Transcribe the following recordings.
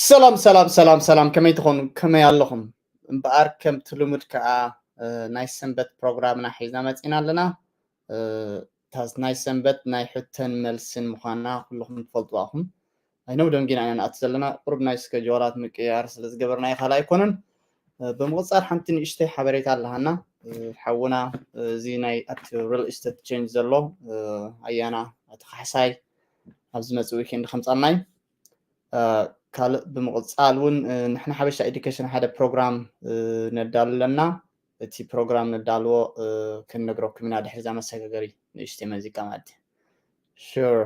ሰላም ሰላም ሰላም ሰላም፣ ከመይ ትኾኑ? ከመይ ኣለኹም? እምበኣር ከምቲ ልሙድ ከኣ፣ እ፣ ናይ ሰንበት ፕሮግራምና ሒዝና መጺና ኣለና። እ፣ እታ ናይ ሰንበት ናይ ሕቶን መልስን ምዃና ኩልኹም ትፈልጡ ኣኹም። ኣይነው ደንጊና ኢና ንኣቱ ዘለና፣ ቁሩብ ናይ ስከጅዋላት ምቅያር ስለ ዝገበርና እዩ፣ ካልእ ኣይኮነን። እ፣ ብምቕጻል ሓንቲ ንእሽተይ ሓበሬታ ኣለሃና። እ፣ ሓውና፣ እ፣ እዚ ናይ ኣብቲ ሪል ኢስቴት ቼንጅ ዘሎ፣ እ፣ ኣያና ኣቶ ካሕሳይ ኣብዚ መጽእ ዊኬንድ ከምጻልና እዩ። እ፣ ካልእ ብምቕጻል እውን፣ እ፣ ንሕና ሓበሻ ኤዱኬሽን ሓደ ፕሮግራም፣ እ፣ ነዳሉ ኣለና። እቲ ፕሮግራም ነዳልዎ፣ እ፣ ክንነግረኩም ኢና ድሕሪ እዛ መሰጋገሪ ንእሽተይ መዚቃ ማለት እዩ። ሹር።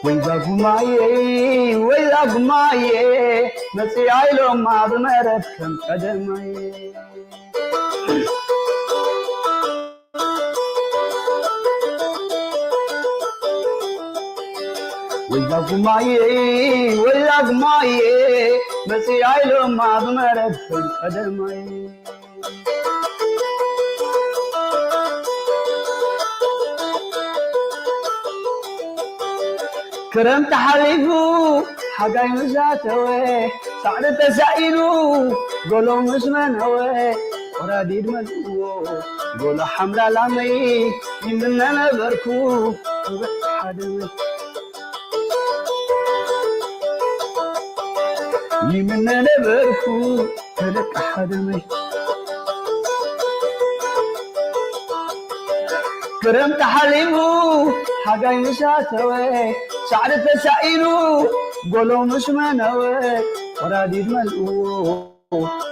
ወይዛ ጉማየ፣ ወይዛ ጉማየ፣ መጽኣ ኢሎማ ብመረብ ከም ቀደማየ። ወይዛ ጉማየ፣ ወይዛ ጉማየ፣ መጽኣ ኢሎማ ብመረብ ከም ቀደማየ። ክረምቲ ሓሊፉ ሓጋይ ምስ ኣተወ፣ ሳዕሪ ተሳኢኑ ጎሎ ምስ መነወ፣ ቆራዲድ መልእዎ ጎሎ ሓምራ ላመይ ይምነ ነበርኩ። ሓደ ይምነ ነበርኩ ተለቃ ሓደመይ። ክረምቲ ሓሊፉ ሓጋይ ምስ ኣተወ፣ ሳዕሪ ተሳኢኑ ጎሎ ምስ መነወ፣ ቆራዲድ መልእዎ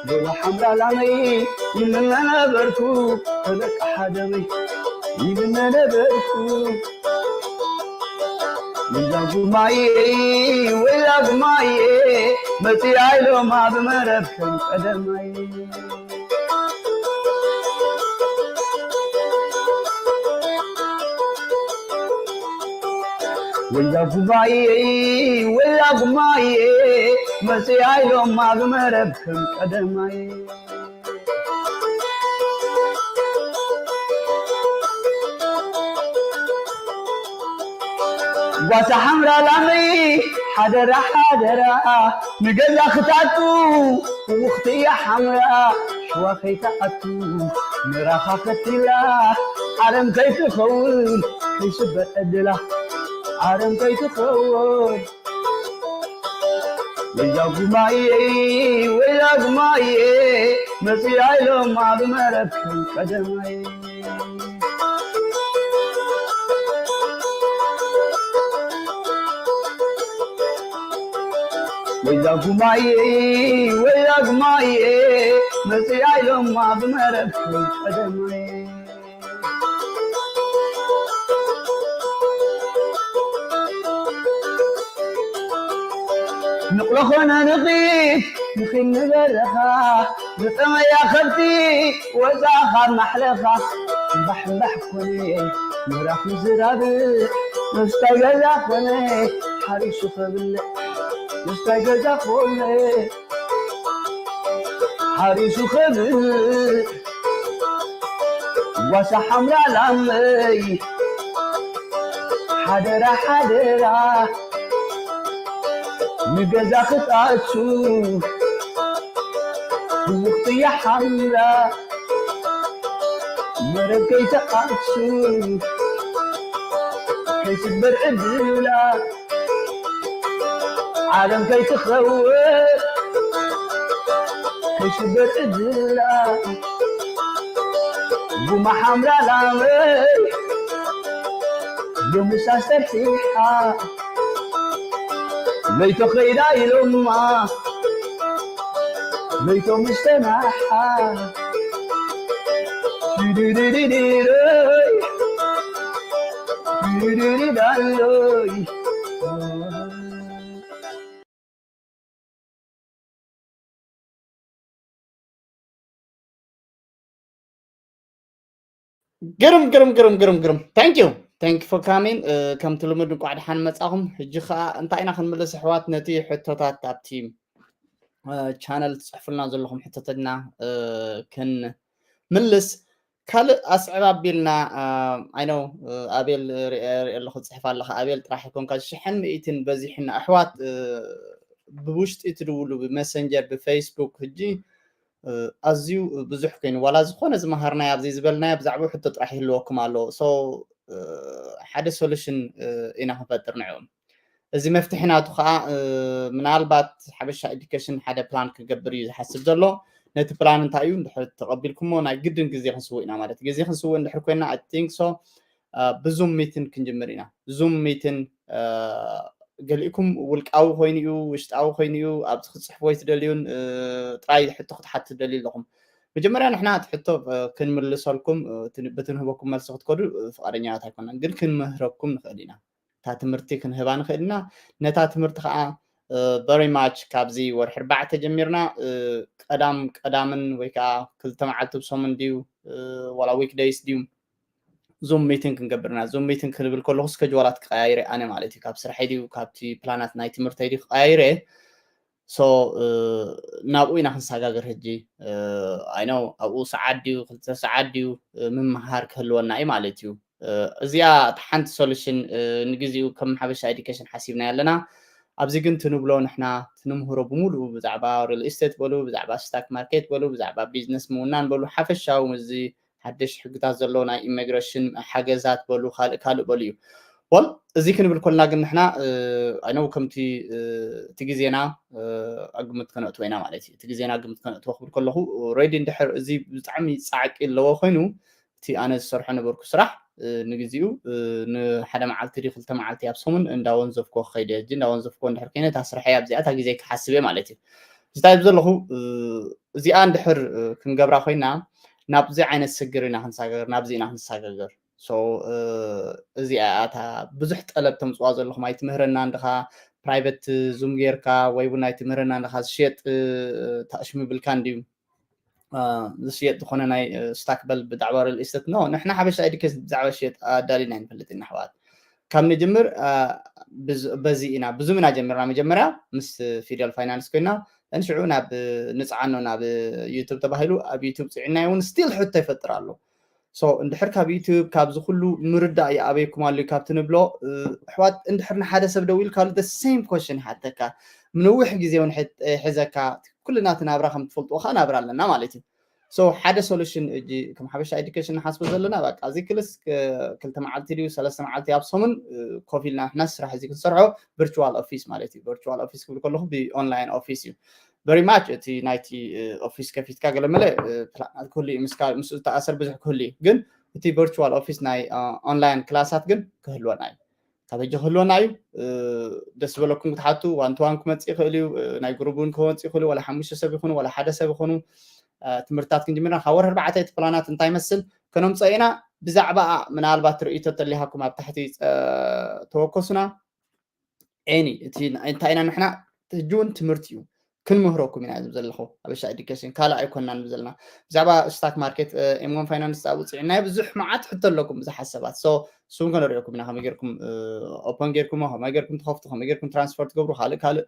ጎሎ ሓምራ ላመይ ይምነ ነበርኩ ተለቃ ሓደመይ። ይምነ ነበርኩ። ወይዛ ጉማየ፣ ወይዛ ጉማየ፣ መጺኣ ኢሎማ ብመረብ ከም ቀደማይ። ወይዛ ጉማየ፣ ወይዛ ጉማየ፣ መጺኣ ኢሎማ ብመረብ ከም ቀደማይ። ጓሳ ሓምራ ላመይ ሓደራ ሓደራ ንገዛ ክታቱ ውኽቲ እያ ሓምራ ሽዋ ከይትኣቱ ንራኻ ፈቲላ ዓለም ከይትኸውን ከይስበር ዕድላ ዓለም ከይትኸውን ወይዛ ጉማየ ወይዛ ጉማየ መጽያ ኢሎማ ብመረብ ከም ቀደማይ ወይዛ ጉማየ ወይዛ ጉማየ መጽያ ኢሎማ ብመረብ ከም ቀደማይ ንቕሎ ኾነ ንኺድ ንኺድ ንበረኻ ዝጠመያ ከብቲ ወፃ ካብ ማሕለኻ እምባሕ እምባሕ ኮነ ምራፍ ምዝራብ ምስታይ ገዛ ኮነ ሓሪሱ ከብልዕ ምስታይ ገዛ ኮነ ሓሪሱ ከብልዕ ጓሳ ሓምራ ላመይ ሓደራ ሓደራ ንገዛ ክትኣቱ ህውኽትያ ሓምራ መረብ ከይትኣቱ ከይስበር ዕድላ ዓለም ከይትኸውን ከይስበር ዕድላ ጉማ ሓምራ ላመይ ሎምሳ ሰርሒሓ ለይቶ ከይዳ ኢሎማ ለይቶ ምስ ተናሓ ድድድድድይ ድድድዳሎይ ግርም ግርም ግርም ግርም ግርም thank you thank you for coming። ከምቲ ልሙድ እንቋዕ ደሓን መጻኹም። ሕጂ ከዓ እንታይ ኢና ክንምልስ ኣሕዋት? ነቲ ሕቶታት ኣብቲ ቻነል ትፅሕፉልና ዘለኹም ሕቶተትና ክንምልስ ካልእ ኣስዕብ ኣቢልና። I know ኣቤል ሪአ ኣለኹ ፅሕፍ ኣለኻ። ኣቤል ጥራሕ ይኮንካ ሽሕን ምእትን በዚሕና ኣሕዋት ብውሽጢ ትድውሉ ብመሰንጀር ብፌስቡክ ሕጂ ኣዝዩ ብዙሕ ኮይኑ ዋላ ዝኾነ ዝመሃርናዮ ኣብዚ ዝበልናዮ ብዛዕባ ሕቶ ጥራሕ ይህልወኩም ኣሎ። ሓደ ሶሉሽን ኢና ክንፈጥር ንዕኦም። እዚ መፍትሒ ናቱ ከዓ ምናልባት ሓበሻ ኤዱኬሽን ሓደ ፕላን ክገብር እዩ ዝሓስብ ዘሎ። ነቲ ፕላን እንታይ እዩ እንድሕር ተቐቢልኩሞ ናይ ግድን ግዜ ክንስውእ ኢና ማለት ግዜ ክንስውእ እንድሕር ኮይና I think so ብዙም ሚትን ክንጅምር ኢና። ዙም ሚትን ገሊእኩም ውልቃዊ ኮይኑ እዩ ውሽጣዊ ኮይኑ እዩ ኣብዚ ክትፅሕፍዎ ትደልዩን ጥራይ ሕቶ ክትሓት ትደልዩ ኣለኹም። መጀመርያ ንሕና እቲ ሕቶ ክንምልሰልኩም ብትንህበኩም መልሲ ክትከዱ ፍቃደኛታት ኣይኮናን ግን ክንምህረኩም ንኽእል ኢና። እታ ትምህርቲ ክንህባ ንኽእል ኢና። ነታ ትምህርቲ ከዓ very much ካብዚ ወርሒ ኣርባዕተ ጀሚርና ቀዳም ቀዳምን ወይ ከዓ ክልተ መዓልቲ ብሰሙን ድዩ ዋላ ዊክ ደይስ ድዩ ዙም ሚቲንግ ክንገብርና ዙም ሚቲንግ ክንብል ከለኹ ስከጅዋላት ክቀያይረ ኣነ ማለት እዩ ካብ ስራሐይ ድዩ ካብቲ ፕላናት ናይ ትምህርተይ ድዩ ክቀያይረ። ሶ ናብኡ ኢና ክንሰጋገር ሕጂ። I know ኣብኡ ሰዓት ድዩ ክልተ ሰዓት ድዩ ምምሃር ክህልወና እዩ ማለት እዩ። እዚኣ እቲ ሓንቲ ሶሉሽን ንግዜኡ ከም ሓበሻ ኤዱኬሽን ሓሲብና ኣለና። ኣብዚ ግን ትንብሎ ንሕና ትንምህሮ ብምሉኡ ብዛዕባ ሪል ስቴት በሉ ብዛዕባ ስታክ ማርኬት በሉ ብዛዕባ ቢዝነስ ምውናን በሉ ሓፈሻዊ እዚ ሓደሽ ሕግታት ዘሎ ናይ ኢሚግሬሽን ሓገዛት በሉ ካልእ ካልእ በሉ እዩ። ወል እዚ ክንብል ኮልና ግን ንሕና I know ከምቲ እቲ ግዜና ኣግምት ከነእትዎ ኢና ማለት እዩ። እቲ ግዜና ኣግምት ከነእትዎ ክብል ከለኹ ሬዲ እንድሕር እዚ ብጣዕሚ ፃዕቂ ኣለዎ ኮይኑ እቲ ኣነ ዝሰርሖ ነበርኩ ስራሕ ንግዜኡ ንሓደ መዓልቲ ድዩ ክልተ መዓልቲ ኣብ ሰሙን እንዳወንዘፍኮ ክኸይድ እየ። እንዳወንዘፍኮ እንድሕር ከይነ እታ ስርሐይ ኣብዚኣ እታ ግዜ ክሓስብ እየ ማለት እዩ። እንታይ ብዘለኹ እዚኣ እንድሕር ክንገብራ ኮይና ናብዚ ዓይነት ስግር ኢና ክንሳገር ናብዚ ኢና ክንሳገገር። እዚኣ እታ ብዙሕ ጠለብ ተምፅዋ ዘለኹም ኣይትምህረና እንድኻ ፕራይቨት ዙም ጌርካ ወይ እውን ኣይትምህረና እንድኻ ዝሽየጥ ታእሽሙ ብልካ እንድዩ ዝሽየጥ ዝኾነ ናይ ስታክ በል ብዛዕባ ሪል ኢስተት ኖ ንሕና ሓበሻ ኤዱኬሽን ብዛዕባ ሽየጥ ኣዳሊና ኣይንፈልጥ ኢና ኣሕዋት። ካብ ንጅምር በዚ ኢና ብዙም ኢና ጀሚርና መጀመርያ ምስ ፊደል ፋይናንስ ኮይና ንሽዑ ናብ ንፅዓኖ ናብ ዩቱብ ተባሂሉ ኣብ ዩቱብ ፅዕናዮ እውን ስቲል ሕቶ ይፈጥር ኣሎ። ሶ እንድሕር ካብ ዩቱብ ካብዚ ኩሉ ምርዳእ ይኣበይኩም ኣሎ ካብቲ ንብሎ ኣሕዋት እንድሕር ንሓደ ሰብ ደው ኢልካሉ the same question ይሓተካ ንነዊሕ ግዜ እውን ሕዘካ ኩልና እቲ ናብራ ከም ትፈልጥዎ ከዓ ናብራ ኣለና ማለት እዩ። ሶ ሓደ ሶሉሽን እጂ ከም ሓበሻ ኤዱኬሽን ንሓስቦ ዘለና በቃ እዚ ክልስ ክልተ መዓልቲ ድዩ ሰለስተ መዓልቲ ኣብ ሰሙን ኮፍ ኢልና ንሕና ስራሕ እዚ ክንሰርሖ ቨርቹዋል ኦፊስ ማለት እዩ። ቨርቹዋል ኦፊስ ክብል ከለኹ ብኦንላይን ኦፊስ እዩ። ቨሪ ማች እቲ ናይቲ ኦፊስ ከፊትካ ገለመለ ፕላናት ክህሉ እዩ ምስኡ ዝተኣሰር ብዙሕ ክህሉ እዩ ግን እቲ ቨርቹዋል ኦፊስ ናይ ኦንላይን ክላሳት ግን ክህልወና እዩ። ካብ ሕጂ ክህልወና እዩ። ደስ ዝበለኩም ክትሓቱ ዋን ቱ ዋን ክመፅእ ይኽእል እዩ። ናይ ግሩብ እውን ክመፅእ ይኽእሉ ዋላ ሓሙሽተ ሰብ ይኹኑ ዋላ ሓደ ሰብ ይኹኑ ትምህርትታት ክንጅምርና ካብ ወር ኣርባዕተ እቲ ፕላናት እንታይ ይመስል ከነምፀኦ ኢና። ብዛዕባ ምናልባት ርእይቶ ተሊሃኩም ኣብ ታሕቲ ተወከሱና። ኤኒ እቲ እንታይ ኢና ንሕና ሕጂ እውን ትምህርቲ እዩ ክንምህረኩም ኢና ዝብ ዘለኹ ሓበሻ ኤዱኬሽን ካልእ ኣይኮንና ንብል ዘለና። ብዛዕባ ስታክ ማርኬት ኤምጎን ፋይናንስ ኣብ ውፅዕናዮ ብዙሕ መዓት ሕቶ ኣለኩም ብዙሓት ሰባት ሶ እሱም ከነሪኦኩም ኢና ከመይ ጌርኩም ኦፐን ጌርኩሞ ከመይ ጌርኩም ትኸፍቱ ከመይ ጌርኩም ትራንስፈር ትገብሩ ካልእ ካልእ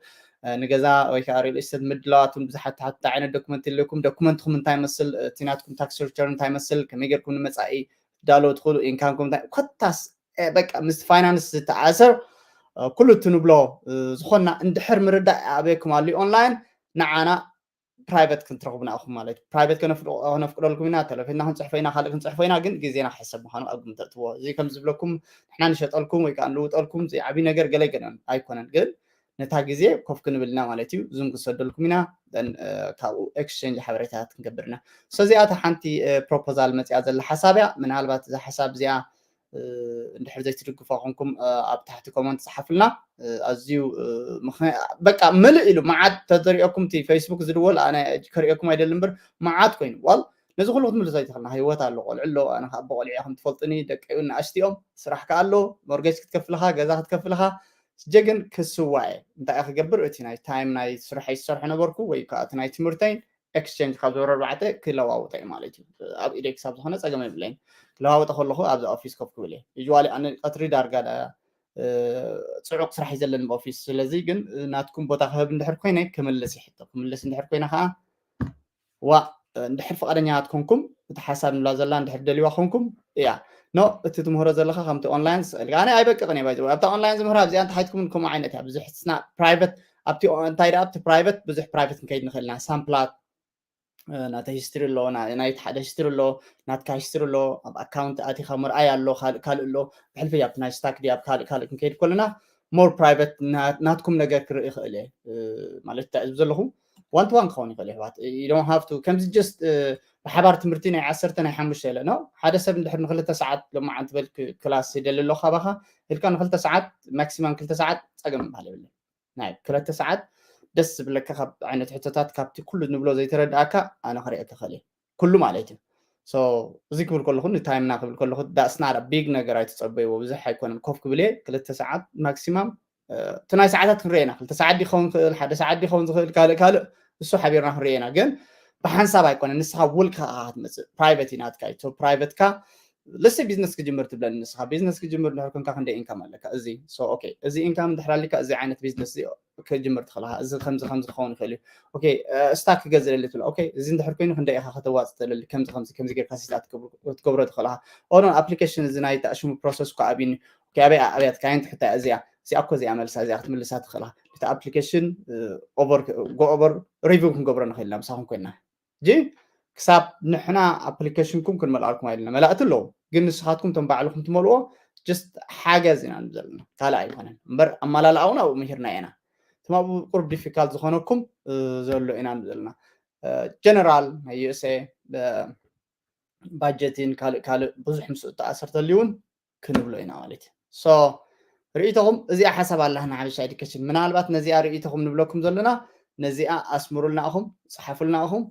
ንገዛ ወይ ከዓ ሪል ስቴት ምድላዋት እውን ብዙሓት ትሓቱ እንታይ ዓይነት ዶኩመንት ኣለኩም ዶኩመንትኩም እንታይ መስል እቲ ናትኩም ታክስ ሪተርን እንታይ መስል ከመይ ጌርኩም ንመፃኢ ትዳለዉ ትኽእሉ ኢንካምኩም እንታይ ኮታስ በቃ ምስ ፋይናንስ ዝተኣሰር ኩሉ እቲ ንብሎ ዝኾንና እንድሕር ምርዳእ ኣበይኩም ኣሎ ኦንላይን ንዓና ፕራይቨት ክንትረኽቡና ኢኹም ማለት እዩ። ፕራይቨት ከነፍቅደልኩም ኢና፣ ቴሌፎንና ክንፅሕፎ ኢና፣ ካልእ ክንፅሕፎ ኢና፣ ግን ግዜና ክሕሰብ ምዃኑ ኣብ ግምት ተእትዎ። እዚ ከም ዝብለኩም ንሕና ንሸጠልኩም ወይ ከዓ ንልውጠልኩም ዘይዓብይ ነገር ገለ ገለ ኣይኮነን፣ ግን ነታ ግዜ ኮፍ ክንብል ኢና ማለት እዩ። ዙም ክንሰደልኩም ኢና፣ ካብኡ ኤክስቼንጅ ሓበሬታታት ክንገብር ኢና። ስለዚኣ እታ ሓንቲ ፕሮፖዛል መፅያ ዘላ ሓሳብ እያ። ምናልባት እዛ ሓሳብ እዚኣ እንድሕር ዘይትድግፎ ኮንኩም ኣብ ታሕቲ ኮመንት ፀሓፍልና። ኣዝዩ በቃ ምልእ ኢሉ መዓት ተዘሪኦኩም እቲ ፌስቡክ ዝድወል ኣነ ከሪኦኩም ኣይደል እምበር መዓት ኮይኑ ዋል ነዚ ኩሉ ክትምልሶ ኣይትኽእልና። ህይወት ኣሎ፣ ቆልዑ ኣሎ። ኣነ ከዓ ኣቦ ቆልዑ እየ ከም ትፈልጡኒ፣ ደቀይ እውን ንኣሽቱ እዮም። ስራሕ ከዓ ኣሎ፣ ሞርጌጅ ክትከፍልኻ፣ ገዛ ክትከፍልኻ። ሕጂ ግን ክስዋ እየ። እንታይ እየ ክገብር? እቲ ናይ ታይም ናይ ስርሐይ ዝሰርሖ ነበርኩ ወይ ከዓ እቲ ናይ ትምህርተይን ኤክስቸንጅ ካብ ዞሮ ኣርባዕተ ክለዋውጠ እዩ ማለት እዩ። ኣብ ኢደይ ክሳብ ዝኾነ ጸገም የብለይን። ክለዋውጠ ከለኹ ኣብዚ ኦፊስ ኮፍ ክብል እየ። ዩዋሊ ኣነ ቀትሪ ዳርጋ ዳ- እ፣ ጽዑቕ ስራሕ እዩ ዘለኒ ብኦፊስ። ስለዚ ግን ናትኩም ቦታ ክህብ እንድሕር ኮይነ ክምልስ ይሕቶ። ክምልስ እንድሕር ኮይነ ከዓ ዋ እንድሕር ፍቓደኛታት ኮንኩም እቲ ሓሳብ ንብላ ዘላ እንድሕር ደልዋ ኮንኩም እያ ኖ እቲ ትምህሮ ዘለካ ከምቲ ኦንላይን ስእል ኣነ ኣይበቅቕን እየ ባይዘ ኣብታ ኦንላይን ዝምህራ ኣብዚኣ እንተሓትኩም ከምኡ ዓይነት እያ ብዙሕ ስና ፕራይቨት ኣብቲ እንታይ ደኣ ኣብቲ ፕራይቨት ብዙሕ ፕራይቨት ክንከይድ ንኽእል ኢና ሳምፕላት ናተ ሂስትሪ ኣሎ ናይቲ ሓደ ሂስትሪ ኣሎ ናትካ ሂስትሪ ኣሎ ኣብ ኣካውንት ኣቲካ ምርኣይ ኣሎ ካልእ ካልእ ኣሎ ብሕልፊ ኣብቲ ናይ ስታክ ዲ ኣብ ካልእ ካልእ ክንከይድ ከለና ሞር ፕራይቨት ናትኩም ነገር ክርኢ ይኽእል እየ ማለት እንታይ እዚ ዘለኹ ዋን ቱ ዋን ክኸውን ይኽእል ይሕዋት ዶን ሃፍቱ ከምዚ ጀስት ብሓባር ትምህርቲ ናይ ዓሰርተ ናይ ሓሙሽተ የለ ነው ሓደ ሰብ እንድሕር ንክልተ ሰዓት ሎማዓንቲ በል ክላስ ይደሊ ኣሎ ካባኻ ኢልካ ንክልተ ሰዓት ማክሲማም ክልተ ሰዓት ፀገም ይበሃል የብለን ናይ ክልተ ሰዓት ደስ ዝብለካ ካብ ዓይነት ሕቶታት ካብቲ ኩሉ ንብሎ ዘይተረዳእካ ኣነ ክርእየካ ክእል ኩሉ ማለት እዩ እዚ ክብል ከለኹ ንታይምና ክብል ከለኹ ዳስና ቢግ ነገር ኣይተፀበይዎ ብዙሕ ኣይኮነን ኮፍ ክብል እየ ክልተ ሰዓት ማክሲማም እቲ ናይ ሰዓታት ክንሪኦ ኢና ክልተ ሰዓት ዲኸውን ክእል ሓደ ሰዓት ዲኸውን ዝኽእል ካልእ ካልእ እሱ ሓቢርና ክንሪኦ ኢና ግን ብሓንሳብ ኣይኮነን ንስኻ ውልካ ክትመፅእ ፕራይቨት እዩ ናትካ እዩ ፕራይቨትካ ልሲ ቢዝነስ ክጅምር ትብለኒ ንስኻ ቢዝነስ ክጅምር ድሕር ኮንካ ክንደይ ኢንካም ኣለካ እዚ እዚ ኢንካም እንድሕር ኣሊካ እዚ ዓይነት ቢዝነስ ክጅምር ትኽእልካ እዚ ከምዚ ከምዚ ክኸውን ይኽእል እዩ ስታክ ክገዝእ ደሊ ትብሎ እዚ እንድሕር ኮይኑ ክንደይ ኢኻ ከተዋፅ ትደሊ ከምዚ ከምዚ ከምዚ ጌርካ ሲስታት ክትገብሮ ትኽእልካ ኦኖ ኣፕሊኬሽን እዚ ናይ ተኣሽሙ ፕሮሰስ እኳ ኣብኒ ኣበይ ኣብያት ካይን ትሕታ እዚኣ እዚኣ እኮ እዚኣ መልሳ እዚኣ ክትምልሳ ትኽእልካ እቲ ኣፕሊኬሽን ኦቨር ሪቪው ክንገብሮ ንኽእል ኢና ምሳኹም ኮይና ጂ ክሳብ ንሕና ኣፕሊኬሽንኩም ክንመልኣልኩም ኣይልና መላእቲ ኣለዉ ግን ንስኻትኩም ቶም ባዕልኩም ትመልዎ ጅስት ሓገዝ ኢና ዘለና ካልእ ኣይኮነን እምበር ኣመላልኣውን ኣብኡ ምሂርና ኢና ትማብኡ ቁርብ ዲፊካልት ዝኾነኩም ዘሎ ኢና ዘለና ጀነራል ናይ ዩኤስኤ ባጀቲን ካልእ ካልእ ብዙሕ ምስ ተኣሰርተልዩ እውን ክንብሎ ኢና ማለት እዩ ሶ ርእይቶኹም እዚኣ ሓሳብ ኣላህና ሓበሻ ኤዱኬሽን ምናልባት ነዚኣ ርእይቶኹም ንብለኩም ዘለና ነዚኣ ኣስምሩልና ኢኹም ፀሓፉልና ኢኹም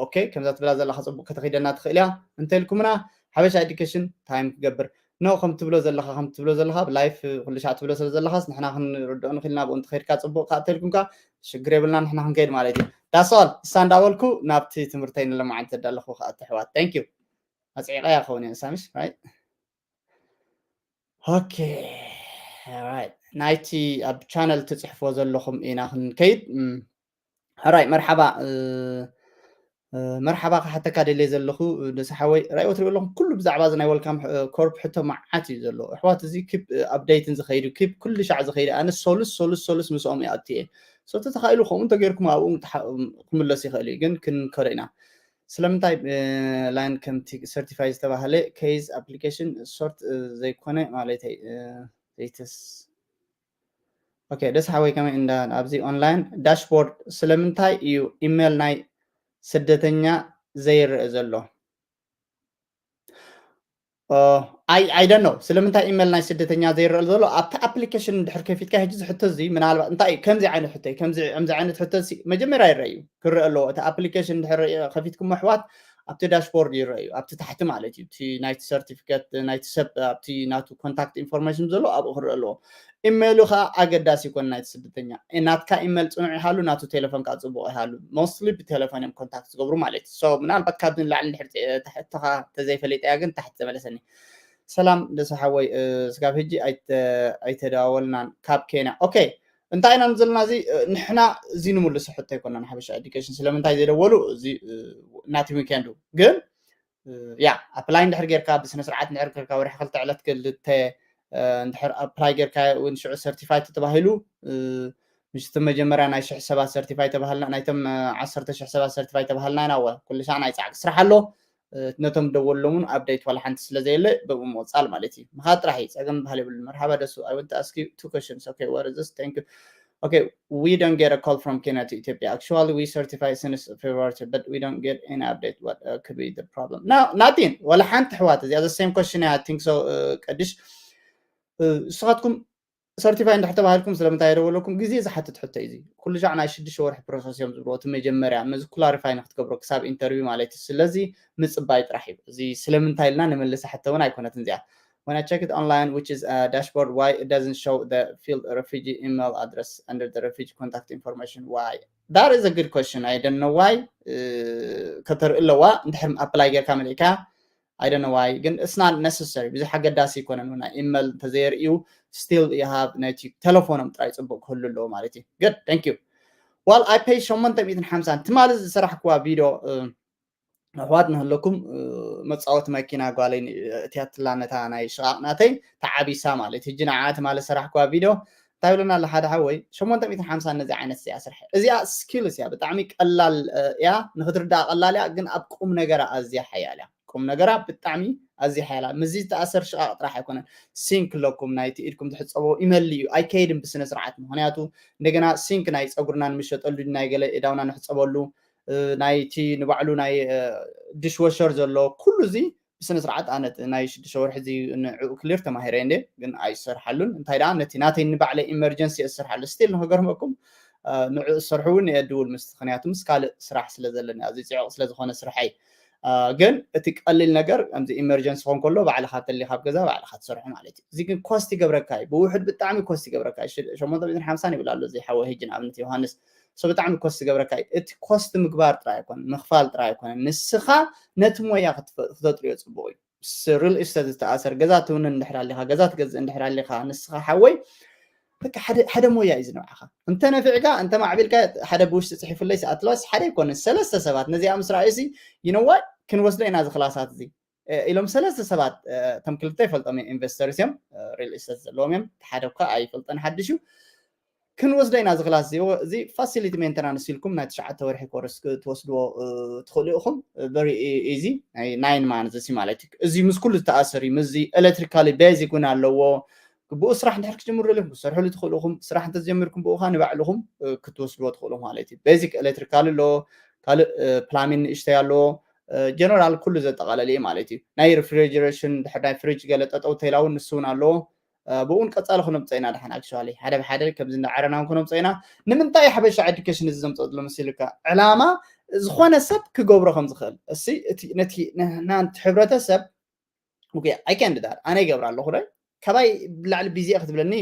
ኦኬ ከምዛ ትብላ ዘለካ ፅቡቅ ከተኺደና ትኽእል እያ እንተልኩምና ሓበሻ ኤዱኬሽን ታይም ክገብር ኖ ከም ትብሎ ዘለካ ከም ትብሎ ዘለካ ብላይፍ ኩሉ ሻዕ ትብሎ ስለ ዘለካስ ንሕና ክንርድኦ ንኽእል ኢና ብኡ እንተኸይድካ ፅቡቅ ከዓ እንተልኩምካ ሽግር የብልና ንሕና ክንከይድ ማለት እዩ ዳስኦል እሳ እንዳበልኩ ናብቲ ትምህርተይ ንለማዓንቲ ኣለኹ ከዓ ትሕዋት ታንክ ዩ ኣፅዒቐያ ክኸውን እየ ንሳ ምሽ ራይት ኦኬ ናይቲ ኣብ ቻነል ትፅሕፍዎ ዘለኹም ኢና ክንከይድ ራይ መርሓባ መርሓባ ክሓተካ ደልየ ዘለኹ ደስሓወይ ራይ ወትሪኦ ኣለኹም ኩሉ ብዛዕባ እዚ ናይ ወልካም ኮርፕ ሕቶ መዓት እዩ ዘሎ ኣሕዋት እዚ ኪፕ ኣፕደይትን ዝኸይዱ ኪፕ ኩሉ ሻዕ ዝኸይዱ ኣነ ሶሉስ ሶሉስ ሶሉስ ምስኦም ይኣትየ ሶ ተተኻኢሉ ከምኡ እንተገይርኩም ኣብኡ ክምለስ ይኽእል እዩ ግን ክንከዶ ኢና ስለምንታይ ላይን ከምቲ ሰርቲፋይ ዝተባህለ ኬዝ ኣፕሊኬሽን ሶርት ዘይኮነ ማለተይ ዘይተስ ኦኬ ደስ ሓወይ ከመይ እንዳ ኣብዚ ኦንላይን ዳሽቦርድ ስለምንታይ እዩ ኢሜል ናይ ስደተኛ ዘይረአ ዘሎ ኣይ ኣይ ዶንት ኖ ስለምንታይ ኢሜል ናይ ስደተኛ ዘይረአ ዘሎ ኣብቲ ኣፕሊኬሽን እንድሕር ከፊትካ ሕጂ ዝሕቶ እዚ ምናልባት እንታይ እዩ ከምዚ ዓይነት ሕቶ እዩ ከምዚ ከምዚ ዓይነት ሕቶ እዚ መጀመርያ ይረአ እዩ ክረአ ኣለዎ እቲ ኣፕሊኬሽን እንድሕር ከፊትኩም ኣሕዋት ኣብቲ ዳሽቦርድ ይረአ እዩ ኣብቲ ታሕቲ ማለት እዩ እቲ ናይቲ ሰርቲፊኬት ናይቲ ሰብ ኣብቲ ናቱ ኮንታክት ኢንፎርሜሽን ዘሎ ኣብኡ ክረአ ኣለዎ ኢሜይሉ ከዓ ኣገዳሲ ይኮን ናይቲ ስደተኛ ናትካ ኢሜል ፅኑዕ ይሃሉ ናቱ ቴሌፎን ከዓ ፅቡቅ ይሃሉ ሞስትሊ ብቴሌፎን እዮም ኮንታክት ዝገብሩ ማለት እዩ ምናልባት ካብዚ ንላዕሊ እንድሕር ተዘይፈሊጠያ ግን ታሕቲ ተመለሰኒ ሰላም ደሰ ሓወይ ስጋብ ሕጂ ኣይተደዋወልናን ካብ ኬንያ ኦኬ እንታይ ኢና ዘለና እዚ ንሕና እዚ ንምልሱ ሕቶ ኣይኮናን ሓበሻ ኤዱኬሽን ስለምንታይ ዘይደወሉ እዚ ናቲ ዊኬንዱ ግን ያ ኣፕላይ እንድሕር ጌርካ ብስነ ስርዓት እንድሕር ጌርካ ወርሒ ክልተ ዕለት ክልተ እንድሕር ኣፕላይ ጌርካ እውን ሽዑ ሰርቲፋይ ተባሂሉ ምሽቲ መጀመርያ ናይ ሽሕ ሰባት ሰርቲፋይ ተባሃልና ናይቶም ዓሰርተ ሽሕ ሰባት ሰርቲፋይ ተባሃልና ኢና ወ ኩሉ ሻዕ ናይ ፃዕቂ ስራሕ ኣሎ ነቶም ደወሎምን ኣፕደይት ዋላ ሓንቲ ስለ ዘየለ ብኡ ምቕፃል ማለት እዩ ምኻድ ጥራሕ እዩ ፀገም ባህል የብሉ መርሓባ ደሱ I want to ask you two questions okay what is this thank you okay we don't get a call from Kenya to Ethiopia actually we certify since February but we don't get any update what uh, could be the problem no nothing ዋላ ሓንቲ ኣሕዋት እዚኣ the same question I think so uh, ቀድሽ ንስኻትኩም ሰርቲፋይ እንድሕር ተባሂልኩም ስለምንታይ የደወለኩም ግዜ ዝሓትት ሕቶ እዩ ኩሉ ሻዕ ናይ ሽዱሽተ ወርሒ ፕሮሰስ እዮም ዝብልዎ እቲ መጀመርያ ነዚ ክላሪፋይ ንክትገብሮ ክሳብ ኢንተርቪው ማለት እዩ ስለዚ ምፅባይ ጥራሕ እዩ እዚ ስለምንታይ ኢልና ንመልሳ ሕቶ እውን ኣይኮነትን እዚኣ When I check it online, which is a dashboard, why it doesn't show the field refugee email address under the refugee contact information? Why? That is a good question. I don't know why. ከተርኢ ኣለዋ እንድሕር ኣፕላይ ጌርካ መሊእካ። I don't know why ግን it's not necessary። ብዙሕ ኣገዳሲ ኣይኮነን። ናይ ኢመል እንተዘየርእዩ still you have ነቲ ቴሌፎኖም ጥራይ ፅቡቅ ክህሉ ኣለዎ ማለት እዩ። Good, thank you። Well, I pay ሸሞንተ ሚእትን ሓምሳን ትማሊ ዝሰራሕክዋ ቪድዮ ኣሕዋት ንህለኩም መፃወቲ መኪና ጓለይ እትያትላ ነታ ናይ ሽቓቕ ናተይ ተዓቢሳ ማለት ሕጂ ንዓ ትማሊ ሰራሕክዋ ቪድዮ እንታይ ብለና ኣሎ ሓደ ሓወይ ሸሞንተ ሚእትን ሓምሳን ነዚ ዓይነት እዚኣ ስርሐ እዚኣ ስኪል እያ ብጣዕሚ ቀላል እያ ንክትርዳእ ቀላል እያ ግን ኣብ ቁም ነገራ ኣዝያ ሓያል እያ ቁም ነገራ ብጣዕሚ ኣዝያ ሓያል እያ ምስዚ ዝተኣሰር ሽቓቕ ጥራሕ ኣይኮነን ሲንክ ኣለኩም ናይቲ ኢድኩም ትሕፀቦ ይመሊ እዩ ኣይከይድን ብስነ ስርዓት ምክንያቱ እንደገና ሲንክ ናይ ፀጉርና ንምሸጠሉ ናይ ገለ እዳውና ንሕፀበሉ ናይቲ ንባዕሉ ናይ ዲሽወሸር ዘሎ ኩሉ እዚ ብስነ ስርዓት ኣነ ናይ ሽዱሽተ ወርሒ እዚ ንዕኡ ክሊር ተማሂረ እንደ ግን ኣይሰርሓሉን እንታይ ደኣ ነቲ ናተይ ንባዕለ ኢመርጀንሲ እሰርሓሉ ስቲል ንክገርመኩም ንዕኡ ዝሰርሑ እውን የድውል ምስ ምክንያቱ ምስ ካልእ ስራሕ ስለ ዘለኒ ኣዚ ፅዕቕ ስለ ዝኾነ ስርሐይ ግን እቲ ቀሊል ነገር ከምዚ ኢመርጀንሲ ኾን ከሎ ባዕልካ ተሊ ካብ ገዛ ባዕልካ ትሰርሑ ማለት እዩ እዚ ግን ኮስት ይገብረካ እዩ ብውሕድ ብጣዕሚ ኮስት ይገብረካ እዩ ሸሞንተ ሚእትን ሓምሳን ይብል ኣሎ እዚ ሓወ ህጂ ንኣብነት ዮሃንስ so ብጣዕሚ ኮስት ይገብረካ እዩ እቲ ኮስት ምግባር ጥራይ ኣይኮነ ምኽፋል ጥራይ ኣይኮነ ንስኻ ነቲ ሞያ ክተጥርዮ ፅቡቅ እዩ ምስ ሪል ኢስቴት ዝተኣሰር ገዛ ትውንን እንድሕር ኣሊኻ ገዛ ትገዝእ እንድሕር ኣሊኻ ንስኻ ሓወይ በቃ ሓደ ሓደ ሞያ እዩ ዝነብዓኻ እንተ ነፊዕካ እንተ ማዕቢልካ ሓደ ብውሽጢ ፅሒፉለይ ሰኣትለዋስ ሓደ ኣይኮነ ሰለስተ ሰባት ነዚኣ ምስ ረኣዩሲ ይነዋይ ክንወስዶ ኢና እዚ ክላሳት እዚ ኢሎም ሰለስተ ሰባት እቶም ክልተ ይፈልጦም እዮም ኢንቨስተርስ እዮም ሪል ኢስቴት ዘለዎም እዮም ሓደ እኳ ኣይፈልጠን ሓድሽ እዩ ክንወስዶ ኢና እዚ ክላስ እዚ እዚ ፋሲሊቲ ሜንተናንስ ኢልኩም ናይ ትሽዓተ ወርሒ ኮርስ ክትወስድዎ ትኽእሉ ኢኹም very easy ናይ ናይን ማንዝ ሲ ማለት እዩ እዚ ምስ ኩሉ ዝተኣሰር እዩ ምስዚ ኤሌክትሪካሊ ቤዚክ እውን ኣለዎ ብኡ ስራሕ እንድሕር ክትጅምሩ ደሊኹም ክትሰርሕሉ ትኽእሉ ኢኹም ስራሕ እንተጀሚርኩም ብኡ ከዓ ንባዕልኹም ክትወስድዎ ትኽእሉ ማለት እዩ ቤዚክ ኤሌክትሪካል ኣሎ ካልእ ፕላሚን ንእሽተይ ኣለዎ ጀነራል ኩሉ ዘጠቓለለ እዩ ማለት እዩ ናይ ሪፍሪጀሬሽን ድሕር ናይ ፍሪጅ ገለ ጠጠው ተይላ እውን ንሱ እውን ኣለዎ ብእውን ቀፃሊ ክነምፀ ኢና ድሓን ኣክሽዋሊ ሓደ ብሓደ ከምዚ እንዳዓረና እውን ክነምፀ ኢና ንምንታይ ሓበሻ ኤዱኬሽን እዚ ዘምፀ ዘሎ መሲልካ ዕላማ ዝኾነ ሰብ ክገብሮ ከም ዝኽእል እሲ እቲ ነቲ ናንቲ ሕብረተሰብ I can do that ኣነ ይገብር ኣለኹ ዶ ካባይ ብላዕሊ ቢዚ ክትብለኒ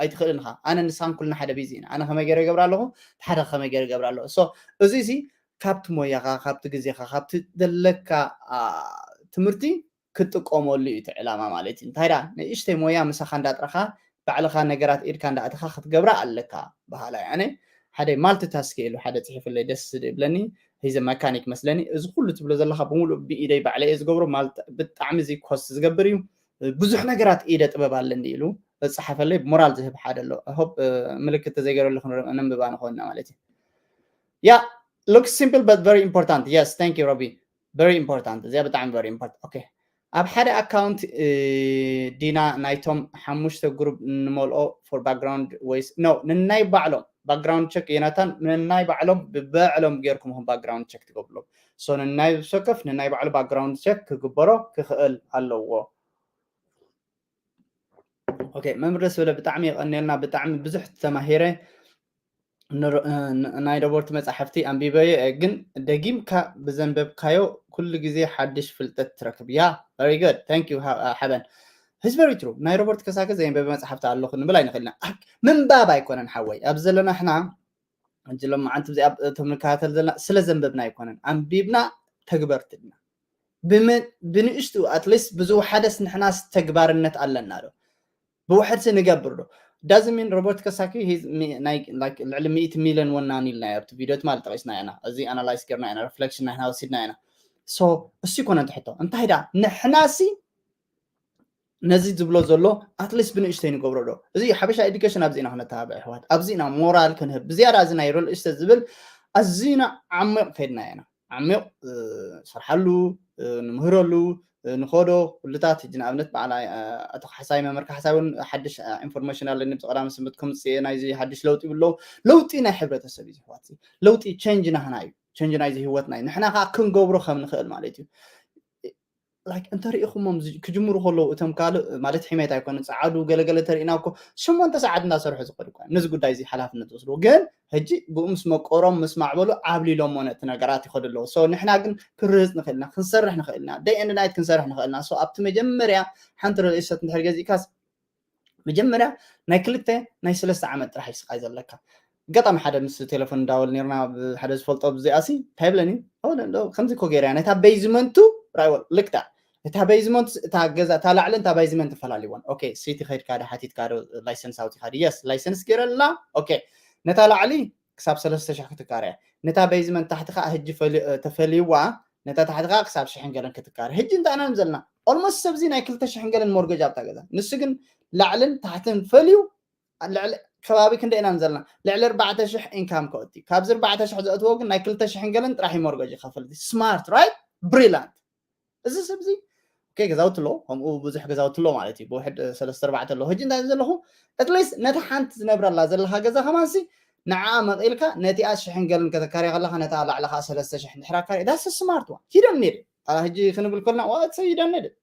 ኣይትኽእልን ኢኻ ኣነ ንስኻን ኩልና ሓደ ቢዚ ኢና ኣነ ከመይ ገይረ ይገብር ኣለኹ ሓደ ከመይ ገይረ ይገብር ኣለኹ so እዚ ሲ ካብቲ ሞያኻ ካብቲ ግዜኻ ካብቲ ዘለካ ትምህርቲ ክትጥቀመሉ እዩ እቲ ዕላማ ማለት እዩ እንታይ ዳ ንእሽተይ ሞያ ምሳኻ እንዳጥረኻ ባዕልኻ ነገራት ኢድካ እንዳእተኻ ክትገብራ ኣለካ በሃላይ ኣነ ሓደ ማልቲ ታስክ ኢሉ ሓደ ፅሒፍለይ ደስ ዝብለኒ ሂዘ መካኒክ መስለኒ እዚ ኩሉ ትብሎ ዘለካ ብምሉእ ብኢደይ ባዕለ እየ ዝገብሮ ማለት ብጣዕሚ እዚ ኮስት ዝገብር እዩ ብዙሕ ነገራት ኢደ ጥበብ ኣለኒ ኢሉ ዝፀሓፈለይ ሞራል ዝህብ ሓደ ኣሎ ሆፕ ምልክት ተዘይገረሉ ነንብባ ንኾንና ማለት እዩ yeah looks simple but very important yes thank you Robbie very important እዚኣ ብጣዕሚ very important okay ኣብ ሓደ ኣካውንት ዲና ናይቶም ሓሙሽተ ግሩፕ ንመልኦ for background ወይስ no ንናይ ባዕሎም background check ዮናታን ንናይ ባዕሎም ብባዕሎም ጌርኩም ኹም background check ትገብርሎም so ንናይ ሰከፍ ንናይ ባዕሉ background check ክግበሮ ክኽእል ኣለዎ okay መምህር ደስ በለ ብጣዕሚ የቐንየልና ብጣዕሚ ብዙሕ ተማሂረ ናይ ሮበርት መፅሓፍቲ ኣንቢበዮ ግን ደጊምካ ብዘንበብካዮ ኩሉ ግዜ ሓድሽ ፍልጠት ትረክብ ያ very good thank you ሓበን It's very true ናይ ሮበርት ከሳኪ ዘየንበበ መፅሓፍቲ ኣለኹ ንብል ኣይንኽእልና ምንባብ ኣይኮነን ሓወይ ኣብ ዘለና ሕና እንጂ ሎማዓንቲ እዚኣ እቶም ንከታተል ዘለና ስለ ዘንበብና ኣይኮነን ኣንቢብና ተግበርትና ብንእሽቱ ኣትሊስት ብዝወሓደስ ንሕናስ ተግባርነት ኣለና ዶ ብውሕድሲ ንገብር ዶ doesn't mean ሮበርት ከሳኪ ልዕሊ ሚእቲ ሚልዮን ወናኒ ኢልና ኣብቲ ቪድዮ ትማል ጠቂስና ኢና እዚ ኣናላይስ ገርና ኢና ሪፍሌክሽን ናይና ወሲድና ኢና so እሱ ይኮነ ትሕቶ እንታይ ዳ ንሕናሲ ነዚ ዝብሎ ዘሎ ኣትሊስት ብንእሽተይ ንገብሮ ዶ እዚ ሓበሻ ኤዱኬሽን ኣብዚ ኢና ክነተባብዕ ኣሕዋት ኣብዚ ኢና ሞራል ክንህብ ብዝያዳ እዚ ናይ ሪል ኢስቴት ዝብል ኣዝና ዓሚቕ ከድና ኢና ዓሚቕ ስርሓሉ ንምህረሉ ንኸዶ ኩልታት ሕጂ ንኣብነት በዓል ኣቶ ካሕሳይ መምህር ካሕሳይ እውን ሓድሽ ኢንፎርሜሽን ኣለኒ ብዚ ቀዳሚ ስምት ከምፅእ ናይዚ ሓድሽ ለውጢ ይብሎ ለውጢ ናይ ሕብረተሰብ እዩ ዝሕዋት ለውጢ ቸንጅ ናህና እዩ ቸንጅ ናይዚ ህይወትና እዩ ንሕና ከዓ ክንገብሮ ከም ንኽእል ማለት እዩ like እንተሪኢኹሞም ክጅምሩ ከለዉ እቶም ካልእ ማለት ሒመት ኣይኮነ ፀዓዱ ገለገለ ተሪኢና እኮ ሸሞንተ ሰዓት እንዳሰርሑ ዝኸዱ እኳ ነዚ ጉዳይ እዚ ሓላፍነት ዝወስድዎ ግን ሕጂ ብኡ ምስ መቆሮም ምስ ማዕበሉ ዓብሊሎሞ ነቲ ነገራት ይኸዱ ኣለዉ so ንሕና ግን ክንርህፅ ንኽእልና ክንሰርሕ ንኽእልና day and night ክንሰርሕ ንኽእልና so ኣብቲ መጀመርያ ሓንቲ ሪል ኢስቴት እንድሕር ገዚእካስ መጀመርያ ናይ ክልተ ናይ ሰለስተ ዓመት ጥራሕ እዩ ስቃይ ዘለካ ኣጋጣሚ ሓደ ምስ ቴሌፎን እንዳወል ነርና ሓደ ዝፈልጦ ብዚኣሲ እንታይ ብለኒ ከምዚ ኮ ገይርያ ነታ ቤዝመንቱ ራይወል ልክታ እታ ቤዝመንት እታ ገዛ እታ ላዕልን እታ ቤዝመንት ፈላልይወን። ኦኬ ሲቲ ከድካ ዶ ሓቲትካ ዶ ላይሰንስ ኣውቲካ ዶ? የስ ላይሰንስ ገይረላ። ኦኬ ነታ ላዕሊ ክሳብ ሰለስተ ሽሕ ክትካረ እያ። ነታ ቤዝመንት ታሕቲ ከዓ ህጂ ተፈልይዋ ነታ ታሕቲ ከዓ ክሳብ ሽሕን ገለን ክትካረ። ህጂ እንታይ ኢና ዘለና? ኦልሞስት ሰብዚ ናይ ክልተ ሽሕን ገለን ሞርገጅ ኣብታ ገዛ። ንሱ ግን ላዕልን ታሕትን ፈልዩ ልዕሊ ከባቢ ክንደ ኢና ዘለና? ልዕሊ ኣርባዕተ ሽሕ ኢንካም ከወቲ ካብዚ ኣርባዕተ ሽሕ ዘእትዎ ግን ናይ ክልተ ሽሕን ገለን ጥራሕ ሞርገጅ ይኸፍል። ስማርት ራይት ብሪላንት እዚ ሰብ እዚ ኦኬ ገዛውቲ ኣሎ ከምኡ ብዙሕ ገዛውቲ ኣሎ ማለት እዩ። ብውሕድ ሰለስተ ኣርባዕተ ኣሎ። ሕጂ እንታይ ዘለኹ ኣትሊስት ነቲ ሓንቲ ዝነብረላ ዘለካ ገዛ ከማንሲ ንዓ መቒልካ ነቲኣ ሽሕን ገልን ከተካርያ ከለካ ነታ ላዕሊ ከዓ ሰለስተ ሽሕ እንድሕር ኣካርያ that's smart one he don't need it። ሕጂ ክንብል ከልና what he don't need it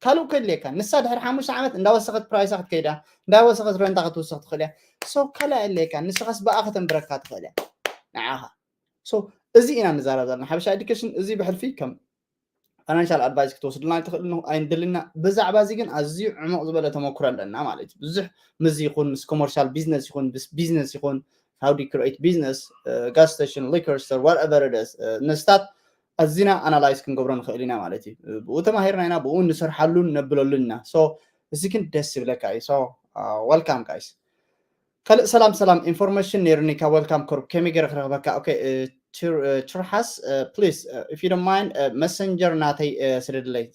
ካልእ ከድልየካ ንሳ ድሕሪ ሓሙሽተ ዓመት እንዳወሰኸት ፕራይሳ ክትከይዳ እንዳወሰኸት ረንታ ክትውስኽ ትኽእል እያ። ሶ ካልእ ኣየድልየካ ንስኻስ ብኣ ከተንብረካ ትኽእል እያ ንዓኻ። ሶ እዚ ኢና ንዛረብ ዘለና ሓበሻ ኤዱኬሽን እዚ ብሕልፊ ከም ፋይናንሻል ኣድቫይስ ክትወስድልና ትኽእል ኣለኹ ኣይንደልና። ብዛዕባ እዚ ግን ኣዝዩ ዕሙቕ ዝበለ ተመክሮ ኣለና ማለት እዩ። ብዙሕ ምዚ ይኹን ምስ ኮመርሻል ቢዝነስ ይኹን ምስ ቢዝነስ ይኹን how do you create business gas station liquor store whatever it is ንስታት ኣዚና ኣናላይዝ ክንገብሮ ንኽእል ኢና ማለት እዩ። ብኡ ተማሂርና ኢና ብኡ ንሰርሓሉን ነብለሉን ኢና። ሶ እዚ ግን ደስ ይብለካ እዩ። ሶ ወልካም ጋይስ። ካልእ ሰላም ሰላም ኢንፎርሜሽን ነይሩኒ ካብ ወልካም ኮርፕ ከመይ ገይረ ክረኽበካ? ኦኬ ችርሓስ ፕሊስ if you don't mind መሰንጀር ናተይ ስደድለይ።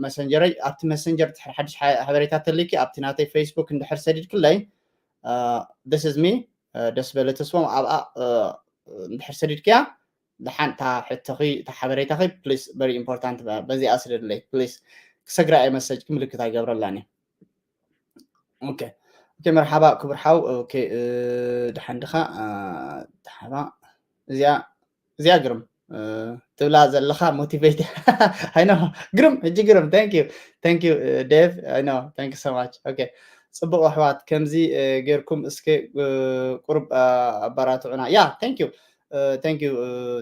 መሰንጀረይ ኣብቲ መሰንጀር ድሕሪ ሓድሽ ሓበሬታ ተልኪ ኣብቲ ናተይ ፌስቡክ እንድሕር ሰዲድክለይ this is me ደስ በለ ተስፎም ኣብኣ እንድሕር ሰዲድክያ ደሓን እታ ሕቶኺ እታ ሓበሬታኺ ፕሊስ very important በዚኣ ስደድለይ ፕሊስ። ክሰግራ እየ መሰጅኪ ምልክት ኣይገብረላን እየ። ኦኬ ኦኬ መርሓባ ክቡር ሓው። ኦኬ ደሓን ድኻ? ደሓባ እዚኣ እዚኣ ግርም ትብላ ዘለኻ ሞቲቬት ኣይኖ ግርም እጂ ግርም thank you thank you ዴቭ ኣይኖ thank you so much። ኦኬ ጽቡቕ ኣሕዋት ከምዚ ጌርኩም እስከ ቁሩብ ኣባራትዑና። ያ thank you thank you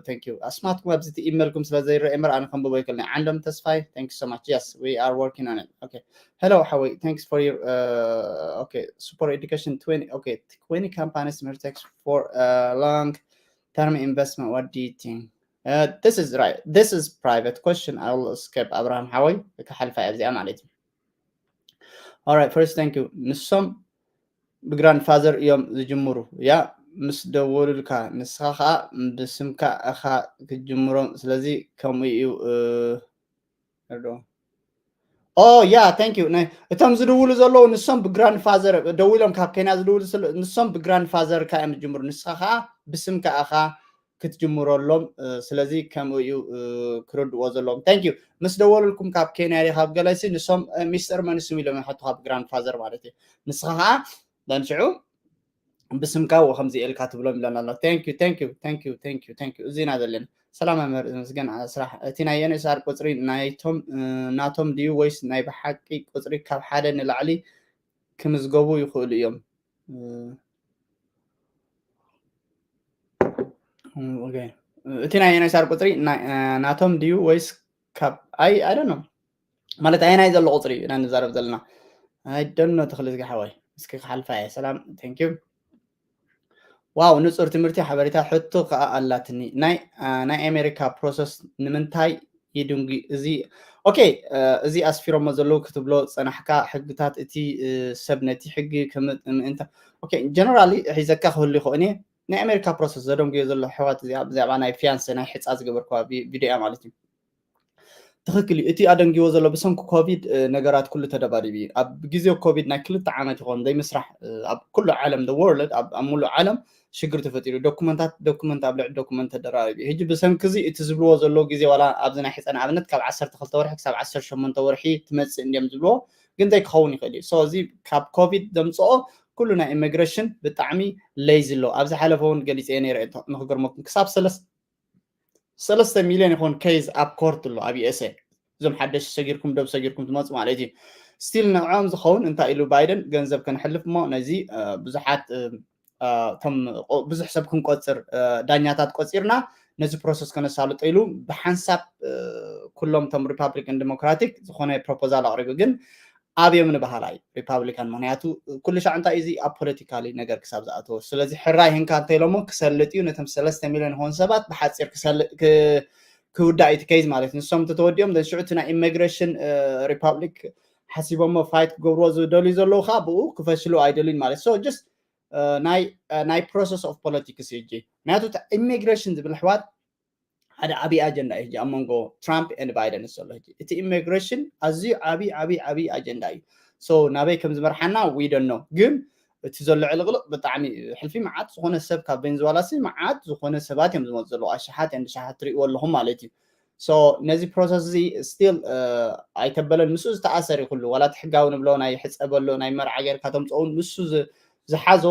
thank you ኣስማትኩም ኣብዚ ኢመልኩም ስለ ዘይረአ እምበር ኣነ ከንብቦ ይክእል ናይ ዓንዶም ተስፋይ thank you so much። Yes we are working on it። ኦኬ hello ሓወይ thanks for your okay super education twenty okay twenty companies mertex for a long term investment what do you think? This is right this is private question I will skip። ኣብርሃም ሓወይ ክሓልፋ እያ እዚኣ ማለት እዩ። Alright first thank you ንሶም ብግራንድፋዘር እዮም ዝጅምሩ። ያ ምስ ደወሉልካ ንስኻ ከዓ ብስምካ እኻ ክትጅምሮም ስለዚ ከምኡ እዩ። ኦ ያ thank you እቶም ዝድውሉ ዘለዉ ንሶም ብግራንድፋዘር ደዊሎም ካብ ኬንያ ዝድውሉ ንሶም ብግራንድፋዘርካ እዮም ዝጅምሩ ንስኻ ከዓ ብስምካ እኻ ክትጅምረሎም ስለዚ ከምኡ እዩ ክርድዎ ዘለዎም። Thank you ምስ ደወሉልኩም ካብ ኬንያ ዲ ካብ ገለሲ ንሶም ሚስተር መንስም ኢሎም ይሓቱ ካብ ግራንድፋዘር ማለት እዩ። ንስኻ ከዓ ዳንሽዑ ብስምካ ከምዚ ኢልካ ትብሎም ኢለና ኣሎ። Thank you thank you thank you thank you thank you እዚና ዘለና ሰላም መምህር ዝመስገን ስራሕ እቲ ናይ ኤንኤስኣር ቁፅሪ ናይቶም ናቶም ድዩ ወይስ ናይ ብሓቂ ቁፅሪ ካብ ሓደ ንላዕሊ ክምዝገቡ ይኽእሉ እዮም? እቲ ናይ ኤንኤስኣር ቁፅሪ ናቶም ድዩ ወይስ ካብ ኣይ ኣይ ነው ማለት ኣየናይ ዘሎ ቁፅሪ ኢና ንዛረብ ዘለና? ኣይ ዶንት ኖ ተኽሊ ዝጋ ሓወይ እስኪ ክሓልፋ እየ። ሰላም thank you። ዋው ንፁር ትምህርቲ ሓበሬታ ሕቶ ከዓ ኣላትኒ ናይ ናይ ኣሜሪካ ፕሮሰስ ንምንታይ ይድንጉ እዚ ኦኬ እዚ ኣስፊሮሞ ዘለዉ ክትብሎ ፀናሕካ ሕግታት እቲ ሰብ ነቲ ሕጊ ምእንታ ኦኬ ጀነራሊ ሒዘካ ክህሉ ይኽእን እየ። ናይ ኣሜሪካ ፕሮሰስ ዘደንጉዮ ዘሎ ኣሕዋት እዚኣ ብዛዕባ ናይ ፊያንሰ ናይ ሕፃ ዝገበርክዋ ቪድዮ እያ ማለት እዩ። ትኽክል እዩ እቲ ኣደንጊዎ ዘሎ ብሰንኪ ኮቪድ ነገራት ኩሉ ተደባዲቡ እዩ። ኣብ ግዜ ኮቪድ ናይ ክልተ ዓመት ይኾን ዘይምስራሕ ኣብ ኩሉ ዓለም the world ኣብ ሙሉእ ዓለም ሽግር ተፈጢሩ ዶኩመንታት ዶኩመንት ኣብ ልዕሊ ዶኩመንት ተደራሪቡ እዩ። ሕጂ ብሰንኪ እዚ እቲ ዝብልዎ ዘለዉ ግዜ ዋላ ኣብዚ ናይ ሕፀ ንኣብነት ካብ ዓሰርተ ክልተ ወርሒ ክሳብ ዓሰርተ ሸሞንተ ወርሒ ትመፅእ እንዲዮም ዝብልዎ ግን ዘይክኸውን ይኽእል እዩ። So እዚ ካብ ኮቪድ ዘምፅኦ ኩሉ ናይ ኢሚግሬሽን ብጣዕሚ ሌዚ ኣሎ። ኣብ ዝሓለፈ እውን ገሊፀ ነይረ ንክገርመኩም ክሳብ ሰለስተ ሚልዮን ይኾን ኬዝ ኣብ ኮርት ኣሎ ኣብ ዩኤስኤ። እዞም ሓደሽ ሰጊርኩም ደብ ሰጊርኩም ትመፁ ማለት እዩ። ስቲል ንዕኦም ዝኸውን እንታይ ኢሉ ባይደን ገንዘብ ከነሕልፍ እሞ ነዚ ብዙሓት እቶም ብዙሕ ሰብ ክንቆፅር ዳኛታት ቆፂርና ነዚ ፕሮሰስ ከነሳልጦ ኢሉ ብሓንሳብ ኩሎም እቶም ሪፓብሊካን ዲሞክራቲክ ዝኾነ ፕሮፖዛል ኣቕሪቡ ግን ኣብዮም ንባህላ እዩ ሪፓብሊካን። ምክንያቱ ኩሉ ሻዕ እንታይ እዚ ኣብ ፖለቲካሊ ነገር ክሳብ ዝኣተወ፣ ስለዚ ሕራይ ህንካ እንተኢሎሞ ክሰልጥ እዩ፣ ነቶም ሰለስተ ሚሊዮን ሆን ሰባት ብሓፂር ክሰልጥ ክ- ክውዳእ እዩ እቲ ኬዝ ማለት እዩ። ንሶም እንተተወዲኦም ሽዑ እቲ ናይ ኢሚግሬሽን ሪፓብሊክ ሓሲቦሞ ፋይት ክገብርዎ ዝደልዩ ዘለዉ ከዓ ብኡ ክፈሽሉ ኣይደልዩን ማለት። So just ናይ ፕሮሰስ ኦፍ ፖለቲክስ እዩ። ምክንያቱ ኢሚግሬሽን ዝብል ኣሕዋት ሓደ ዓብዪ ኣጀንዳ እዩ ሕጂ ኣብ መንጎ ትራምፕ ኤንድ ባይደን ዘሎ። ሕጂ እቲ ኢሚግሬሽን ኣዝዩ ዓብዪ ዓብዪ ዓብዪ ኣጀንዳ እዩ። So ናበይ ከም ዝመርሓና we don't know፣ ግን እቲ ዘሎ ዕልቕልቕ ብጣዕሚ ሕልፊ መዓት ዝኾነ ሰብ ካብ ቬንዙዋላ ሲ መዓት ዝኾነ ሰባት እዮም ዝመፁ ዘለዉ፣ ኣሽሓት ኤንድ ኣሽሓት ትሪእዎ ኣለኹም ማለት እዩ። So ነዚ ፕሮሰስ እዚ ስቲል ኣይተበለን፣ ምስኡ ዝተኣሰር እዩ ኩሉ፣ ዋላ እቲ ሕጋዊ ንብሎ ናይ ሕፀ በሎ ናይ መርዓ ጌርካ ተምፅኦውን ንሱ ዝ- ዝሓዞ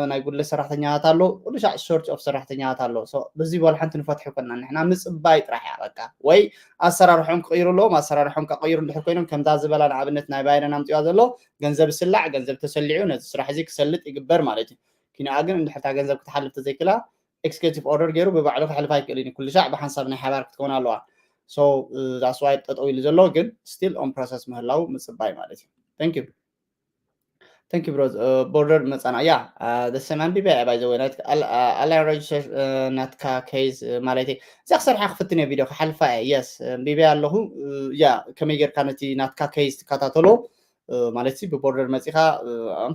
ናይ ጉድለት ሰራሕተኛታት ኣሎ፣ ኩሉ ሻዕ ሾርት ኦፍ ሰራሕተኛታት ኣሎ። በዚ በሉ ሓንቲ ንፈትሑ ኮና ንሕና ምፅባይ ጥራሕ እያ በቃ። ወይ ኣሰራርሖም ክቕይሩ ኣለዎም። ኣሰራርሖም ክቕይሩ እንድሕር ኮይኖም ከምዛ ዝበላ ንኣብነት ናይ ባይደን ኣምፅዋ ዘሎ ገንዘብ ስላዕ፣ ገንዘብ ተሰሊዑ ነዚ ስራሕ እዚ ክሰልጥ ይግበር ማለት እዩ። ኪንኣ ግን እንድሕርታ ገንዘብ ክትሓልፍ ተዘይክላ ኤክስኪዩቲቭ ኦርደር ገይሩ ብባዕሉ ክሕልፍ ኣይክእልን እዩ። ኩሉ ሻዕ ብሓንሳብ ናይ ሓባር ክትከውን ኣለዋ። So that's why ጠጠው ኢሉ ዘሎ ግን ስቲል ኦን ፕሮሰስ ምህላው ምፅባይ ማለት እዩ። Thank you። Thank you bro። ቦርደር መፃና ያ ደሰም ኣንቢበ እያ ባይዘወ ኣላን ረጅስተር ናትካ ኬዝ ማለት እዛ ክሰርሓ ክፍትን እየ ቪድዮ ክሓልፋ እየ የስ ኣንቢበ ኣለኹ። ያ ከመይ ጌርካ ነቲ ናትካ ኬዝ ትከታተሎ ማለት ሲ ብቦርደር መፂኻ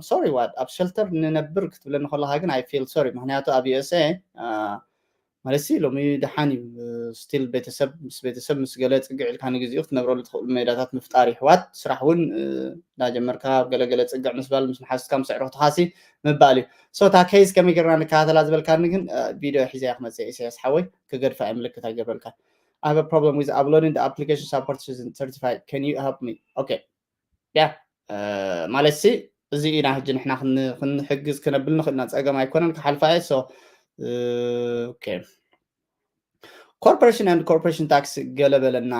ሶሪ ዋድ ኣብ ሸልተር ንነብር ክትብለኒ ከለካ ግን I feel sorry ምክንያቱ ኣብ USA ማለት ሲ ሎሚ ደሓን እዩ ስቲል ቤተሰብ ምስ ቤተሰብ ምስ ገለ ፅግዕ ኢልካ ንግዜኡ ክትነብረሉ ትኽእሉ ሜዳታት ምፍጣር ይሕዋት ስራሕ እውን እንዳጀመርካ ገለገለ ፅግዕ ምስባል ምስ መሓዝካ ምስ ኣዕሩኽትኻሲ ምባል እዩ። So እታ ኬዝ ከመይ ጌርና ንከታተላ ዝበልካኒ ግን ቪድዮ ሒዘያ ክመፅእ ኢሳያስ ሓወይ ክገድፋ እየ ምልክት ኣይገብረልካ። I have a problem with uploading the application support season thirty-five, can you help me? Okay። ያ ማለት ሲ እዚ ኢና ሕጂ ንሕና ክንሕግዝ ክነብል ንኽእልና ፀገም ኣይኮነን ክሓልፋ እየ። So okay። Corporation and corporation tax ገለ በለና።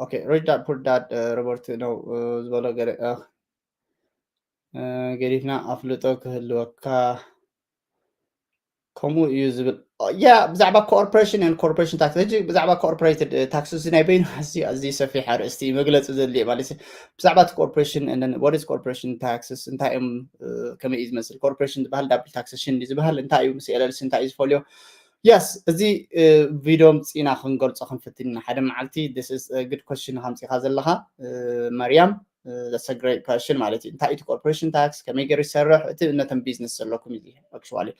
Okay, rich dad poor dad report ነው ዝበሎ ገለ ገዲፍና ኣፍልጦ ክህልወካ ከምኡ እዩ ዝብል። ያ ብዛዕባ corporation and corporation tax ሕጂ ብዛዕባ corporated tax እዚ ናይ በይኑ ኣዝዩ ኣዝዩ ሰፊሕ ኣርእስቲ እዩ መግለፂ ዘድልየ ማለት እዩ። ብዛዕባ እቲ corporation and what is corporation taxes እንታይ እዮም ከመይ እዩ ዝመስል corporation ዝበሃል double taxation ዝበሃል እንታይ እዩ ምስ LLC እንታይ እዩ ዝፈልዮ? Yes እዚ ቪድዮ ምፅኢና ክንገልፆ ክንፍትን ኢና ሓደ መዓልቲ። This is a good question ከምፂኻ ዘለካ መርያም። That's a great question ማለት እዩ። እንታይ እቲ corporation tax ከመይ ገይሩ ይሰርሕ እቲ ነተን ቢዝነስ ዘለኩም እዩ። Actually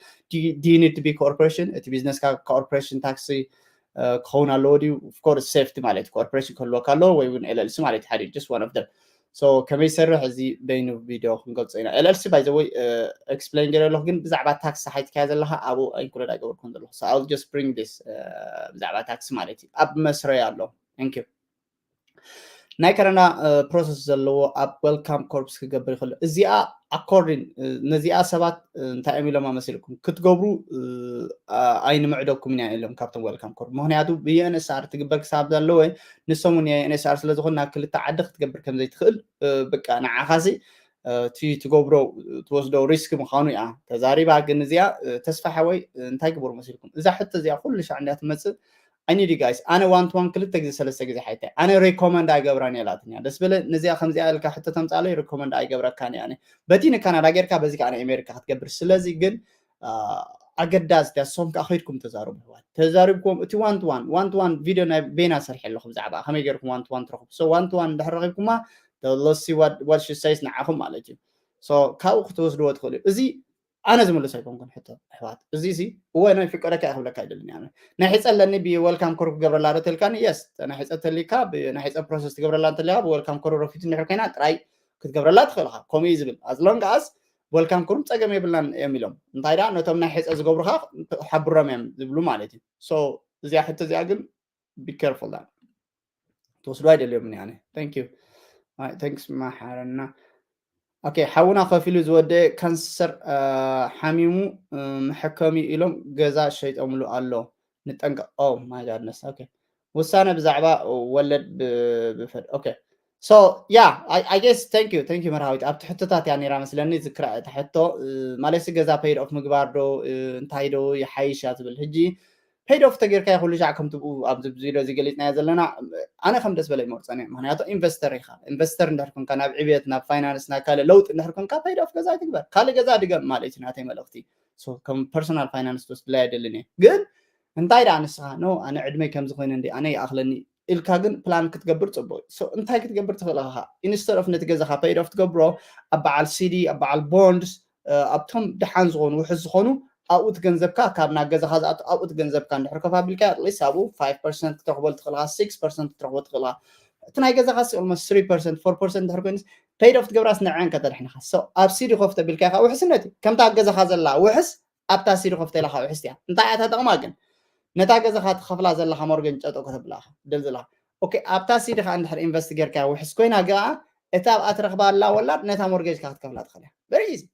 do you need to be corporation እቲ ቢዝነስካ corporation tax ክኸውን ኣለዎ ድዩ? Of course safety ማለት corporation ክህልወካ ኣለዎ ወይ እውን LLC ማለት ሓደ just one of them። So ከመይ ይሰርሕ እዚ በይኑ ቪድዮ ክንገልፆ ኢና። LLC by the way explain ገይረ ኣለኹ ግን ብዛዕባ tax ሓቲትካያ ዘለካ ኣብኡ include ኣይገበርኩን ዘለኹ። So I will just bring this ብዛዕባ tax ማለት እዩ ኣብ መስረያ ኣሎ። Thank you። ናይ ከረና ፕሮሰስ ዘለዎ ኣብ welcome corps ክገብር ይኽእል። እዚኣ according ነዚኣ ሰባት እንታይ እዮም ኢሎም መሲልኩም ክትገብሩ ኣይንምዕደኩም ኢና ኢሎም ካብቶም welcome corps። ምክንያቱ ብ UNSR ትግበር ክሳብ ዘለወ ንሶም እውን UNSR ስለዝኾን ናብ ክልተ ዓዲ ክትገብር ከም ዘይትኽእል በቃ ንዓኻሲ እቲ ትገብሮ ትወስዶ ሪስክ ምዃኑ እያ ተዛሪባ። ግን እዚኣ ተስፋ ሓወይ እንታይ ግበሩ መሲልኩም እዛ ሕቶ እዚኣ ኩሉ ሻዕ እንዲያ ትመፅእ I need you guys ኣነ one to one ክልተ ግዜ ሰለስተ ግዜ ሓይታይ ኣነ recommend ኣይገብራን እየ ላትኛ ደስ በለ ነዚኣ ከምዚኣ ኢልካ ሕቶ ተምፃለይ recommend ኣይገብረካን እየ ኣነ በቲ ንካናዳ ጌርካ በዚ ከዓ ናይ ኣሜሪካ ክትገብር ስለዚ ግን ኣገዳሲ እያ ሶም ከዓ ከይድኩም ተዛረቡ ኣሕዋት ተዛሪብኩም እቲ one to one one to one ቪድዮ ናይ ቤና ሰርሐ ኣለኹ ብዛዕባ ከመይ ገይርኩም one to one ትረኽቡ so one to one እንድሕር ረኺብኩማ let's see what what she says ንዓኹም ማለት እዩ so ካብኡ ክትወስድዎ ትኽእሉ እዚ ኣነ ዝምልስ ኣይኮንኩን ሕቶ ኣሕዋት እዚ ሲ እወ ናይ ፍቀደካ እየ ክብለካ ኣይደልን እያ ናይ ሕፀ ኣለኒ ብ welcome corps ክገብረላ ዶ ተልካኒ yes ናይ ሕፀ ተሊካ ናይ ሕፀ ፕሮሰስ ትገብረላ እንተለያ ብ welcome corps ረፊት እንድሕር ኮይና ጥራይ ክትገብረላ ትኽእል ኢኻ ከምኡ እዩ ዝብል as long as welcome corps ም ፀገም የብልናን እዮም ኢሎም እንታይ ደኣ ነቶም ናይ ሕፀ ዝገብሩኻ ሓብሮም እዮም ዝብሉ ማለት እዩ so እዚኣ ሕቶ እዚኣ ግን be careful ትወስዶ ኣይደልዮም እኔ ኣነ thank you thanks ማሓረና okay ሓውና ከፊሉ ዝወደአ ካንሰር ሓሚሙ መሐከሚ ኢሎም ገዛ ሸይጦምሉ ኣሎ ንጠንቀቅ oh my goodness okay ውሳነ ብዛዕባ ወለድ ብፈድ okay so yeah I guess thank you thank you መርሃዊት ኣብቲ ሕቶታት እያ ነራ መስለኒ ዝክራ እታ ሕቶ ማለት ገዛ paid off ምግባር ዶ እንታይ ዶ ይሓይሽ እያ ትብል ሕጂ paid off ተጌርካ ኩሉ ሻዕ ከምቲ ኣብዚ ቪድዮ እዚ ገሊፅናዮ ዘለና ኣነ ከም ደስ በለ ይመርፀን እየ። ምክንያቱ ኢንቨስተር ኢካ። ኢንቨስተር እንድሕር ኮንካ ናብ ዕብየት ናብ ፋይናንስ ናብ ካልእ ለውጢ እንድሕር ኮንካ paid off ገዛ ትግበር። ካልእ ገዛ ድገም ማለት እዩ ናተይ መልእክቲ። ከም ፐርሶናል ፋይናንስ ትወስድላ የደልን እየ። ግን እንታይ ደኣ ንስኻ ኖ ኣነ ዕድመይ ከምዚ ኮይነ እንዲ ኣነ ይኣኽለኒ ኢልካ ግን ፕላን ክትገብር ፅቡቅ እዩ። እንታይ ክትገብር ትኽእል ኢኻ? ኢንስተድ ኦፍ ነቲ ገዛኻ paid off ትገብሮ ኣብ በዓል ሲዲ ኣብ በዓል ቦንድስ ኣብቶም ደሓን ዝኾኑ ውሕስ ዝኾኑ ኣብኡ እቲ ገንዘብካ ካብ ናብ ገዛኻ ዝኣቱ ኣብኡ እቲ ገንዘብካ እንድሕር ከፍ ኣቢልካ ኣትሊስት ኣብኡ five percent ክትረኽበሉ ትኽእል ኢኻ፣ six percent ክትረኽቦ ትኽእል ኢኻ። እቲ ናይ ገዛኻ ሲ ኦልሞስት three percent four percent እንድሕር ኮይኑ paid off ትገብራስ ንዕን ከተድሕንኻ። ኣብ ሲዲ ኮፍ ተቢልካ ኢኻ ውሕስነት እዩ። ከምታ ኣብ ገዛኻ ዘላ ውሕስ ኣብታ ሲዲ ኮፍ ተኢላኻ ውሕስቲ እያ። እንታይ እያ እታ ጥቕማ ግን? ነታ ገዛኻ ትኸፍላ ዘለኻ ሞርገጅ ጨጠ ከተብላ ኢኻ ደል ዘለኻ። ኦኬ፣ ኣብታ ሲዲ ኸዓ እንድሕር ኢንቨስት ጌርካ ውሕስ ኮይና ገኣ እታ ኣብኣ ትረኽባ ኣላ ወላድ ነታ ሞርገጅካ ክትከፍላ ትኽእል እያ። Very easy።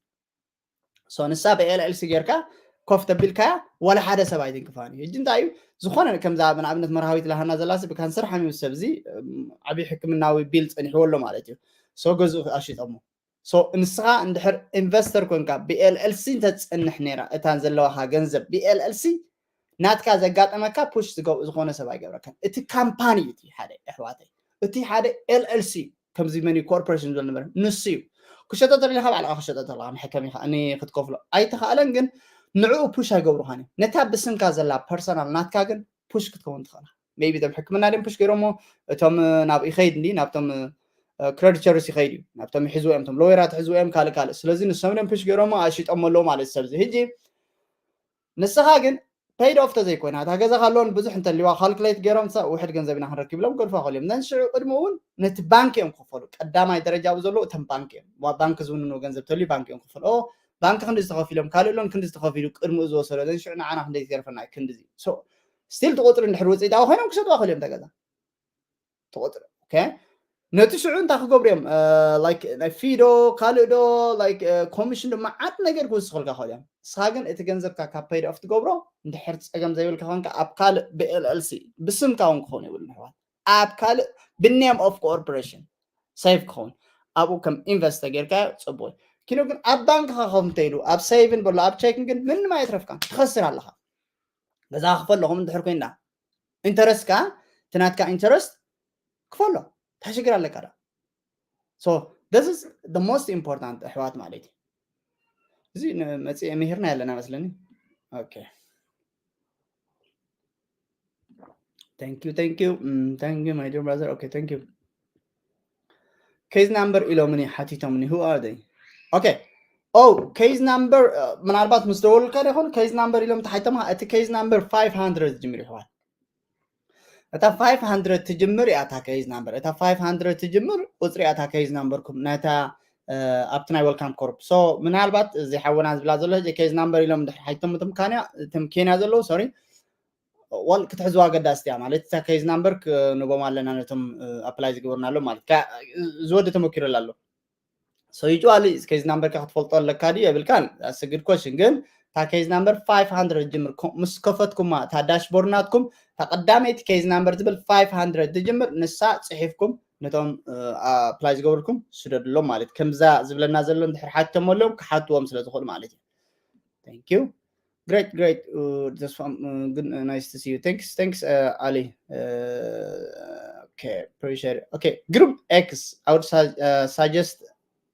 So ንሳ ብ ኤል ኤል ሲ ጌርካ ኮፍ ተቢልካያ ዋላ ሓደ ሰብ ኣይትንክፋን እዩ። ሕጂ እንታይ እዩ ዝኾነ ከምዛ ንኣብነት መርሃዊት ላሃና ዘላሲ ብካንሰር ሓሚሙ ሰብ እዚ ዓብዪ ሕክምናዊ ቢል ፀኒሕዎ ኣሎ ማለት እዩ። So ገዝኡ ኣሽጠሞ። So ንስኻ እንድሕር ኢንቨስተር ኮንካ ብ ኤል ኤል ሲ እንተትፀንሕ ነይራ እታ ዘለዋኻ ገንዘብ ብ ኤል ኤል ሲ ናትካ ዘጋጠመካ ፑሽ ዝኾነ ሰብ ኣይገብረካን። እቲ ካምፓኒ እዩ እቲ ሓደ ኣሕዋተይ፣ እቲ ሓደ ኤል ኤል ሲ ከምዚ መን ኮርፖሬሽን ዘሎ ነበረ ንሱ እዩ። ክሸጦ ተደሊኻ ባዕልኻ ክሸጦ ተለኻ መሐከሚኻ እኒ ክትከፍሎ ኣይተኻእለን። ግን ንዕኡ ፑሽ ኣይገብሩኻን እዮም። ነታ ብስምካ ዘላ ፐርሰናል ናትካ ግን ፑሽ ክትከውን ትኽእል። ሜቢ እቶም ሕክምና ድም ፑሽ ገይሮሞ እቶም ናብ ይኸይድ እንዲ ናብቶም ክረዲተርስ ይኸይድ እዩ ናብቶም ይሕዝዎ እዮም ቶም ሎየራት ይሕዝዎ እዮም ካልእ ካልእ። ስለዚ ንሶም ድም ፑሽ ገይሮሞ ኣሽጦሞ ኣለዉ ማለት ሰብዚ። ሕጂ ንስኻ ግን paid off ተዘይኮይና እታ ገዛኻ ሎን ብዙሕ እንተልዋ ካልኩሌት ገይሮም ውሕድ ገንዘብ ኢና ክንረክብ ኢሎም ገድፋ ከልዮም ነን ሽዑ ቅድሚ እውን ነቲ ባንክ እዮም ክኸፈሉ። ቀዳማይ ደረጃ ብዘለዉ እቶም ባንክ እዮም ባንክ ዝውንኑ ገንዘብ ተልዩ ባንክ እዮም ክፈሉ። ባንክ ክንዲ ዝተኸፊሎም ካልእ ሎን ክንዲ ዝተኸፊሉ ቅድሚኡ ዝወሰዶ ዘን ሽዑ ንዓና ክንደይ ዝገርፈና ክንድዚ። ስቲል ትቆፅሪ እንድሕር ውፅኢታዊ ኮይኖም ክሸጥዋ ክልዮም ተገዛ ትቆፅሪ። ነቲ ሽዑ እንታይ ክገብሩ እዮም? ናይ ፊዶ ካልእ ዶ ኮሚሽን ዶ መዓት ነገር ክውስኸልካ ክእል እዮም። ንስኻ ግን እቲ ገንዘብካ ካብ paid off ትገብሮ እንድሕር ፀገም ዘይብልካ ኮንካ ኣብ ካልእ ብ ኤል ኤል ሲ ብስምካ እውን ክኸውን ይብል ንሕዋት ኣብ ካልእ ብኔም ኦፍ ኮርፖሬሽን ሴፍ ክኸውን ኣብኡ ከም ኢንቨስት ተጌርካ ፅቡቅ። ኪኖ ግን ኣብ ባንክኻ ከም ተይሉ ኣብ ሴቪን በሎ ኣብ ቼኪን ግን ምንም ኣይትረፍካን ትኸስር ኣለኻ። ገዛ ክፈል ኣለኹም እንድሕር ኮይና ኢንተረስት ከኣ እቲ ናትካ ኢንተረስት ክፈሎ እንታይ ሽግር ኣለካ ዳ? So this is the most important ኣሕዋት ማለት እዩ። እዚ መፅእ ምሂርና ያለና መስለኒ። Okay, thank you, thank you, mm, thank you, my dear brother. Okay, thank you. Case number ኢሎምኒ ሓቲቶምኒ። Who are they? Okay. Oh, case number ምናልባት ምስ ደወሉልካ ዶ ይኾን? Case number ኢሎም ተሓይቶም። እቲ case number five hundred ዝጅምር ይሕዋት። እታ five hundred ትጅምር እያ እታ case number። እታ five hundred ትጅምር ቁፅሪ እያ እታ case number ኩም ነታ ኣብቲ ናይ welcome corp። So ምናልባት እዚ ሓወና ዝብላ ዘሎ case number ኢሎም ድሕሪ ሓይቶም እቶም ካንያ እቶም ኬንያ ዘለዉ ሶሪ ዋል ክትሕዝዋ ኣገዳስቲ እያ ማለት እታ case number ክንቦም ኣለና ነቶም ኣፕላይ ዝገበርና ኣሎ ማለት ዝወዲ ተመኪሩ ኣሎ። So ይጭዋሉ case number ካ ክትፈልጦ ኣለካ ድዩ የብልካን? That's a good question። ግን እታ case number five hundred ጅምር ምስ ከፈትኩማ እታ ዳሽቦርድ ናትኩም እታ ቀዳመይቲ case number ትብል five hundred ትጅምር ንሳ ፅሒፍኩም ነቶም ኣፕላይ ዝገብርኩም ስደድሎም ማለት ከምዛ ዝብለና ዘሎ እንድሕር ሓቶም ኣለዎም ክሓትዎም ስለ ዝኽእሉ ማለት እዩ። Thank you. Great, great. Uh, this one, uh, good, uh, nice to see you. Thanks, thanks, uh, Ali. Uh, okay, appreciate it. Okay, group X, I would su- uh, suggest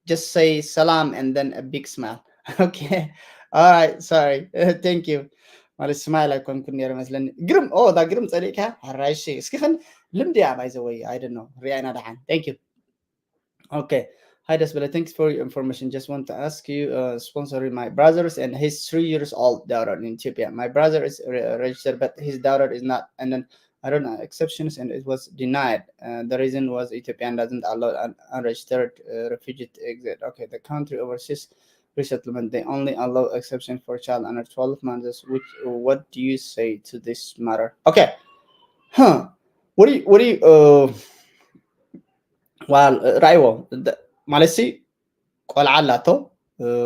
just say salam and then a big smile. Okay, all right, sorry. Uh, thank you. ማለት ስማይል ኣይኮንኩን ነይረ መስለኒ። ግርም ኦ ዳ ግርም ጸሊእካ ሕራይሺ እስኪ ኽን ልምዲ እያ ባይዘወይ ኣይደ ነው ሪኣይና ደሓን thank you. Okay. Hi, Desbele. Thanks for your information. Just want to ask you, uh, sponsoring my brothers and his three years old daughter in Ethiopia. My brother is re- registered, but his daughter is not. And then I don't know exceptions, and it was denied. Uh, the reason was Ethiopian doesn't allow an unregistered uh, refugee to exit. Okay, the country overseas resettlement they only allow exception for child under twelve months. Which what do you say to this matter? Okay, huh? What do you what do you uh? ዋል ራእይዎ ማለት ሲ ቆልዓ ኣላቶ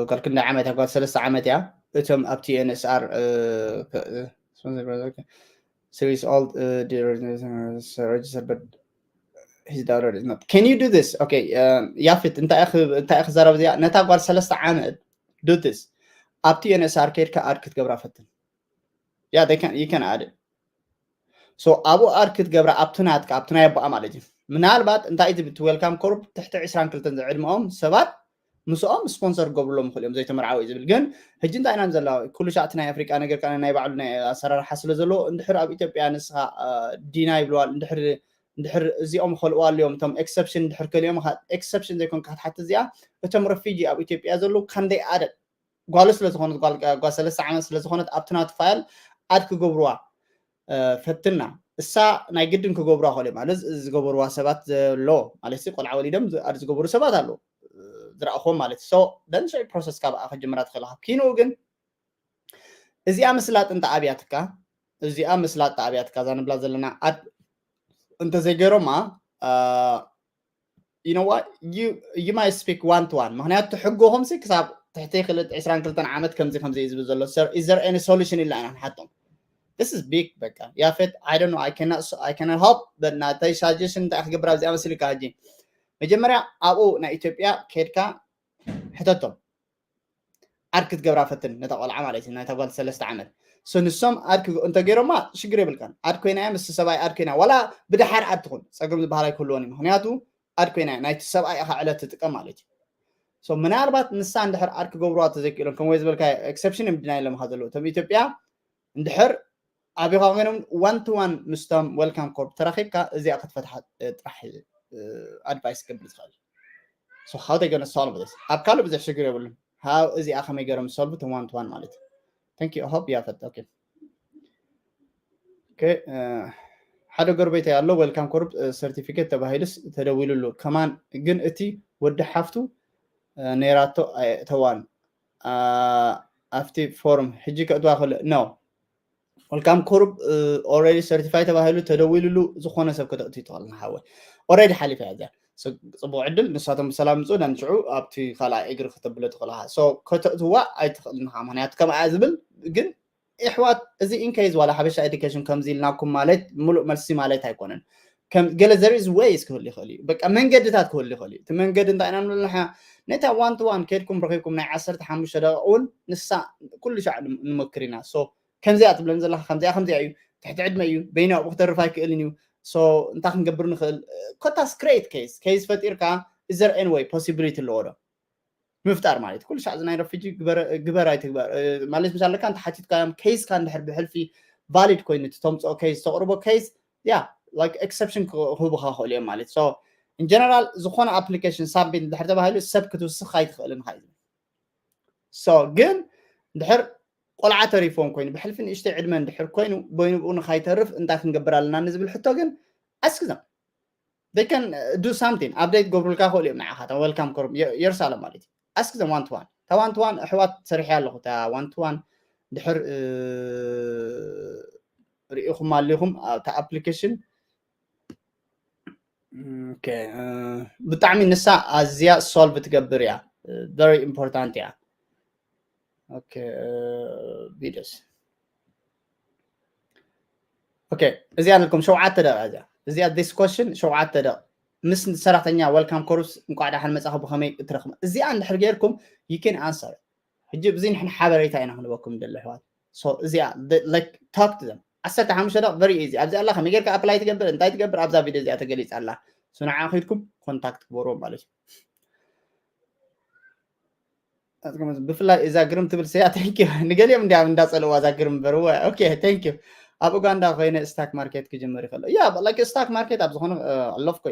ካልክንዳይ ዓመት እያ ጓል ሰለስተ ዓመት እያ። እቶም ኣብቲ ኤንኤስኣር series old registered but his daughter is not. Can you do this? Okay, ያፊት እንታይ ክዛረብ እዚኣ ነታ ጓል ሰለስተ ዓመት do this ኣብቲ ኤንኤስኣር ከይድካ ኣድ ክትገብራ ፈትን። Yeah, they can, you can add it. So ኣብኡ ኣድ ክትገብራ ኣብቲ ናትካ ኣብቲ ናይ ኣቦኣ ማለት እዩ። ምናልባት እንታይ እቲ welcome corp ትሕቲ ዕስራን ክልተን ዝዕድመኦም ሰባት ምስኦም ስፖንሰር ክገብርሎም ይኽእሉ እዮም ዘይተመርዓዊ እዩ ዝብል። ግን ሕጂ እንታይ ኢና ዘለና? ኩሉ ሻዕ እቲ ናይ ኣፍሪቃ ነገር ከኣ ናይ ባዕሉ ናይ ኣሰራርሓ ስለ ዘለዎ እንድሕር ኣብ ኢትዮጵያ ንስኻ ዲና ይብልዋል እንድሕር እንድሕር እዚኦም ኸልእዋ ኣለዮም እቶም exception እንድሕር ከልዮም exception ዘይኮን ክትሓት እዚኣ እቶም ረፊጂ ኣብ ኢትዮጵያ ዘለዉ ከንደይ ኣደ ጓሉ ስለ ዝኾነት ጓል ጓል ሰለስተ ዓመት ስለ ዝኾነት ኣብቲ ናቱ ፋይል ኣድ ክገብርዋ ፈትና እሳ ናይ ግድን ክገብርዋ ኸልዮም ማለት ዝገበርዋ ሰባት ዘሎ ማለት ቆልዓ ወሊዶም ኣድ ዝገበሩ ሰባት ኣለዉ ዝረእኹዎም ማለት so ደንሸይ process ካብ ክጅምራ ትኽእል ኪንኡ ግን እዚኣ ምስላጥ እንተ ኣብያትካ እዚኣ ምስላጥ ኣብያትካ እዛ ንብላ ዘለና ኣድ እንተዘይገይሮማ you know what you you might speak one to one ምክንያቱ ሕጎኹም ሲ ክሳብ ትሕቲ ክልተ ዕስራን ክልተን ዓመት ከምዚ ከምዚ እዩ ዝብል ዘሎ is there any solution ኢልና ኢና ንሓቶም this is big በቃ ያፌት I don't know I cannot I cannot help but ናተይ suggestion እንታይ ክገብር ኣብዚኣ መሲልካ ሕጂ መጀመርያ ኣብኡ ናይ ኢትዮጵያ ከድካ ሕተቶም ኣድ ክትገብራ ፈትን ነታ ቆልዓ ማለት እዩ ናይታ ጓል ሰለስተ ዓመት so ንሶም ኣድ እንተገይሮማ ሽግር የብልካን ኣድ ኮይና ምስ ሰብኣይ ኣድ ኮይና ዋላ ብድሓር ኣድ ትኹን ፀገም ዝበሃል ኣይክህልዎን እዩ ምክንያቱ ኣድ ኮይና ናይቲ ሰብኣይ ኢኻ ዕለት ትጥቀም ማለት እዩ so ምናልባት ንሳ እንድሕር ኣድ ክገብርዋ ተዘይክእሎም ከም ወይ ዝበልካ exception እዮም ድና ኢሎም ካ ዘለዉ እቶም ኢትዮጵያ እንድሕር ኣቢኻ ኮይኖም one to one ምስቶም welcome corp ተራኺብካ እዚኣ ክትፈትሓ ጥራሕ advice ክገብር ዝኽእል so how they gonna solve this ኣብ ካልእ ብዙሕ ሽግር የብሉን how እዚኣ ከመይ ገይሮም solve እቶም one to one ማለት እዩ thank you hope ያፈት okay okay ሓደ ጎረቤት ኣሎ welcome corp certificate ተባሂሉስ ተደዊሉሉ ከማን ግን እቲ ወዲ ሓፍቱ ነይራቶ ኣየእተዋን ኣብቲ ፎርም ሕጂ ከእትዋ ክእል no welcome corp already certify ተባሂሉ ተደዊሉሉ ዝኾነ ሰብ ከተእትዩ ትኽእል ንሓወ already ሓሊፋ እያ እዚኣ ፅቡቅ ዕድል ንሳቶም ብሰላም ምፅኡ ነንሽዑ ኣብቲ ካልኣይ እግሪ ክተብሎ ትኽእልካ so ከተእትዋ ኣይትኽእል ንካ ምክንያቱ ከምኣ ዝብል ግን ይሕዋት እዚ in case ዋላ ሓበሻ education ከምዚ ኢልናኩም ማለት ሙሉእ መልሲ ማለት ኣይኮነን ገለ there is ways ክህሉ ይኽእል እዩ በቃ መንገድታት ክህሉ ይኽእል እዩ እቲ መንገዲ እንታይ ኢና ንብል ንሓ ነታ one to one ከድኩም ረኺብኩም ናይ ዓሰርተ ሓሙሽተ ደቂቕ እውን ንሳ ኩሉ ሻዕ ንመክር ኢና so ከምዚኣ ትብለን ዘለካ ከምዚኣ ከምዚኣ እዩ ትሕቲ ዕድመ እዩ በይና ኣብኡ ክተርፍ ኣይክእልን እዩ so እንታይ ክንገብር ንኽእል ኮታስ create case case ፈጢርካ is there any way possibility ኣለዎ ዶ ምፍጣር ማለት ኩሉ ሻዕ ናይ ረፊጂ ግበር ኣይትግበር ማለት ምስ ኣለካ እንተ ሓቲትካዮም case ካ እንድሕር ብሕልፊ valid ኮይኑ ተምፅኦ case ተቕርቦ case yeah like exception ክህቡካ ክእሉ እዮም ማለት so in general ዝኾነ application submit እንድሕር ተባሂሉ ሰብ ክትውስኽ ኣይትኽእልን ካ so ግን እንድሕር ቆልዓ ተሪፎም ኮይኑ ብሕልፊ ንእሽተይ ዕድመ እንድሕር ኮይኑ በይኑ ብኡ ንካይተርፍ እንታይ ክንገብር ኣለና ንዝብል ሕቶ ግን ኣስክዘም they can do something update ገብሩልካ ክእሉ እዮም ንዓኻ እታ welcome corp የርሳሎ ማለት እዩ ask them one to one እታ one to one ኣሕዋት ሰሪሐ ኣለኹ እታ one to one ድሕር ርኢኹም ኣሊኹም እታ application ብጣዕሚ ንሳ ኣዝያ solve ትገብር እያ very important እያ videos okay እዚኣ ንልኩም ሸውዓተ ደቂቃ እዚኣ እዚኣ this question ሸውዓተ ደቂቃ ምስ ሰራሕተኛ welcome corps እንኳዕ ደሓን መጻኹ ብኸመይ እትረኽቡ እዚኣ እንድሕር ገይርኩም you can answer ሕጂ ብዚ ንሕን ሓበሬታ ኢና ክንበኩም ደለ ኣሕዋት so እዚኣ like talk to them ዓሰርተ ሓሙሽተ ደቂቃ very easy ኣብዚ ኣላ ከመይ ጌርካ apply ትገብር እንታይ ትገብር ኣብዛ video እዚኣ ተገሊጻ ኣላ so ንዓ ኺድኩም contact ግበርዎ ማለት እዩ ብፍላይ እዛ ግርም ትብል ሰያ thank you ንገሊኦም እንዲያ እንዳጸልዋ እዛ ግርም በርወ okay thank you ኣብ ኡጋንዳ ኮይነ stock market ክጅምር ይኽእል ያ like stock market ኣብ ዝኾነ ኣለፍኮ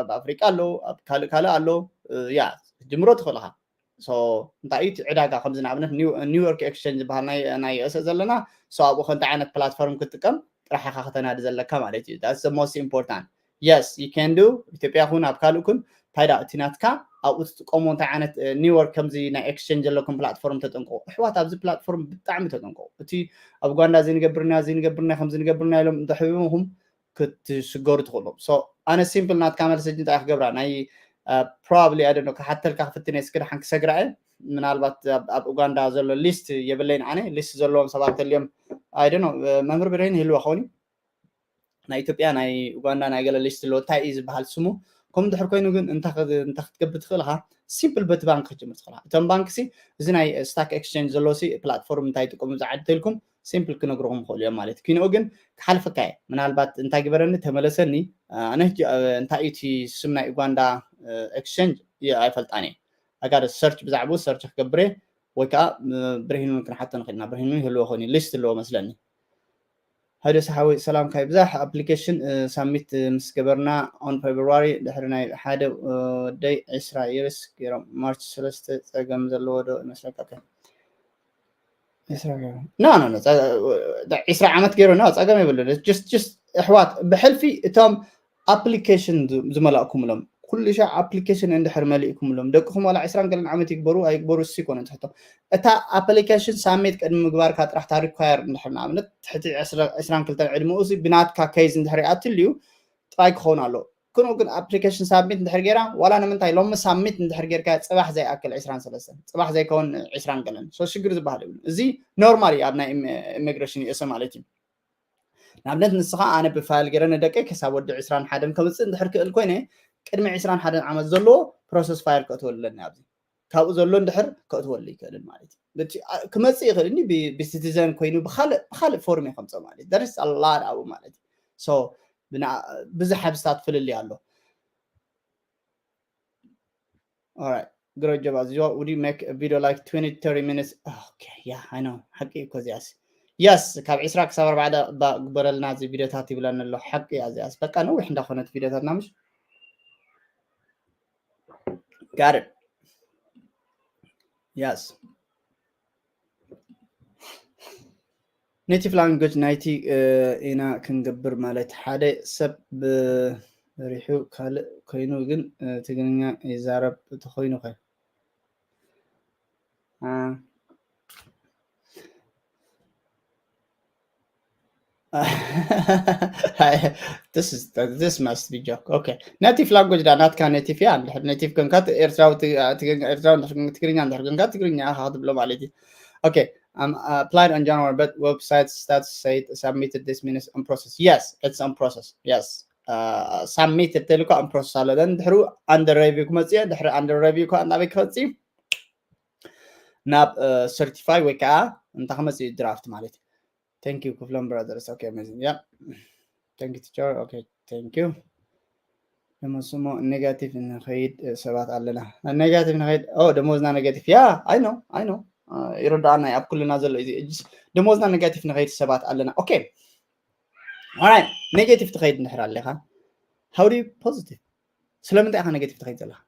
ኣብ ኣፍሪቃ ኣለዉ ኣብ ካልእ ካልእ ኣለዉ ያ ጅምሮ ትኽእልኻ so እንታይ እቲ ዕዳጋ ከምዚ ንኣብነት new york exchange ዝበሃል ናይ ርእሰ ዘለና so ኣብኡ ከምቲ ዓይነት platform ክትጥቀም ጥራሕ ኢኻ ከተናዲ ዘለካ ማለት እዩ that's most important yes you can do ኢትዮጵያ ኩን ኣብ ካልእ ኩን እንታይ ዳ እቲ ናትካ ኣብኡ ትጥቀሞ እንታይ ዓይነት new york ከምዚ ናይ exchange ዘለኩም platform ተጠንቀቁ ኣሕዋት ኣብዚ platform ብጣዕሚ ተጠንቀቁ እቲ ኣብ ኡጋንዳ እዚ ንገብርና እዚ ንገብርና ከምዚ ንገብርና ኢሎም እንተሕቢቦኹም ክትስገሩ ትኽእሉ so ኣነ simple ናትካ መልሲ ሕጂ እንታይ ክገብራ ናይ probably ኣደኖ ክሓተልካ ክፍትነ እስኪ ደሓን ክሰግራ እየ ምናልባት ኣብ ኡጋንዳ ዘሎ list የብለይን ኣነ list ዘለዎም ሰባት ተልዮም ኣይደኖ መምህር ብርሂን ይህልዋ ኸውን ናይ ኢትዮጵያ ናይ ኡጋንዳ ናይ ገለ list ኣሎ እንታይ እዩ ዝበሃል ስሙ ከም ድሕር ኮይኑ ግን እንታይ ክትገብር ትኽእል ኢኻ simple በቲ ባንክ ክትጅምር ትኽእል እቶም ባንክ ሲ እዚ ናይ stock exchange ዘሎ ሲ platform እንታይ ይጥቀሙ ዝዓድተልኩም ሲምፕል ክነግርኹም ይኽእሉ እዮም ማለት እዩ። ኪንኡ ግን ክሓልፈካ እየ። ምናልባት እንታይ ግበረኒ፣ ተመለሰኒ። ኣነ ሕጂ እንታይ እዩ እቲ ስም ናይ ኡጋንዳ ኤክስቸንጅ ኣይፈልጣን እየ። ኣጋደ ሰርች ብዛዕባኡ ሰርች ክገብር እየ። ወይ ከዓ ብርሂኑን ክንሓቶ ንኽእል ኢና። ብርሂኑ ይህልዎ ኾይኑ ሊስት ኣለዎ መስለኒ። ሃይደስ ሓወይ ሰላምካ ይብዛሕ። ኣፕሊኬሽን ሳሚት ምስ ገበርና ኦን ፌብሩዋሪ ድሕሪ ናይ ሓደ ወደይ ዕስራ ይርስ ገይሮም ማርች ሰለስተ ጸገም ዘለዎ ዶ ይመስለካ? ዒስራ ዓመት ገይሩ ና ጸገም የብሉ። ኣሕዋት ብሕልፊ እቶም ኣፕሊኬሽን ዝመላእኩምሎም ኩሉ ሻዕ ኣፕሊኬሽን እንድሕር መሊእኩምሎም ደቅኹም ዋላ ዕስራን ገለን ዓመት ይግበሩ ኣይግበሩ እሱ ይኮነ ትሕቶ። እታ ኣፕሊኬሽን ሳሚት ቅድሚ ምግባርካ ጥራሕ ታ ሪኳየር እንድሕር ንኣብነት ትሕቲ ዕስራን ክልተን ዕድመኡ ብናትካ ኬዝ እንድሕር ኣትልዩ ጥራይ ክኸውን ኣሎ። ክንኡ ግን ኣፕሊኬሽን ሳብሚት እንድሕር ጌራ ዋላ ንምንታይ ሎሚ ሳብሚት እንድሕር ጌርካ ጽባሕ ዘይኣክል ዕስራን ሰለስተን ጽባሕ ዘይከውን ዕስራን ገለን ሽግር ዝበሃል ይብሉ። እዚ ኖርማል እዩ ኣብ ናይ ኢሚግሬሽን ዩኤስ ማለት እዩ። ንኣብነት ንስኻ ኣነ ብፋይል ገይረ ንደቀይ ክሳብ ወዲ ዕስራን ሓደን ከምፅእ እንድሕር ክእል ኮይነ ቅድሚ ዕስራን ሓደን ዓመት ዘለዎ ፕሮሰስ ፋይል ከእትወለኒ ኣብዚ ካብኡ ዘሎ እንድሕር ከእትወሉ ይክእልን ማለት እዩ። ክመፅእ ይኽእል እ ብሲቲዘን ኮይኑ ብካልእ ፎርም ከምፀ ማለት ደርስ ኣላድ ኣብኡ ማለት እዩ። ብዙሕ ሕብስታት ፍልልይ ኣሎ። Great job as usual. Would you make a video like twenty, thirty minutes? Okay, yeah, I know. ሓቂ እኮ እዚኣስ የስ ካብ ዕስራ ክሳብ ኣርባዕተ ግበረልና እዚ ቪዲዮታት ይብለኒ ኣሎ። ሓቂ እያ እዚኣስ በቃ ነዊሕ እንዳኾነት ቪዲዮታትና ምሽ ጋር የስ ኔቲቭ ላንጉጅ ናይቲ ኢና ክንገብር ማለት ሓደ ሰብ በሪሑ ካልእ ኮይኑ ግን ትግርኛ ይዛረብ እንተኮይኑ ከ this is this must be joke okay native language ዳ ናትካ ኔቲቭ ያ እንድሕር ኔቲቭ ኮንካ ኤርትራዊ ኤርትራዊ ትግርኛ እንድሕር ኮንካ ትግርኛ ኢኻ ክትብሎ ማለት እዩ okay I'm applied on January but website stats said submitted this minutes on process yes it's on process yes ሳሚት እተልኮ ኣብ ፕሮሰስ ኣሎ ድሕሩ under review ክመፅእ ድሕሪ under review ከ ናበይ ክመፅእ ናብ ሰርቲፋይ ወይ ከዓ እንታይ ክመፅእ ድራፍት ማለት እዩ thank you ክፍሎም brothers okay amazing yeah thank you teacher okay thank you ደሞስሞ ኔጋቲቭ ንኸይድ ሰባት ኣለና ኔጋቲቭ ንኸይድ ደሞዝና ኔጋቲቭ ያ I know I know ይረዳኣና ኣብ ኩልና ዘሎ እዚ ደሞዝና ኔጋቲቭ ንኸይድ ሰባት ኣለና okay ኦራይት ኔጌቲቭ ትኸይድ እንድሕር ኣለኻ how do you positive ስለምንታይ ኢኻ ኔጌቲቭ ትኸይድ ዘለኻ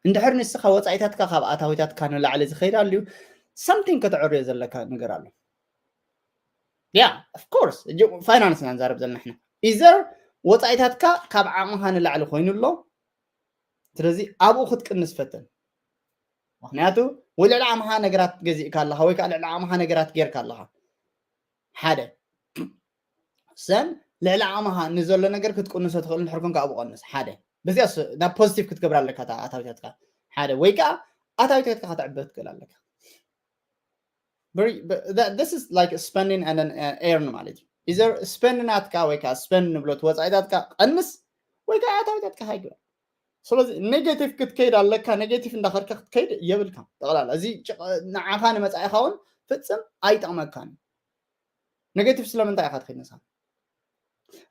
እንድሕር ንስኻ ወፃኢታትካ ካብ ኣታዊታትካ ንላዕሊ ዝኸይድ ኣልዩ something ከተዕርዮ ዘለካ ነገር ኣሎ yeah of course ፋይናንስ ኢና ንዛረብ ዘለና ሕና either ወፃኢታትካ ካብ ዓቕምኻ ንላዕሊ ኮይኑ ኣሎ ስለዚ ኣብኡ ክትቅንስ ፈትን ምክንያቱ ወይ ልዕሊ ዓቕምኻ ነገራት ገዚእካ ኣለኻ ወይ ከዓ ልዕሊ ዓቕምኻ ነገራት ጌርካ ኣለኻ ሓደ ሰን ልዕሊ ዓቕምኻ ንዘሎ ነገር ክትቅንሶ ትኽእል እንድሕር ኮንካ ኣብኡ ቀንስ ሓደ በዚኣ ናብ ፖዚቲቭ ክትገብር ኣለካ ኣታዊታትካ ሓደ ወይ ከዓ ኣታዊታትካ ከተዕብት ትኽእል ኣለካ this is like spending and an earn ማለት እዩ either spend ናትካ ወይ ከዓ spend ንብሎ ወፃኢታትካ ቀንስ ወይ ከዓ ኣታዊታትካ ሃይግበር ስለዚ ኔጌቲቭ ክትከይድ ኣለካ ኔጌቲቭ እንዳኸድካ ክትከይድ የብልካ ጠቕላላ እዚ ንዓኻ ንመፃኢኻ እውን ፍፅም ኣይጠቕመካን ኔጌቲቭ ስለምንታይ ኢኻ ትኸይድ ንሳ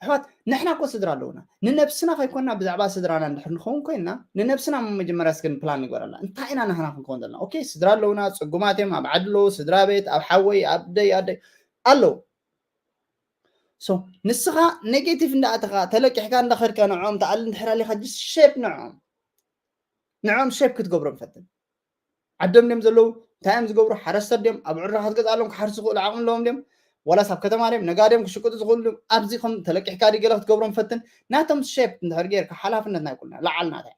ኣሕዋት ንሕና እኮ ስድራ ኣለውና ንነብስና ከይኮንና ብዛዕባ ስድራና እንድሕር ንኸውን ኮይንና ንነብስና መጀመርያ እስከ ፕላን ንግበረላ እንታይ ኢና ናህና ክንከውን ዘለና ኦኬ ስድራ ኣለውና ፅጉማት እዮም ኣብ ዓዲ ኣለዉ ስድራ ቤት ኣብ ሓወይ ኣብ ደይ ኣደይ ኣለዉ ንስኻ ኔጌቲቭ እንዳኣተኻ ተለቂሕካ እንዳኸድካ ንዕኦም ተኣሊ እንድሕር ኣሊኻ ጅስ ሼፕ ንዕኦም ንዕኦም ሼፕ ክትገብሮም ፈትን ዓዶም ድም ዘለዉ እንታይ እዮም ዝገብሩ ሓረስቶት ድም ኣብ ዕራ ክትገዝኣሎም ክሓርሱ ክኽእሉ ዓቕሚ ኣለዎም ድም ዋላስ ኣብ ከተማ ድም ነጋድዮም ክሽቅጡ ዝኽእሉ ድም ኣብዚ ከም ተለቂሕካ ድገለ ክትገብሮም ፈትን ናቶም ሼፕ እንድሕር ጌርካ ሓላፍነት ናይ ኩልና ለዓል ናታይ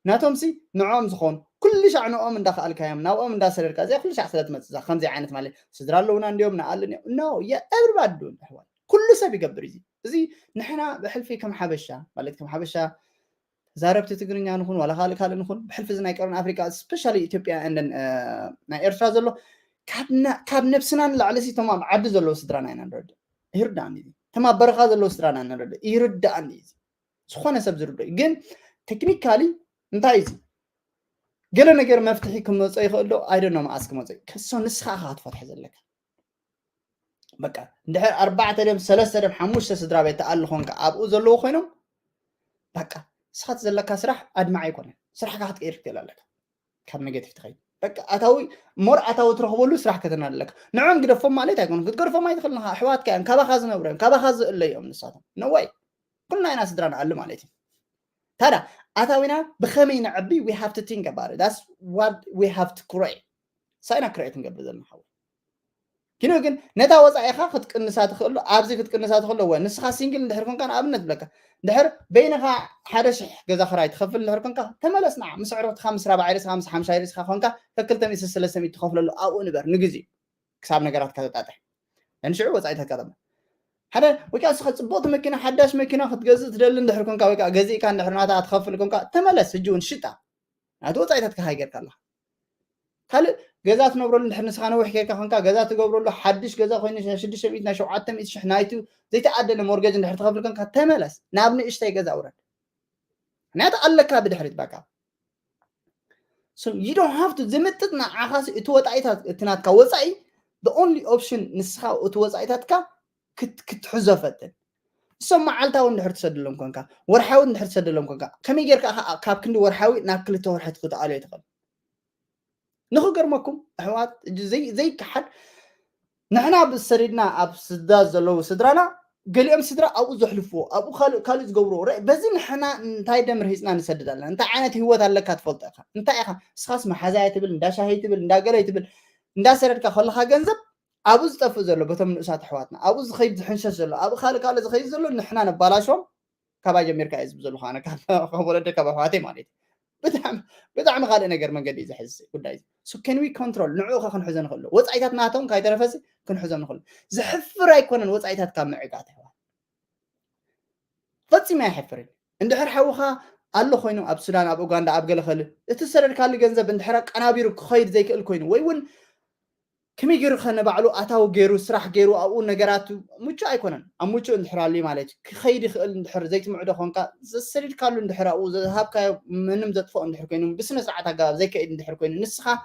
ናቶም ሲ ንዕኦም ዝኾኑ ኩሉ ሻዕ ንኦም እንዳኸኣልካዮም ናብኦም እንዳሰደድካ እዚኣ ኩሉ ሻዕ ስለ ትመፅእ እዛ ከምዚ ዓይነት ማለት ስድራ ኣለውና እንዲዮም ንኣልን እዮም no everybody do ኣሕዋት ኩሉ ሰብ ይገብር እዚ እዚ ንሕና ብሕልፊ ከም ሓበሻ ማለት ከም ሓበሻ ተዛረብቲ ትግርኛ ንኹን ዋላ ካልእ ካልእ ንኹን ብሕልፊ እዚ ናይ ቀርን ኣፍሪቃ ስፔሻሊ ኢትዮጵያ ናይ ኤርትራ ዘሎ ካብ ነብስና ንላዕሊ ሲ እቶም ኣብ ዓዲ ዘለዉ ስድራና ኢና ንረድእ ይርዳእኒ እዚ እቶም ኣብ በረኻ ዘለዉ ስድራና ንረድእ ይርዳእኒ እዚ ዝኾነ ሰብ ዝርድእ ግን ቴክኒካሊ እንታይ እዚ ገለ ነገር መፍትሒ ክመፀ ይኽእል ዶ ኣይደኖ መዓስ ክመፀ ከሶ ንስኻ ኢኻ ክትፈትሐ ዘለካ በቃ እንድሕር ኣርባዕተ ድም ሰለስተ ድም ሓሙሽተ ስድራ ቤት ተኣሉ ኾንካ ኣብኡ ዘለዉ ኮይኖም በቃ ንስኻ ዘለካ ስራሕ ኣድማዒ ኣይኮነን። ስራሕካ ክትቀይር ክትክእል ኣለካ። ካብ ኔጌቲቭ ትኸይድ በቃ ኣታዊ ሞር ኣታዊ ትረኽበሉ ስራሕ ከተና ኣለካ። ንዖም ግደፎም ማለት ኣይኮነ ክትገድፎም ኣይትኽእል ንኻ ኣሕዋትካ እዮም ካባኻ ዝነብሩ እዮም ካባኻ ዝእለዮም ንሳቶም ነዋይ ኩልና ኢና ስድራ ንኣሉ ማለት እዩ። ታዲያ ኣታዊና ብኸመይ ንዕቢ we have to think about it that's what we have to create ሳይና ክሬት ንገብር ዘለና ሓዊ ኪኖ ግን ነታ ወፃኢኻ ክትቅንሳ ትኽእሉ ኣብዚ ክትቅንሳ ትኽእሉ ወ ንስኻ ሲንግል እንድሕር ኮንካ ንኣብነት ብለካ ድሕር በይንኻ ሓደ ሽሕ ገዛ ክራይ ትኸፍል እንድሕር ኮንካ ተመለስ ንዓ ምስ ዕርክትኻ ምስ ራብዓይ ርእስኻ ምስ ሓምሻይ ርእስኻ ኮንካ ከክልተ ሚእቲ ሰለስተ ሚእቲ ትኸፍለሉ ኣብኡ ንበር ንግዜ ክሳብ ነገራትካ ተጣጥሕ ንሽዑ ወፃኢታትካ ተማ ሓደ ወይ ከዓ ንስኻ ፅቡቕቲ መኪና ሓዳሽ መኪና ክትገዝእ ትደሊ እንድሕር ኮንካ ወይ ከዓ ገዚእካ እንድሕር ናታ ትኸፍል ኮንካ ተመለስ ሕጂ እውን ሽጣ ናቲ ወፃኢታትካ ሃይ ጌርካ ኣለኻ ካልእ ገዛ ትነብረሉ እንድሕር ንስኻ ነዊሕ ጌርካ ኮንካ ገዛ ትገብረሉ ሓድሽ ገዛ ኮይኑ ናይ ሽዱሽተ ሚእቲ ናይ ሸውዓተ ሚእቲ ሽሕ ናይቱ ዘይተኣደነ ሞርጌጅ እንድሕር ትኸፍል ኮንካ ተመለስ ናብ ንእሽተይ ገዛ ውረድ ምክንያቱ ኣለካ ብድሕሪት ባካ so you don't have to ዝምጥጥ ንዓኻ እቲ ወፃኢታት እቲ ናትካ ወፃኢ the only option ንስኻ እቲ ወፃኢታትካ ክትሕዞ ፈትን እሶም መዓልታዊ እንድሕር ትሰድሎም ኮንካ ወርሓዊ እንድሕር ትሰድሎም ኮንካ ከመይ ጌርካ ካብ ክንዲ ወርሓዊ ናብ ክልተ ወርሒ ክትኣልዮ ትኽእል ንኽገርመኩም ኣሕዋት ዘይከሓድ ንሕና ብሰሪድና ኣብ ስዳ ዘለዉ ስድራና ገሊኦም ስድራ ኣብኡ ዘሕልፍዎ ኣብኡ ካልእ ካልእ ዝገብርዎ ረ በዚ ንሕና እንታይ ደም ርሂፅና ንሰድድ ኣለና እንታይ ዓይነት ህይወት ኣለካ ትፈልጦ ኢኻ እንታይ ኢኻ ንስኻስ መሓዛያ ትብል እንዳሻሂ ትብል እንዳገለይ ትብል እንዳሰረድካ ከለካ ገንዘብ ኣብኡ ዝጠፍእ ዘሎ በቶም ንኡሳት ኣሕዋትና ኣብኡ ዝኸይድ ዝሕንሸሽ ዘሎ ኣብኡ ካልእ ካልእ ዝኸይድ ዘሎ ንሕና ነባላሾም ካባይ ጀሚርካ እየ ዝብ ዘለኹ ኣነ ካብ ወለደ ካብ ኣሕዋተይ ማለት እዩ ብጣዕሚ ካልእ ነገር መንገዲ እዩ ዝሕዝ ጉዳይ so can we control ንዕኡ ከ ክንሕዞ ንኽእሉ ወፃኢታት ናቶም ካይተረፈሲ ክንሕዞም ንኽእሉ ዘሕፍር ኣይኮነን ወፃኢታት ካብ ምዕጋት ኣሕዋት ፈፂመ ኣይሕፍርን እንድሕር ሓውኻ ኣሎ ኮይኑ ኣብ ሱዳን ኣብ ኡጋንዳ ኣብ ገለ ኸል እቲ ዝሰደድካሉ ገንዘብ እንድሕር ኣቀናቢሩ ክኸይድ ዘይክእል ኮይኑ ወይ እውን ከመይ ገይሩ ከ ንባዕሉ ኣታዊ ገይሩ ስራሕ ገይሩ ኣብኡ ነገራቱ ምቹእ ኣይኮነን ኣብ ምቹእ እንድሕር ኣልዩ ማለት እዩ ክኸይድ ይኽእል እንድሕር ዘይትምዕዶ ኾንካ ዘሰዲድካሉ እንድሕር ኣብኡ ዝሃብካዮ ምንም ዘጥፍኦ እንድሕር ኮይኑ ብስነ ስርዓት ኣገባብ ዘይከይድ እንድሕር ኮይኑ ንስኻ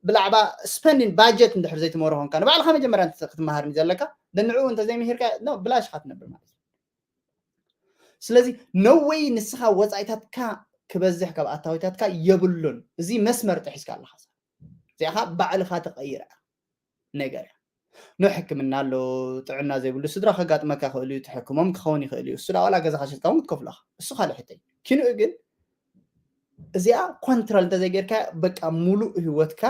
ብላዕባ ስፐንዲን ባጀት እንድሕር ዘይትመሮ ኾንካ ንባዕልኻ መጀመርያ ክትመሃር ዘለካ ንዕኡ እንተዘይምሂርካ ብላሽኻ ትነብር ማለት እዩ ስለዚ ነወይ ንስኻ ወፃኢታትካ ክበዝሕ ካብ ኣታዊታትካ የብሉን እዚ መስመር ጥሒስካ ኣለኻ እዚኣኻ ባዕልኻ ተቐይር ነገር እያ ኖ ሕክምና ኣሎ ጥዕና ዘይብሉ ስድራ ከጋጥመካ ክእል እዩ ትሕክሞም ክኸውን ይኽእል እዩ እሱ ዳዋላ ገዛኻ ሽጥካ እውን ክትከፍሎኻ እሱ ካልእ ሕተይ ኪንኡ ግን እዚኣ ኮንትሮል እንተዘይጌርካ በቃ ሙሉእ ህይወትካ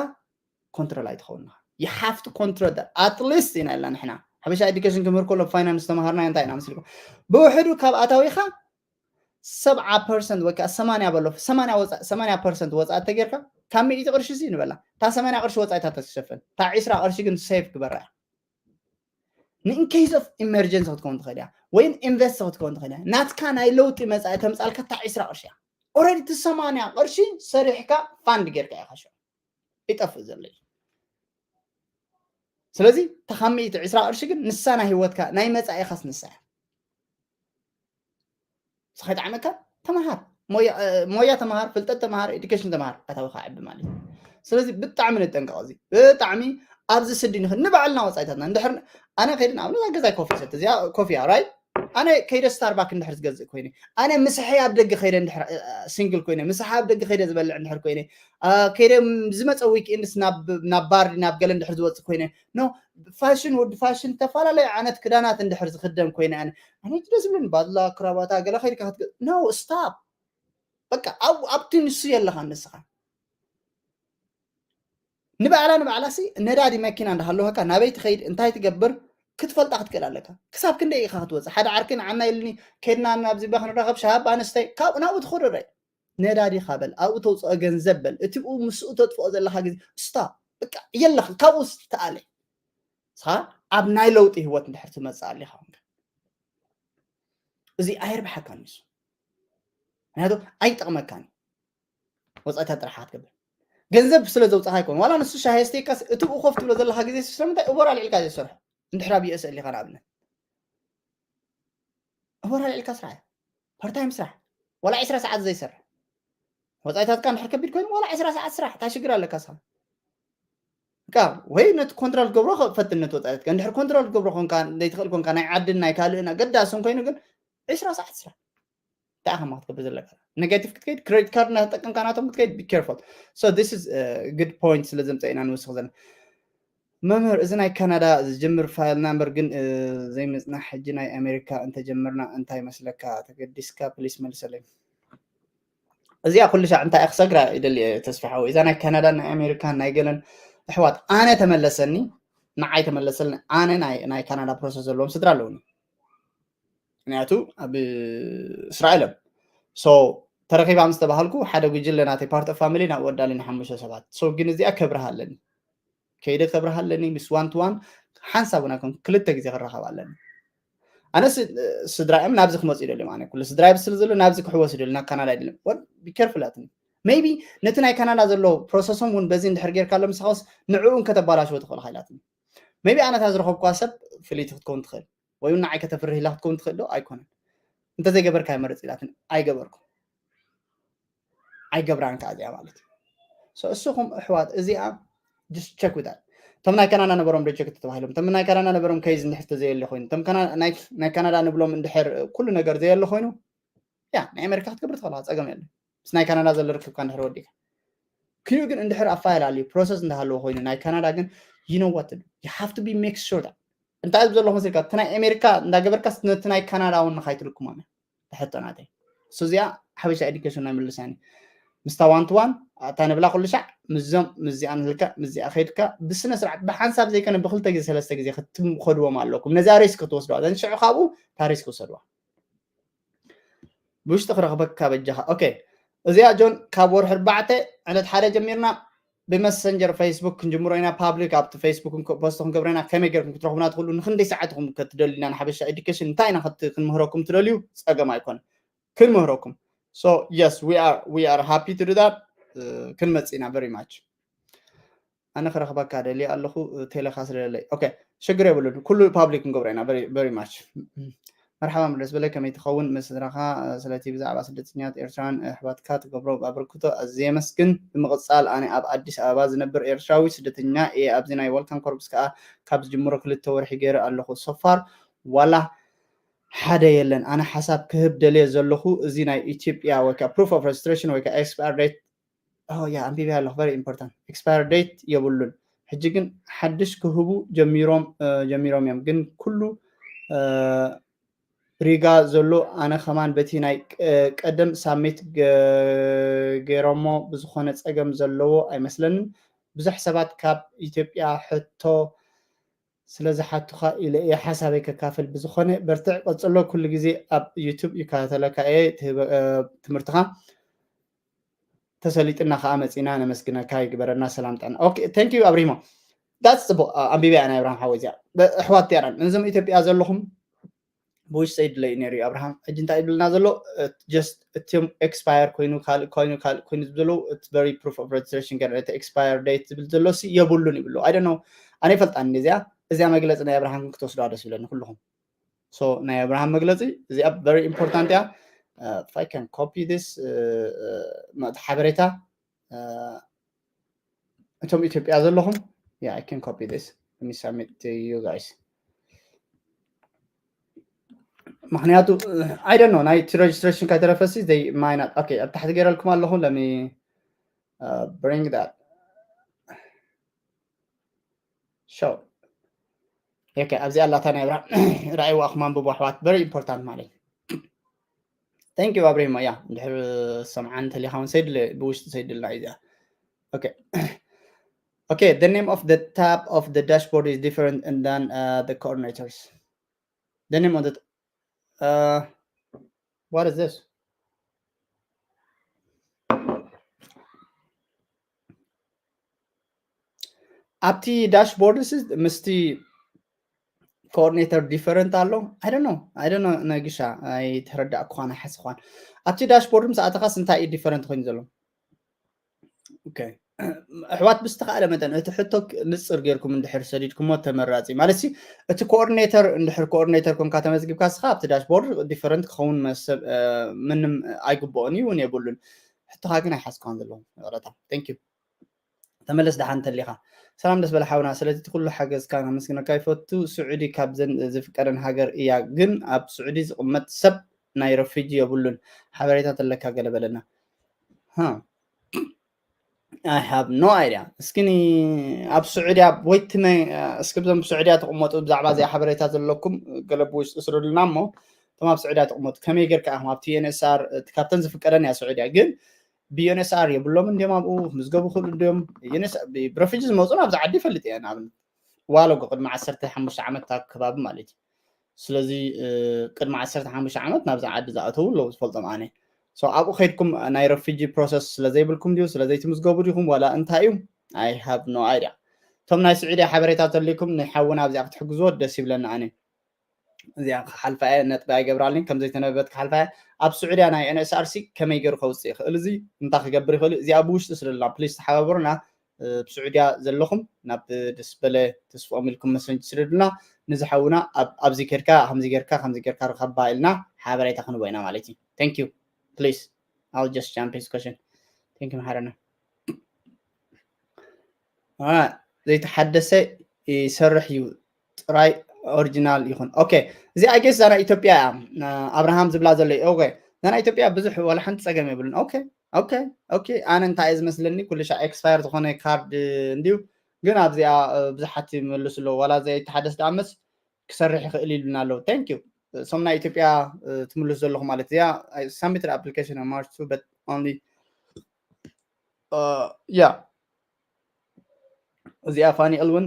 ኮንትሮል ኣይትኸውን you have to control that at least ኢና ኢልና ንሕና ሓበሻ ኤዱኬሽን ክምህር ከሎ ፋይናንስ ተምሃርና እንታይ ኢና መስልኩም ብውሕዱ ካብ ኣታዊኻ ሰብዓ ፐርሰንት ወይ ከዓ ሰማንያ በሎ ሰማንያ ፐርሰንት ወፃእ ተጌርካ ካብ ሚእቲ ቅርሺ ሲ ንበላ እታ ሰማንያ ቅርሺ ወፃኢታት ተትሸፍን እታ ዒስራ ቅርሺ ግን ሴፍ ግበራ እያ ንኢንኬስ ኦፍ ኢመርጀንሲ ክትከውን ትኽእል እያ ወይም ኢንቨስት ክትከውን ትኽእል እያ ናትካ ናይ ለውጢ መፃኢ ተምፃልካ እታ ዒስራ ቅርሺ እያ ኦረዲ እቲ ሰማንያ ቅርሺ ሰሪሕካ ፋንድ ጌርካ ኢኻ ሽዑ ይጠፍእ ዘሎ እዩ ስለዚ ተኻሚኢቲ ዕስራ ቅርሺ ግን ንሳ ናይ ህይወትካ ናይ መፃኢኻስ ንሳ እያ ንስኻ ይጠዓመካ ተምሃር ሞያ ተምሃር ፍልጠት ተምሃር ኤዱኬሽን ተምሃር ኣታዊኻ ዕቢ ማለት እዩ ስለዚ ብጣዕሚ ንጠንቀቕ እዚ ብጣዕሚ ኣብዚ ስዲ ንኽእል ንባዕልና ወፃኢታትና እንድሕር ኣነ ከይዲ ንኣብነት ኣብ ገዛይ ኮፊ ሰተ እዚኣ ኮፊ እያ ራይት ኣነ ከይደ ስታርባክ እንድሕር ዝገዝእ ኮይነ ኣነ ምሳሐይ ኣብ ደገ ከይደ እንድሕር ሲንግል ኮይነ ምሳሐ ኣብ ደገ ከይደ ዝበልዕ እንድሕር ኮይነ ከይደ ዝመፀ ዊክኤንድስ ናብ ባር ናብ ገለ እንድሕር ዝወፅእ ኮይነ ኖ ፋሽን ወዲ ፋሽን ዝተፈላለዩ ዓይነት ክዳናት እንድሕር ዝክደን ኮይነ ኣነ ኣነ ደስ ዝብለኒ ባድላ ክራባታ ገለ ከይድካ ክትገ no stop በቃ ኣብቲ ንሱ የለኻ ንስኻ ንባዕላ ንባዕላ ሲ ነዳዲ መኪና እንዳሃለወካ ናበይ ትኸይድ እንታይ ትገብር ክትፈልጣ ክትክእል ኣለካ ክሳብ ክንደይ ኢኻ ክትወፅእ ሓደ ዓርኪ ንዓና ኢልኒ ከድና ናብዚ ባክ ንራኸብ ሻሃብ ኣነስተይ ካብኡ ናብኡ ትኸዶ ዳይ ነዳዲኻ በል ኣብኡ ተውፅኦ ገንዘብ በል እቲ ብኡ ምስኡ ተጥፍኦ ዘለካ ግዜ ስታ በቃ የለኻ ካብኡ ተኣለ ስኻ ኣብ ናይ ለውጢ ህይወት እንድሕር ትመፅእ ኣሊኻ ኮንካ እዚ ኣይርብሓካን ንሱ ምክንያቱ ኣይጠቕመካን ወፃኢታት ጥራሕ ክትገብር ገንዘብ ስለ ዘውፅኻ ኣይኮን ዋላ ንሱ ሻሂ ስተይካስ እቲ ብኡ ኮፍ ትብሎ ዘለካ ግዜ ስለምንታይ እቦራ ልዕልካ ዘይሰርሑ እንድሕር ኣብ ዩኤስ ኣሊኻ ንኣብነት እቦራ ልዕልካ ስራሕ ፓርታይም ስራሕ ዋላ ዕስራ ሰዓት ዘይሰርሕ ወፃኢታትካ እንድሕር ከቢድ ኮይኑ ዋላ ዕስራ ሰዓት ስራሕ እንታይ ሽግር ኣለካ ስኻ በቃ ወይ ነቲ ኮንትሮል ትገብሮ ፈትን ነቲ ወፃኢትካ። እንድሕር ኮንትሮል ትገብሮ ኮንካ ዘይትኽእል ኮንካ ናይ ዓድን ናይ ካልእን ኣገዳስን ኮይኑ ግን ዕስራ ሰዓት ስራሕ። እንታይ ኢኻ ክትገብር ዘለካ? ኔጋቲቭ ክትከይድ፣ ክሬዲት ካርድ እናተጠቀምካ ናቶም ክትከይድ፣ be careful። So this is good point ስለ ዘምፀ ኢና ንውስኽ ዘለና። መምህር፣ እዚ ናይ ካናዳ ዝጅምር ፋይል ናምበር ግን ዘይመፅናሕ፣ ሕጂ ናይ ኣሜሪካ እንተጀመርና እንታይ መስለካ? ተገዲስካ ፕሊስ መልሰለይ። እዚኣ ኩሉ ሻዕ እንታይ ክሰግራ ይደሊ እየ ተስፋ ሓወይ። እዛ ናይ ካናዳ ናይ ኣሜሪካን ናይ ገለን ኣሕዋት ኣነ ተመለሰኒ፣ ንዓይ ተመለሰልኒ። ኣነ ናይ ካናዳ ፕሮሰስ ዘለዎም ስድራ ኣለውኒ። ምክንያቱ ኣብ እስራኤል እዮም። So ተረኺባ ምስ ተባሃልኩ ሓደ ጉጅለ ናተይ ፓርት ኦፍ ፋሚሊ ናብ ወዳሊ ንሓሙሽተ ሰባት። So ግን እዚኣ ከብርሃ ኣለኒ፣ ከይደ ከብርሃ ኣለኒ። ምስ ዋን ቱ ዋን ሓንሳብ እውን ኣይኮን ክልተ ግዜ ክራኸብ ኣለኒ። ኣነ ስድራኦም ናብዚ ክመፁ ይደልዮም። ኣነ ኩሉ ስድራይ ብስል ዘሎ ናብዚ ክሕወስ ይደልዩ፣ ናብ ካናዳ ይደልዮም። ቢኬርፉል ኣትኒ ሜቢ ነቲ ናይ ካናዳ ዘሎ ፕሮሰሶም እውን በዚ እንድሕር ጌርካ ኣሎ ምሳኸስ ንዕኡ እንከተባላሽዎ ትኽእል ኢላትኒ። ሜቢ ኣነታ ዝረኸብኳ ሰብ ፍልይቲ ክትከውን ትኽእል ወይ እውን ንዓይ ከተፍርህ ኢላ ክትከውን ትኽእል ዶ ኣይኮነን። እንተዘይገበርካ ይመርፅ ኢላትን ኣይገበርኩ ኣይገብራን ከዓ እዚኣ ማለት እዩ። እስኹም ኣሕዋት እዚኣ just check with that። እቶም ናይ ካናዳ ነበሮም ሪጀክት ተባሂሎም፣ እቶም ናይ ካናዳ ነበሮም ከይዝ እንድሕር ተዘየለ ኮይኑ፣ እቶም ናይ ካናዳ ንብሎም እንድሕር ኩሉ ነገር ዘየለ ኮይኑ ያ ናይ ኣሜሪካ ክትገብር ትኽእላ ጸገም የለ። ምስ ናይ ካናዳ ዘሎ ርክብካ እንድሕር ወዲካ ክዩ ግን እንድሕር ኣፋላልዩ ፕሮሰስ እንዳሃለዎ ኮይኑ ናይ ካናዳ ግን you know what to do, you have to be make sure that እንታይ ኣብዚ ዘለኹ መሲልካ እቲ ናይ ኣሜሪካ እንዳገበርካ ነቲ ናይ ካናዳ እውን ንካይትልኩሞ ሕቶ ናተይ እሱ እዚኣ ሓበሻ ኤዱኬሽን ናይ ምልሳኒ ምስታ ዋን ቱ ዋን ኣታ ንብላ ኩሉ ሻዕ ምዞም ምዚኣ ንህልካ ምዚኣ ከይድካ ብስነ ስርዓት ብሓንሳብ ዘይኮነ ብክልተ ግዜ ሰለስተ ግዜ ክትከድዎም ኣለኩም። ነዚኣ ሪስክ ክትወስድዋ ዘን ሽዑ ካብኡ እታ ሪስክ ውሰድዋ። ብውሽጢ ክረኽበካ በጃኻ። ኦኬ እዚኣ ጆን ካብ ወርሒ ኣርባዕተ ዕለት ሓደ ጀሚርና ብመሰንጀር ፌስቡክ ክንጅምሮ ኢና። ፓብሊክ ኣብቲ ፌስቡክ ፖስት ክንገብሮ ኢና። ከመይ ገርኩም ክትረኽቡና ትኽእሉ? ንክንደይ ሰዓት ኢኹም ከትደልዩና ንሓበሻ ኤዱኬሽን እንታይ ኢና ክንምህረኩም ትደልዩ? ጸገም ኣይኮነ ክንምህረኩም። So yes we are we are happy to do that። ክንመጽእ ኢና very much። ኣነ ክረኽበካ ደልየ ኣለኹ ቴሌኻ ስለለለይ። ኦኬ ሽግር የብሉን። ኩሉ ፓብሊክ ክንገብሮ ኢና። Very much። መርሓባ ምለስ በለ ከመይ ትኸውን ምስ ስድራኻ? ስለቲ ብዛዕባ ስደተኛት ኤርትራን ኣሕዋትካ ትገብሮ ኣበርክቶ ኣዝየ የመስግን። ብምቕጻል ኣነ ኣብ ኣዲስ ኣበባ ዝነብር ኤርትራዊ ስደተኛ እየ። ኣብዚ ናይ ወልካም ኮርፕስ ከኣ ካብ ዝጅምሮ ክልተ ወርሒ ገይረ ኣለኹ። So far ዋላ ሓደ የለን። ኣነ ሓሳብ ክህብ ደልየ ዘለኹ እዚ ናይ ኢትዮጵያ ወይ ከዓ proof of registration ወይ ከዓ expire date ያ ኣንቢበያ ኣለኹ very important expire date የብሉን። ሕጂ ግን ሓድሽ ክህቡ ጀሚሮም ጀሚሮም እዮም ግን ኩሉ ሪጋ ዘሎ ኣነ ከማን በቲ ናይ ቀደም ሳሚት ገይሮሞ ብዝኾነ ጸገም ዘለዎ ኣይመስለንን። ብዙሕ ሰባት ካብ ኢትዮጵያ ሕቶ ስለ ዝሓቱኻ ኢለ እየ ሓሳበይ ከካፍል። ብዝኾነ በርትዕ ቀጽሎ። ኩሉ ግዜ ኣብ ዩቱብ ይከታተለካ እየ ትምህርትኻ። ተሰሊጥና ከዓ መፂና ነመስግነካ ይግበረና ሰላም ጥዕና okay thank you ኣብሪሞ that's the book ኣንቢበያ ናይ ኣብርሃም ሓወይ እዚኣ ኣሕዋት ያራን ነዞም ኢትዮጵያ ዘለኹም ብውሽ ሰይድለ እዩ ነይሩ ኣብርሃም ሕጂ እንታይ ይብልና ዘሎ just እትም expire ኮይኑ ካልእ ኮይኑ ካልእ ኮይኑ ዝብዘለው very proof of registration ገ እቲ expire date ዝብል ዘሎ ሲ የብሉን ይብሉ ኣይደ ነው ኣነ ይፈልጣ እዚኣ እዚኣ መግለፂ ናይ ኣብርሃም ክትወስዶ ደስ ይብለኒ ኩልኹም so ናይ ኣብርሃም መግለፂ እዚኣ very important እያ if I can copy this እቲ ሓበሬታ እቶም ኢትዮጵያ ዘለኹም yeah I can copy this let me submit to you guys ምክንያቱ I don't know ናይ registration ካይተረፈሲ they might not okay ኣብ ታሕቲ ገይረልኩም ኣለኹ let me bring that show okay ኣብዚ ኣላታ ናይ ብራ ራእይዋ ክማንብቡ ኣሕዋት very important ማለት thank you ኣብሪሂሞ ያ እንድሕር ሰምዓን ተሊኻውን ሰይድለ ብውሽጢ ሰይድልና እዩ እዚኣ okay okay the name of the tab of the dashboard is different than uh, the coordinators the name of the uh, what is this ኣብቲ dashboard ምስቲ coordinator different ኣሎ I don't know I don't know ነግሻ ኣይተረዳእኩኻን ኣይሓስኳን ኣብቲ dashboard ምስ ኣተኻስ እንታይ እዩ different ኮይኑ ዘሎ okay ኣሕዋት ብዝተኻእለ መጠን እቲ ሕቶ ንፅር ጌርኩም እንድሕር ሰዲድኩሞ ተመራፂ ማለት ሲ እቲ coordinator እንድሕር coordinator ኮንካ ተመዝጊብካ ስኻ ኣብቲ dashboard different ክኸውን ምንም ኣይግብኦን እዩ እውን የብሉን ሕቶኻ ግን ኣይሓዝኳን ዘለኹ ይቕረታ thank you ተመለስ ደሓን እንተሊኻ ሰላም ደስ በለ ሓውና፣ ስለዚ እቲ ኩሉ ሓገዝካ ከመስግነካ ይፈቱ። ስዑዲ ካብዘን ዝፍቀደን ሃገር እያ፣ ግን ኣብ ስዑዲ ዝቕመጥ ሰብ ናይ ረፊጂ የብሉን። ሓበሬታ ተለካ ገለ በለና። I have no idea። እስኪ ኣብ ስዑድያ ወይትመ እስኪ ብዞም ስዑድያ ተቕመጡ ብዛዕባ እዚኣ ሓበሬታ ዘለኩም ገለ ብውሽጢ ስሩልና እሞ እቶም ኣብ ስዑድያ ተቕመጡ ከመይ ጌርካ ኢኹም ኣብቲ ዩኤንኤስኣር ካብተን ዝፍቀደን እያ ስዑድያ ግን ብዩኤንኤስኣር የብሎም እንዲዮም ኣብኡ ምዝገቡ ክእሉ እንዲዮም ብረፊጂ ዝመፁ ናብዚ ዓዲ ይፈልጥ እየ ንኣብነት ዋለጎ ቅድሚ ዓሰርተ ሓሙሽተ ዓመት ኣብ ከባቢ ማለት እዩ ስለዚ ቅድሚ ዓሰርተ ሓሙሽተ ዓመት ናብዚ ዓዲ ዝኣተዉ ኣለዉ ዝፈልጦም ኣነ ኣብኡ ከይድኩም ናይ ረፊጂ ፕሮሰስ ስለዘይብልኩም ድዩ ስለዘይትምዝገቡ ዲኹም ዋላ እንታይ እዩ I have no idea እቶም ናይ ስዑድያ ሓበሬታ ተልይኩም ንሓውና ኣብዚኣ ክትሕግዝዎ ደስ ይብለኒ ኣነ እዚኣ ክሓልፋ እየ ነጥቢ ኣይገብራልኒ ከም ዘይተነበበት ክሓልፋ እየ ኣብ ስዑድያ ናይ ኤንኤስኣርሲ ከመይ ገይሩ ከውፅእ ይኽእል እዚ እንታይ ክገብር ይኽእል እዚኣ ብውሽጢ ስለላ ፕሊስ ተሓባበሩና ብስዑድያ ዘለኹም ናብ ደስ በለ ተስፍኦም ኢልኩም መሰንጅ ስደዱልና ንዝሓውና ኣብዚ ኬድካ ከምዚ ጌርካ ከምዚ ጌርካ ርኸባ ኢልና ሓበሬታ ክንቦ ኢና ማለት እዩ thank you please I'll just jump his question thank you ማሓረና ዘይተሓደሰ ይሰርሕ እዩ ጥራይ ኦሪጂናል ይኹን okay እዚ ኣጌስ ዛና ኢትዮጵያ እያ ኣብርሃም ዝብላ ዘሎ okay ዛና ኢትዮጵያ ብዙሕ ዋላ ሓንቲ ፀገም የብሉን okay okay okay ኣነ እንታይ እየ ዝመስለኒ ኩሉ ሻ ኤክስፓየር ዝኾነ ካርድ እንዲዩ ግን ኣብዚኣ ብዙሓት ይመልሱ ኣለዉ ዋላ ዘይተሓደስ ዳኣመስ ክሰርሕ ይኽእል ኢሉና ኣለዉ thank you ሶም ናይ ኢትዮጵያ ትምልሱ ዘለኹ ማለት እዚኣ submitted application on March two but only yeah እዚኣ ፋኒኤል እውን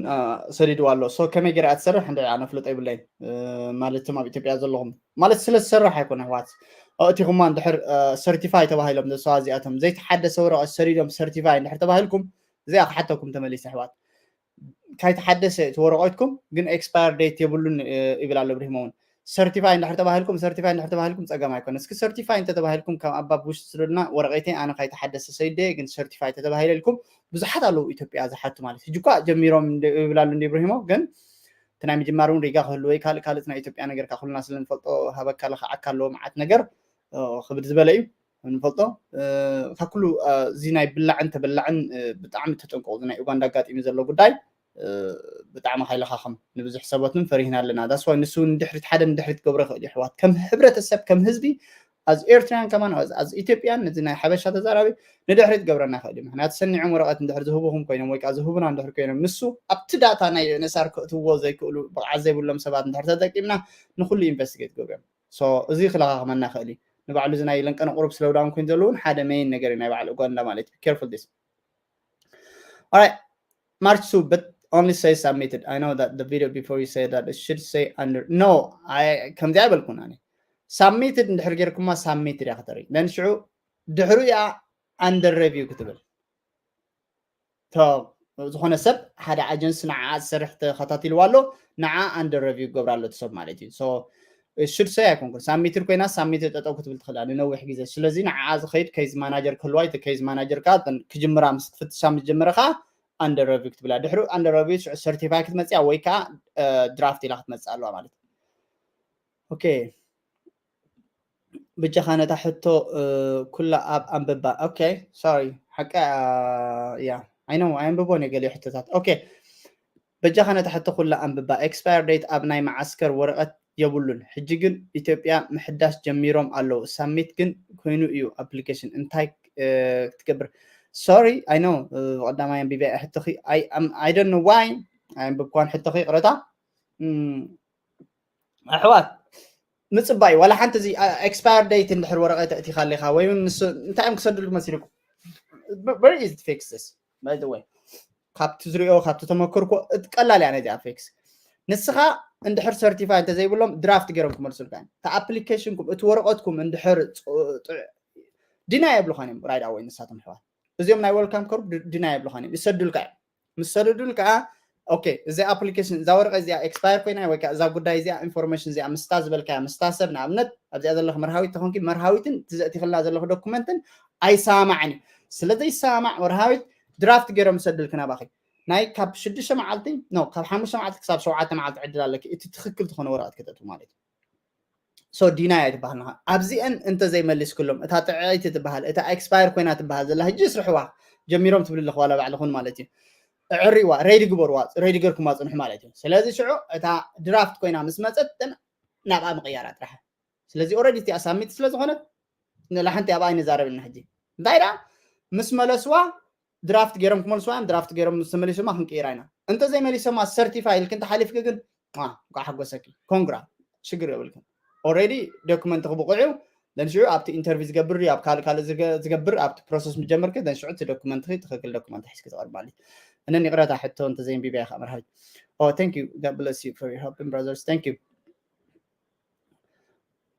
ሰዲድዋ ኣሎ so ከመይ ገይራ ትሰርሕ እንደ ኣነ ፍልጦ ይብለይ ማለት እቶም ኣብ ኢትዮጵያ ዘለኹም ማለት ስለ ዝሰርሕ ኣይኮነ ኣሕዋት ኣእቲኹማ እንድሕር ሰርቲፋይ ተባሂሎም ዘሰዋ እዚኣቶም ዘይተሓደሰ ወረቐት ሰዲዶም ሰርቲፋይ እንድሕር ተባሂልኩም እዚኣ ክሓተኩም ተመሊሰ ኣሕዋት ካይተሓደሰ እቲ ወረቐትኩም ግን ኤክስፓየር ዴት የብሉን ይብል ኣሎ ብርሂሞ እውን ሰርቲፋይ እንድሕር ተባሂልኩም ሰርቲፋይ እንድሕር ተባሂልኩም ፀገም ኣይኮነ እስኪ ሰርቲፋይ እንተተባሂልኩም ከም ኣባብ ውሽጢ ስደዱና ወረቐተይ ኣነ ካይተሓደሰ ሰይደ ግን ሰርቲፋይ ተተባሂለ ኢልኩም ብዙሓት ኣለዉ ኢትዮጵያ ዝሓቱ ማለት ሕጂ እኳ ጀሚሮም ይብል ኣሎ እንዲ ብርሂሞ ግን እቲ ናይ ምጅማር እውን ሪጋ ክህልወይ ካልእ ካልእ ናይ ኢትዮጵያ ነገር ካብ ኩልና ስለ ንፈልጦ ሃበካ ለኽዓካ ኣለዎ መዓት ነገር ክብድ ዝበለ እዩ ንፈልጦ ካብ ኩሉ እዚ ናይ ብላዕን ተበላዕን ብጣዕሚ ተጠንቀቑ ናይ ኡጋንዳ ኣጋጢሚ ዘሎ ጉዳይ ብጣዕሚ ካይለኻኸም ንብዙሕ ሰቦትን ፈሪህና ኣለና that's why ንሱ ንድሕሪት ሓደ ንድሕሪት ገብሮ ይኽእል ይሕዋት ከም ሕብረተሰብ ከም ህዝቢ as ኤርትራያን ከማን as ኢትዮጵያን ነዚ ናይ ሓበሻ ተዛራቢ ንድሕሪት ገብረና ይኽእል እዩ ምክንያቱ ሰኒዖም ወረቐት እንድሕር ዝህቡኹም ኮይኖም ወይ ከዓ ዝህቡና እንድሕር ኮይኖም ንሱ ኣብቲ ዳታ ናይ ነሳር ክእትዎ ዘይክእሉ ብቕዓት ዘይብሎም ሰባት እንድሕር ተጠቂምና ንኩሉ ኢንቨስቲጌት ገብሮም so እዚ ክለኻኸመና ይኽእል እዩ ንባዕሉ እዚ ናይ ለንቀነ ቁሩብ ስለውዳውን ኮይኑ ዘለውን ሓደ መይን ነገር ናይ ባዕሉ ኡጋንዳ ማለት እዩ careful this All right. March two, but only say submitted. I know that the video before you say that it should say under. No, I ከምዚ ኣይበልኩን ኣነ። ሳብሚትድ እንድሕር ጌርኩማ ሳብሚትድ እያ ክተርኢ። ደን ሽዑ ድሕሩ እያ under review ክትብል። ዝኾነ ሰብ ሓደ ኣጀንሲ ንዓ ዝሰርሕ ተኸታቲልዋ ኣሎ ንዓ under review ክገብራ ኣሎ ሰብ ማለት እዩ። So should say ኣይኮንኩን ሳሚትድ ኮይና ሳሚትድ ጠጠው ክትብል ትኽእላ ንነዊሕ ግዜ ስለዚ ንዓ ዝኸይድ case manager ክህልዋ እቲ case manager ከዓ ክጅምራ ምስ ክትፍትሻ ምስ ጀመረ ከዓ under review ክትብላ ድሕሩ under review ሽዑ certify ክትመፅያ ወይ ከዓ draft ኢላ ክትመፅእ ኣለዋ ማለት እዩ okay ብጃኻ ነታ ሕቶ ኩላ ኣብ ኣንብባ okay sorry ሓቂ እያ I know ኣየንብቦን እየ ገሊኡ ሕቶታት okay በጃኻ ነታ ሕቶ ኩላ ኣንብባ expire date ኣብ ናይ መዓስከር ወረቐት የብሉን ሕጂ ግን ኢትዮጵያ ምሕዳስ ጀሚሮም ኣለዉ ሳሚት ግን ኮይኑ እዩ application እንታይ ክትገብር sorry I know ብቐዳማይ ኣንቢበ ሕቶኺ I don't know why ኣየንብብኳን ሕቶኺ ይቕረታ ኣሕዋት ምፅባይ ዋላ ሓንቲ እዚ expire date እንድሕር ወረቐት ኣእቲኻ ኣለኻ ወይ እንታይ እዮም ክሰዱልኩ መሲልኩም very easy to fix this by the way ካብቲ ዝሪኦ ካብቲ ተመክርኮ ቀላል እያ ነዚኣ fix ንስኻ እንድሕር certify እንተዘይብሎም draft ገይሮም ክመልሱልካ እዮም እቲ application ኩም እቲ ወረቐትኩም እንድሕር deny የብልኻን እዮም right away ንሳቶም ኣሕዋት እዚኦም ናይ welcome card deny የብልኻን እዮም ይሰዱልካ እዮም ምስ ሰደዱልካ okay እዚ application እዛ ወረቐት እዚኣ expire ኮይና ወይ ከዓ እዛ ጉዳይ እዚኣ information እዚኣ ምስታ ዝበልካያ ምስታ ሰብ ንኣብነት ኣብዚኣ ዘለኹ መርሃዊት ተኾንኪ መርሃዊትን እቲ ዘእቲኽልና ዘለኹ ዶኩመንትን ኣይሰማማዕን እዩ ስለ ዘይሰማማዕ መርሃዊት draft ገይሮም ይሰዱልኪ ናባኺ ናይ ካብ ሽዱሽተ መዓልቲ no ካብ ሓሙሽተ መዓልቲ ክሳብ ሸውዓተ መዓልቲ ዕድል ኣለኪ እቲ ትኽክል ዝኾነ ወረቐት ክተእትው ማለት እዩ so deny ኣይትበሃል ንኻ ኣብዚአን እንተዘይመሊስክሎም እታ ጥዕይቲ ትበሃል እታ expire ኮይና ትበሃል ዘላ ሕጂ ስርሕዋ ጀሚሮም ትብል ኣለኹ ዋላ ባዕልኹን ማለት እዩ ዕሪዋ ሬዲ ግበርዋ፣ ሬዲ ገርኩማ ጽንሑ ማለት እዩ። ስለዚ ሽዑ እታ ድራፍት ኮይና ምስ መጸት ናብኣ ምቕያራ ጥራሕ። ስለዚ ኦረዲ እቲኣ ሳሚት ስለ ዝኾነት ንላሓንቲ ኣብኣ ኣይንዛረብና ሕጂ። እንታይ ደኣ ምስ መለስዋ ድራፍት ገይሮም ክመልስዋ እዮም። ድራፍት ገይሮም ምስ ተመሊሶማ ክንቅይራ ኢና። እንተዘይመሊሶማ ሰርቲፋይ ኢልክ እንተሓሊፍክ ግን እንኳዕ ሓጎሰኪ፣ ኮንግራ፣ ሽግር የብልክን። ኦረዲ ዶክመንትክ ብቑዕ እዩ። ደንሽዑ ኣብቲ ኢንተርቪው ዝገብር ድዩ ኣብ ካልእ ካልእ ዝገ- ዝገብር ኣብቲ ፕሮሰስ ምጀመርክ ደንሽዑ እቲ ዶክመንትክ ትኽክል ዶክመንት ሒዝክ ትቐርብ ማለት እዩ። እነን ይቕረታ ሕቶ እንተዘይንቢብያ ከዓ መርሃዊት። Oh, thank you. God bless you for your helping brothers. Thank you.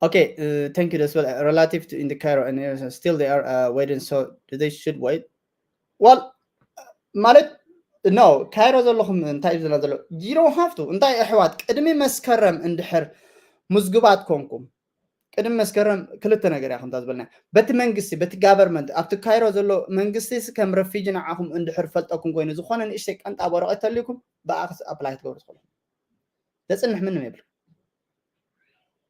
Okay, uh, thank you. That's well, relative to in the Cairo and uh, still they are uh, waiting. So do they should wait? Well, ማለት no ካይሮ ዘለኹም እንታይ እዩ ዝብለና ዘሎ? You don't have to። እንታይ ኣሕዋት ቅድሚ መስከረም እንድሕር ምዝጉባት ኮንኩም ቅድሚ መስከረም ክልተ ነገር እያ ከምታ ዝበልና በቲ መንግስቲ በቲ ጋቨርመንት ኣብቲ ካይሮ ዘሎ መንግስቲ ከም ረፊጂ ንዓኹም እንድሕር ፈልጠኩም ኮይኑ ዝኾነ ንእሽተይ ቀንጣብ ወረቐት ተልዩኩም ብኣኽስ ኣፕላይ ትገብሩ ትኽእሉ። ዘፅንሕ ምንም የብሉ።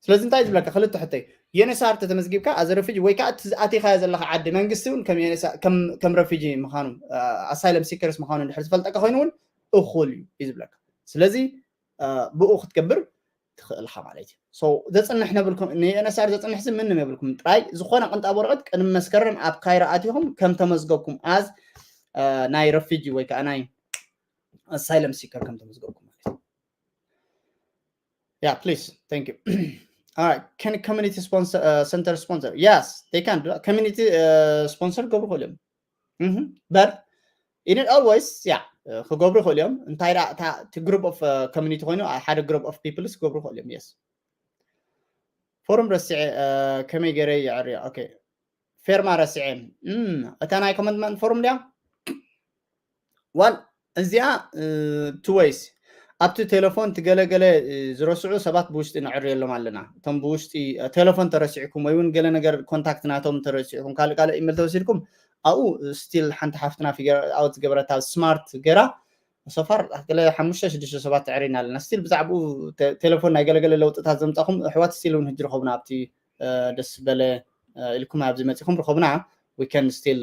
ስለዚ እንታይ ዝብለካ ክልተ ሕተይ የነሳር ተተመዝጊብካ ኣዘ ረፊጂ ወይ ከዓ እቲ ኣቲኻዮ ዘለካ ዓዲ መንግስቲ እውን ከም የነሳ- ከም- ከም ረፊጂ ምዃኑ ኣሳይለም ሲከርስ ምዃኑ እንድሕር ዝፈልጠካ ኮይኑ እውን እኹል እዩ እዩ ዝብለካ። ስለዚ ብኡ ክትገብር ትኽእልካ ማለት እዩ። So ዘፅንሕ ነብልኩም ንኤንኤስኣር ዘፅንሕ ሲ ምንም የብልኩም። ጥራይ ዝኾነ ቅንጣብ ወረቐት ቅድሚ መስከረም ኣብ ካይሮ ኣቲኹም ከም ተመዝገብኩም ኣዝ ናይ ረፊጂ ወይ ከዓ ናይ ኣሳይለም ሲከር ከም ተመዝገብኩም ማለት እዩ። Yeah, please. Thank you. All right. Can community sponsor uh, center sponsor? Yes, they can do that. Community uh, sponsor ገብሩ ይኽእሉ እዮም። Mhm. But in it always, yeah, uh, ክገብሩ ይኽእሉ እዮም። እንታይ ደኣ እታ እቲ group of uh, community ኮይኑ ሓደ group of people ክገብሩ ይኽእሉ እዮም። Yes. ፎርም ረሲዐ uh, ከመይ ገይረ የዕርዮ? Okay. ፌርማ ረሲዐ። እም፣ እታ ናይ ኮመንትመንት ፎርም ድያ? ዋል እዚኣ two ways ኣብቲ ቴሌፎን ትገለገለ ዝረስዑ ሰባት ብውሽጢ ነዕርየሎም ኣለና። እቶም ብውሽጢ ቴሌፎን ተረሲዕኩም ወይ እውን ገለ ነገር ኮንታክት ናቶም ተረሲዕኩም ካልእ ካልእ ኢመል ተወሲድኩም ኣብኡ ስቲል ሓንቲ ሓፍትና ፊገር ኣውት ዝገበረታ ስማርት ገራ ሶፋር ገለ ሓሙሽተ ሽዱሽተ ሰባት ተዕሪና ኣለና። ስቲል ብዛዕባኡ ቴሌፎን ናይ ገለገለ ለውጥታት ዘምፃኹም ኣሕዋት ስቲል እውን ህጂ ረኸቡና ኣብቲ ደስ በለ ኢልኩም ኣብዚ መፂኹም ርኸቡና we can still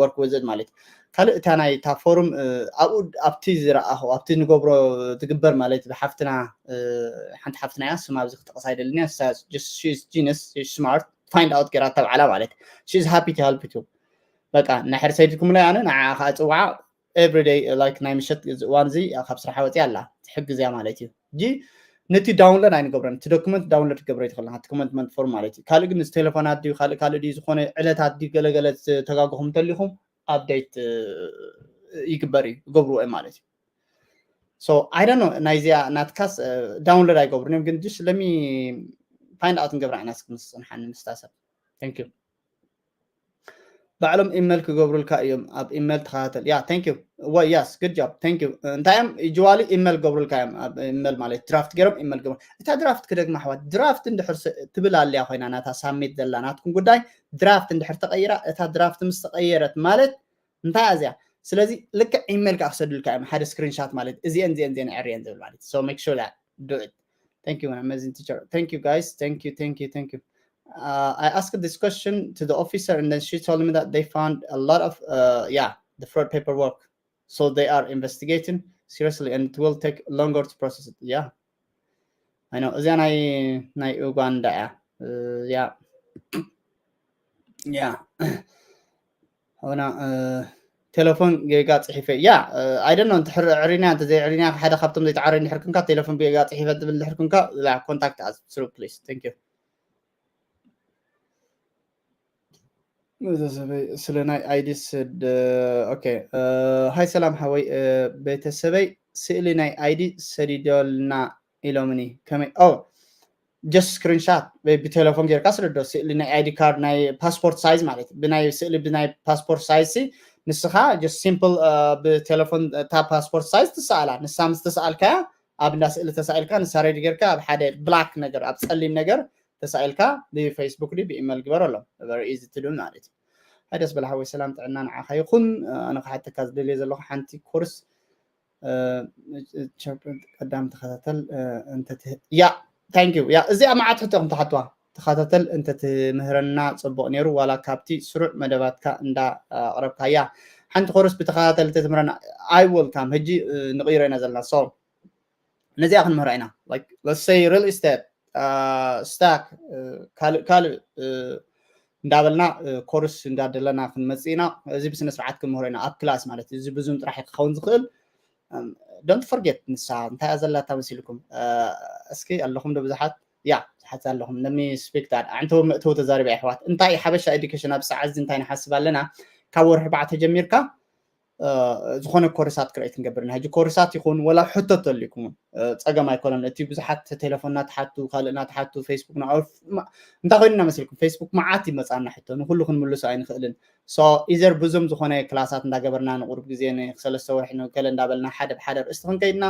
work with it ማለት እዩ። ካልእ እታ ናይ እታ ፎርም ኣብኡ ኣብቲ ዝረኣኹ ኣብቲ ንገብሮ ዝግበር ማለት ብሓፍትና ሓንቲ ሓፍትና እያ ስማ ኣብዚ ክጠቕሳ ኣይደልን እያ ጂነስ ስማርት ፋይንድ ኣውት ገይራ ተባዕላ ማለት she is happy to help you በቃ ናይ ሕርሰ ኢልኩምላ ኣነ ንዓ ከዓ ፅዋዓ everyday like ናይ ምሸት እዋን እዚ ካብ ስራሕ ወፂኣ ኣላ ትሕግዝ እያ ማለት እዩ። እጂ ነቲ ዳውንሎድ ኣይንገብረን እቲ ዶክመንት ዳውንሎድ ክገብረ ይትኽእል እቲ ኮመንትመንት ፎርም ማለት እዩ። ካልእ ግን እዚ ቴሌፎናት ድዩ ካልእ ካልእ ድዩ ዝኾነ ዕለታት ድዩ ገለገለ ዝተጋገኹም እንተሊኹም ኣፕዴት ይግበር እዩ ይገብርዎ እዮም ማለት እዩ። So I don't know ናይዚኣ ናትካስ ዳውንሎድ ኣይገብሩን እዮም ግን just let me find out ንገብራ ኢና እስኪ ምስ ፅንሓኒ ምስታ ሰብ thank you። ባዕሎም ኢመል ክገብሩልካ እዮም ኣብ ኢመል ተኸታተል yeah thank you well yes good job thank you እንታይ እዮም usually ኢመል ገብሩልካ እዮም ኣብ ኢመል ማለት ድራፍት ገይሮም ኢመል ገብሩ እታ ድራፍት ክደግማ ኣሕዋት ድራፍት እንድሕር ትብል ኣለያ ኮይና ናታ ሳሚት ዘላ ናትኩም ጉዳይ ድራፍት እንድሕር ተቐይራ እታ ድራፍት ምስ ተቐየረት ማለት እንታይ እዚኣ ስለዚ ልክዕ ኢመል ከዓ ክሰዱልካ እዮም ሓደ ስክሪንሻት ማለት እዚአን እዚአን እዚአን ዕርየን ዝብል ማለት so make sure that do it thank you amazing teacher thank you guys thank you thank you thank you uh, I asked this question to the officer and then she told me that they found a lot of uh, yeah the fraud paperwork so they are investigating seriously and it will take longer to process it yeah I know እዚኣ ናይ ናይ ኡጋንዳ እያ yeah yeah ሆና ቴሌፎን ጌጋ ፅሒፈ ያ I don't know እንድሕር ዕሪና እንተዘይዕሪና ሓደ ካብቶም ዘይተዓረ እንድሕር ክንካ ቴሌፎን ጌጋ ፅሒፈ ትብል እንድሕር ክንካ contact us through please thank you ቤተሰበይ ስለ ናይ ID ስድ okay ሃይ ሰላም ሓወይ ቤተሰበይ ስእሊ ናይ ID ሰዲዶልና ኢሎምኒ ከመይ just screenshot ብቴሌፎን ጌርካ ስደዶ ስእሊ ናይ ID ካርድ ናይ ፓስፖርት ሳይዝ ማለት ብናይ ስእሊ ብናይ ፓስፖርት ሳይዝ ንስኻ just simple ብቴሌፎን እታ ፓስፖርት ሳይዝ ትሰኣላ ንሳ ምስ ተሰኣልካያ ኣብ እንዳ ስእሊ ተሳኢልካ ንሳ ሬዲ ጌርካ ኣብ ሓደ ብላክ ነገር ኣብ ፀሊም ነገር ተሳኢልካ ብፌስቡክ ድዩ ብኢመል ግበረሎም very easy to do ማለት እዩ። ሃይ ደስ በል ሓወይ ሰላም ጥዕና ንዓኻ ይኹን። ኣነ ክሓተካ ዝደልየ ዘለኹ ሓንቲ ኮርስ ቀዳም ተኸታተል እንተ yeah thank you yeah እዚኣ መዓት ሕቶ ኢኹም ትሓትዋ ተኸታተል እንተ ትምህረና ፅቡቕ ነይሩ ዋላ ካብቲ ስሩዕ መደባትካ እንዳ ኣቕረብካያ ሓንቲ ኮርስ ብተኸታተሊ ተትምህረና። I will come። ሕጂ ንቕይሮ ኢና ዘለና። So ነዚኣ ክንምህራ ኢና። Like, let's say real estate, stock፣ ካልእ ካልእ እንዳበልና ኮርስ እንዳደለና ክንመፅእ ኢና። እዚ ብስነ ስርዓት ክንምህሮ ኢና ኣብ ክላስ ማለት እዩ። እዚ ብዙም ጥራሕ ክኸውን ዝኽእል። Don't forget ንሳ እንታይ እያ ዘላታ መሲልኩም? እስኪ ኣለኹም ዶ ብዙሓት? ያ፣ ብዙሓት ኣለኹም። Let me speak that. ኣንተ መእተው ተዛሪባ ኣሕዋት። እንታይ ሓበሻ ኤዱኬሽን ኣብ ሰዓት እዚ እንታይ ንሓስብ ኣለና? ካብ ወርሒ ኣርባዕተ ጀሚርካ ዝኾነ ኮርሳት ክሬት ንገብር ኢና። ሕጂ ኮርሳት ይኹን ወላ ሕቶ ተልይኩም እውን ጸገም ኣይኮነን። እቲ ብዙሓት ቴሌፎን እናተሓቱ፣ ካልእ እናተሓቱ፣ ፌስቡክ እንታይ ኮይኑና መሲልኩም? ፌስቡክ መዓት ይመጻና ሕቶ፣ ንኩሉ ክንምልሶ ኣይንኽእልን። So ኢዘር ብዙም ዝኾነ ክላሳት እንዳገበርና ንቁሩብ ግዜ ንሰለስተ ወርሒ ንገለ እንዳበልና ሓደ ብሓደ ርእስቲ ክንከይድና፣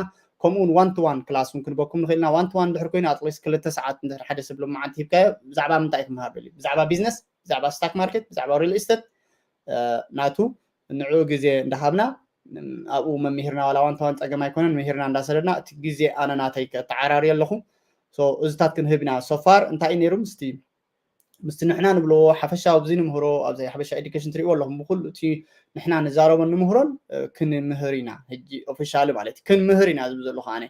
ከምኡውን ዋን ቱ ዋን ክላስ እውን ክንበኩም ንኽእልና። ዋን ቱ ዋን እንድሕር ኮይኑ ኣትሊስት ክልተ ሰዓት እንድሕር ሓደ ሰብ ሎማዓንቲ ሂብካዮ ብዛዕባ ምንታይ ትመሃር ደልዩ? ብዛዕባ ቢዝነስ፣ ብዛዕባ ስታክ ማርኬት፣ ብዛዕባ ሪል ኢስቴት ናቱ ንዕኡ ግዜ እንዳሃብና ኣብኡ መምሂርና ዋላ ዋን ቱ ዋን ጸገም ኣይኮነን። መሂርና እንዳሰደድና እቲ ግዜ ኣነ ናተይ ከተዓራርዮ ኣለኹ። እዚታት ክንህብ ኢና። ሶፋር እንታይ እዩ ነይሩ? ምስቲ ምስቲ ንሕና ንብሎ ሓፈሻዊ ኣብዚ ንምህሮ ኣብዚ ሓበሻ ኤዱኬሽን ትሪእዎ ኣለኹም። ብኩሉ እቲ ንሕና ንዛረቦን ንምህሮን ክንምህር ኢና። ሕጂ ኦፊሻሊ ማለት እዩ ክንምህር ኢና ዝብል ዘለኹ ኣነ።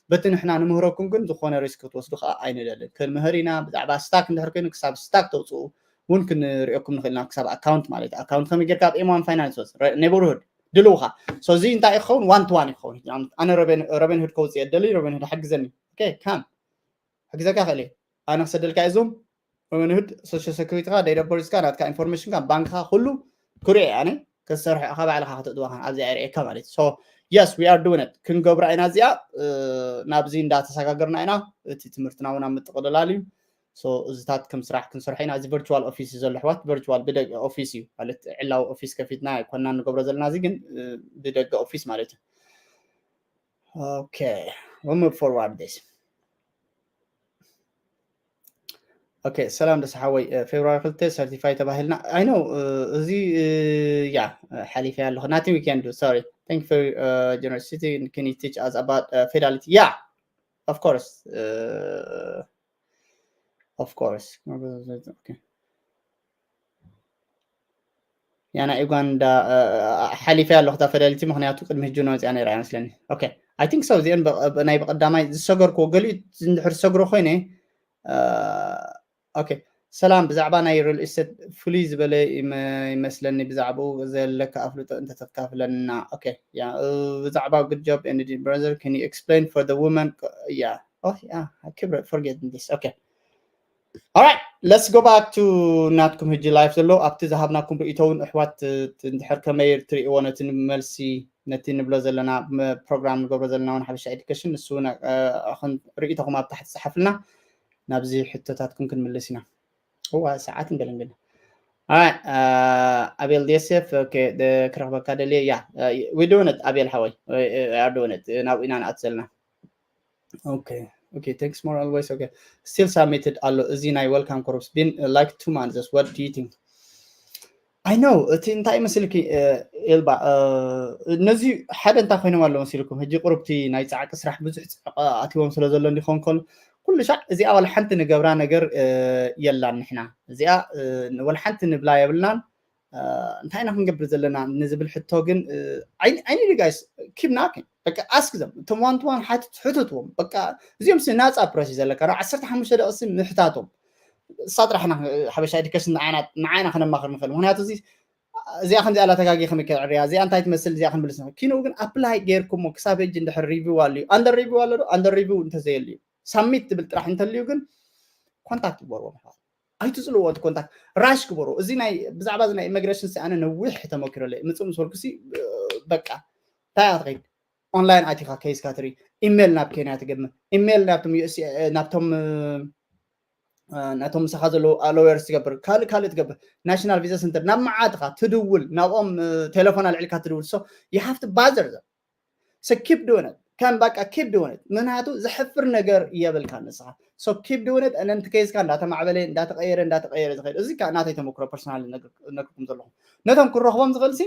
በቲ ንሕና ንምህረኩም ግን ዝኾነ ሪስክ ክትወስዱ ከዓ ኣይንደልን። ክንምህር ኢና። ብዛዕባ ስታክ እንድሕር ኮይኑ ክሳብ ስታክ ተውፅኡ እውን ክንሪኦኩም ንኽእል ኢና። ክሳብ ኣካውንት ማለት እዩ። ኣካውንት ከመይ ጌርካ ኣብ ኤም ዋን ፋይናንስ ወፅ ኔበርሁድ ድልውኻ። So እዚ እንታይ ይኸውን? ዋን ቱ ዋን ይኸውን። ኣነ ሮቤን ሁድ ከውፅእ የደሊ። ሮቤን ሁድ ሓግዘኒ። ካም ሕግዘካ ክእል። ኣነ ክሰደልካ እዞም ሮቤን ሁድ ሶሻል ሴኩሪቲካ፣ ዴት ኦፍ በርዝካ፣ ናትካ ኢንፎርሜሽንካ፣ ባንክካ ኩሉ ክሪኦ ኣነ ከሰርሖ ኢኻ ባዕልኻ ከተጥዋኻ ኣብዚ ኣርእየካ ማለት እዩ። So yes, we are doing it። ክንገብራ ኢና እዚኣ። ናብዚ እንዳተሰጋገርና ኢና። እቲ ትምህርትና እውን ኣብ ምጥቕልላል እዩ። So እዚታት ከም ስራሕ ክንሰርሖ ኢና። እዚ ቨርቹዋል ኦፊስ እዩ ዘሎ ኣሕዋት። ቨርቹዋል ብደገ ኦፊስ እዩ ማለት ዕላዊ ኦፊስ ከፊትና ኣይኮንና ንገብሮ ዘለና፣ እዚ ግን ብደገ ኦፊስ ማለት እዩ። Okay, we'll move forward this. Okay, ሰላም ደስ ሓወይ። ፌብራሪ ክልተ ሰርቲፋይ ተባሂልና። I know እዚ ያ ሓሊፈ ኣለኹ። Nothing we can do, sorry. Thank you for generosity. Can you teach us about Fidelity? Yeah, of course. Of course. Okay. ያ ናይ ኡጋንዳ ሓሊፈ ኣለኹ እታ ፌዳሊቲ፣ ምክንያቱ ቅድሚ ሕጂ ነፂኣ ነይራ እያ መስለኒ። Okay, I think so። እዚአን ናይ ብቀዳማይ ዝሰገርኩዎ ገሊኡ እንድሕር ዝሰግሮ ኮይነ። Okay, ሰላም። ብዛዕባ ናይ ሪል ኢስቴት ፍሉይ ዝበለ ይመስለኒ፣ ብዛዕባኡ ዘለካ ኣፍልጦ እንተተካፍለና። Okay, ያ ብዛዕባ good job and brother, can you explain for the woman? Yeah, oh yeah, I keep forgetting this. Okay. Alright, let's go back to ናትኩም ሕጂ ላይፍ ዘሎ ኣብቲ ዝሃብናኩም ርእይቶ እውን ኣሕዋት እንድሕር ከመይ ትርእይዎ ነቲ መልሲ ነቲ ንብሎ ዘለና ፕሮግራም ንገብሮ ዘለና እውን ሓበሻ ኤዱኬሽን ንሱ እውን ርእይቶኹም ኣብ ታሕቲ ጸሓፍልና ናብዚ ሕቶታትኩም ክንምልስ ኢና። እዋ ሰዓት እንገለንገለ። Alright, ኣቤል ዴሴፍ ክረኽበካ ደልየ። ያ we doing it ኣቤል ሓወይ፣ we are doing it። ናብኡ ኢና ንኣት ዘለና። Okay, okay, thanks more always. Okay, still submitted ኣሎ እዚ ናይ welcome groups been like two months. What do you think? I know እቲ እንታይ መስልኪ ኤልባ፣ ነዚ ሓደ እንታይ ኮይኖም ኣሎ መሲልኩም? ሕጂ ቁሩብቲ ናይ ጻዕቂ ስራሕ ብዙሕ ጻዕቂ ኣትዎም ስለ ዘሎ እንዲኾን ከሎ ኩሉ ሻዕ እዚኣ ዋላ ሓንቲ ንገብራ ነገር የላን። ንሕና እዚኣ ዋላ ሓንቲ ንብላ የብልናን። እንታይ ኢና ክንገብር ዘለና ንዝብል ሕቶ ግን I need you guys keep knocking። በቃ ask them። እቶም one to one ሕትትዎም። በቃ እዚኦም ሲ ናፃ ፕረስ እዩ ዘለካ። ናብ ዓሰርተ ሓሙሽተ ደቂሲ ምሕታቶም። እሳ ጥራሕ ሓበሻ ኤዱኬሽን ንዓይና ከነማኽር ንኽእል። ምክንያቱ እዚ እዚኣ ከምዚኣ ኣላ ተጋጊ ከመይ ከዕርያ፣ እዚኣ እንታይ ትመስል፣ እዚኣ ክንምልስ ንኽእል። ኪንኡ ግን ኣፕላይ ጌርኩሞ ክሳብ ሕጂ እንድሕር ሪቪው ኣልዩ፣ ኣንደር ሪቪው ኣሎ ዶ? ኣንደር ሪቪው እንተዘየልዩ ሳሚት ትብል ጥራሕ እንተልዩ ግን ኮንታክት ግበርዎም ኣሕዋት። ኣይትፅልዎ እቲ ኮንታክት፣ ራሽ ግበሩ። እዚ ናይ ብዛዕባ እዚ ናይ ኢሚግሬሽን ሲ ኣነ ነዊሕ ተመኪሮ ኣለይ። ምፅእ ምስ በልኩ ሲ በቃ እንታይ እያ ትኸይድ? ኦንላይን ኣቲኻ ኬዝካ ትርኢ። ኢሜል ናብ ኬንያ ትገብር፣ ኢሜል ናብቶም ናብቶም ናቶም ምሳኻ ዘለዉ ሎየርስ ትገብር፣ ካልእ ካልእ ትገብር። ናሽናል ቪዛ ሰንተር ናብ መዓትኻ ትድውል፣ ናብኦም ቴሌፎን ኣልዒልካ ትድውል። So you have to bother them. So keep doing it. ከም በቃ keep doing it። ምክንያቱ ዘሕፍር ነገር የብልካ ንስኻ። So keep doing it። እነንቲ ኬዝካ እንዳተማዕበለ እንዳተቀየረ እንዳተቀየረ ዝኸይድ፣ እዚ ከዓ ናተይ ተመክሮ ፐርሶናል ነግርኩም ዘለኹ። ነቶም ክረኽቦም ዝኽእል ሲ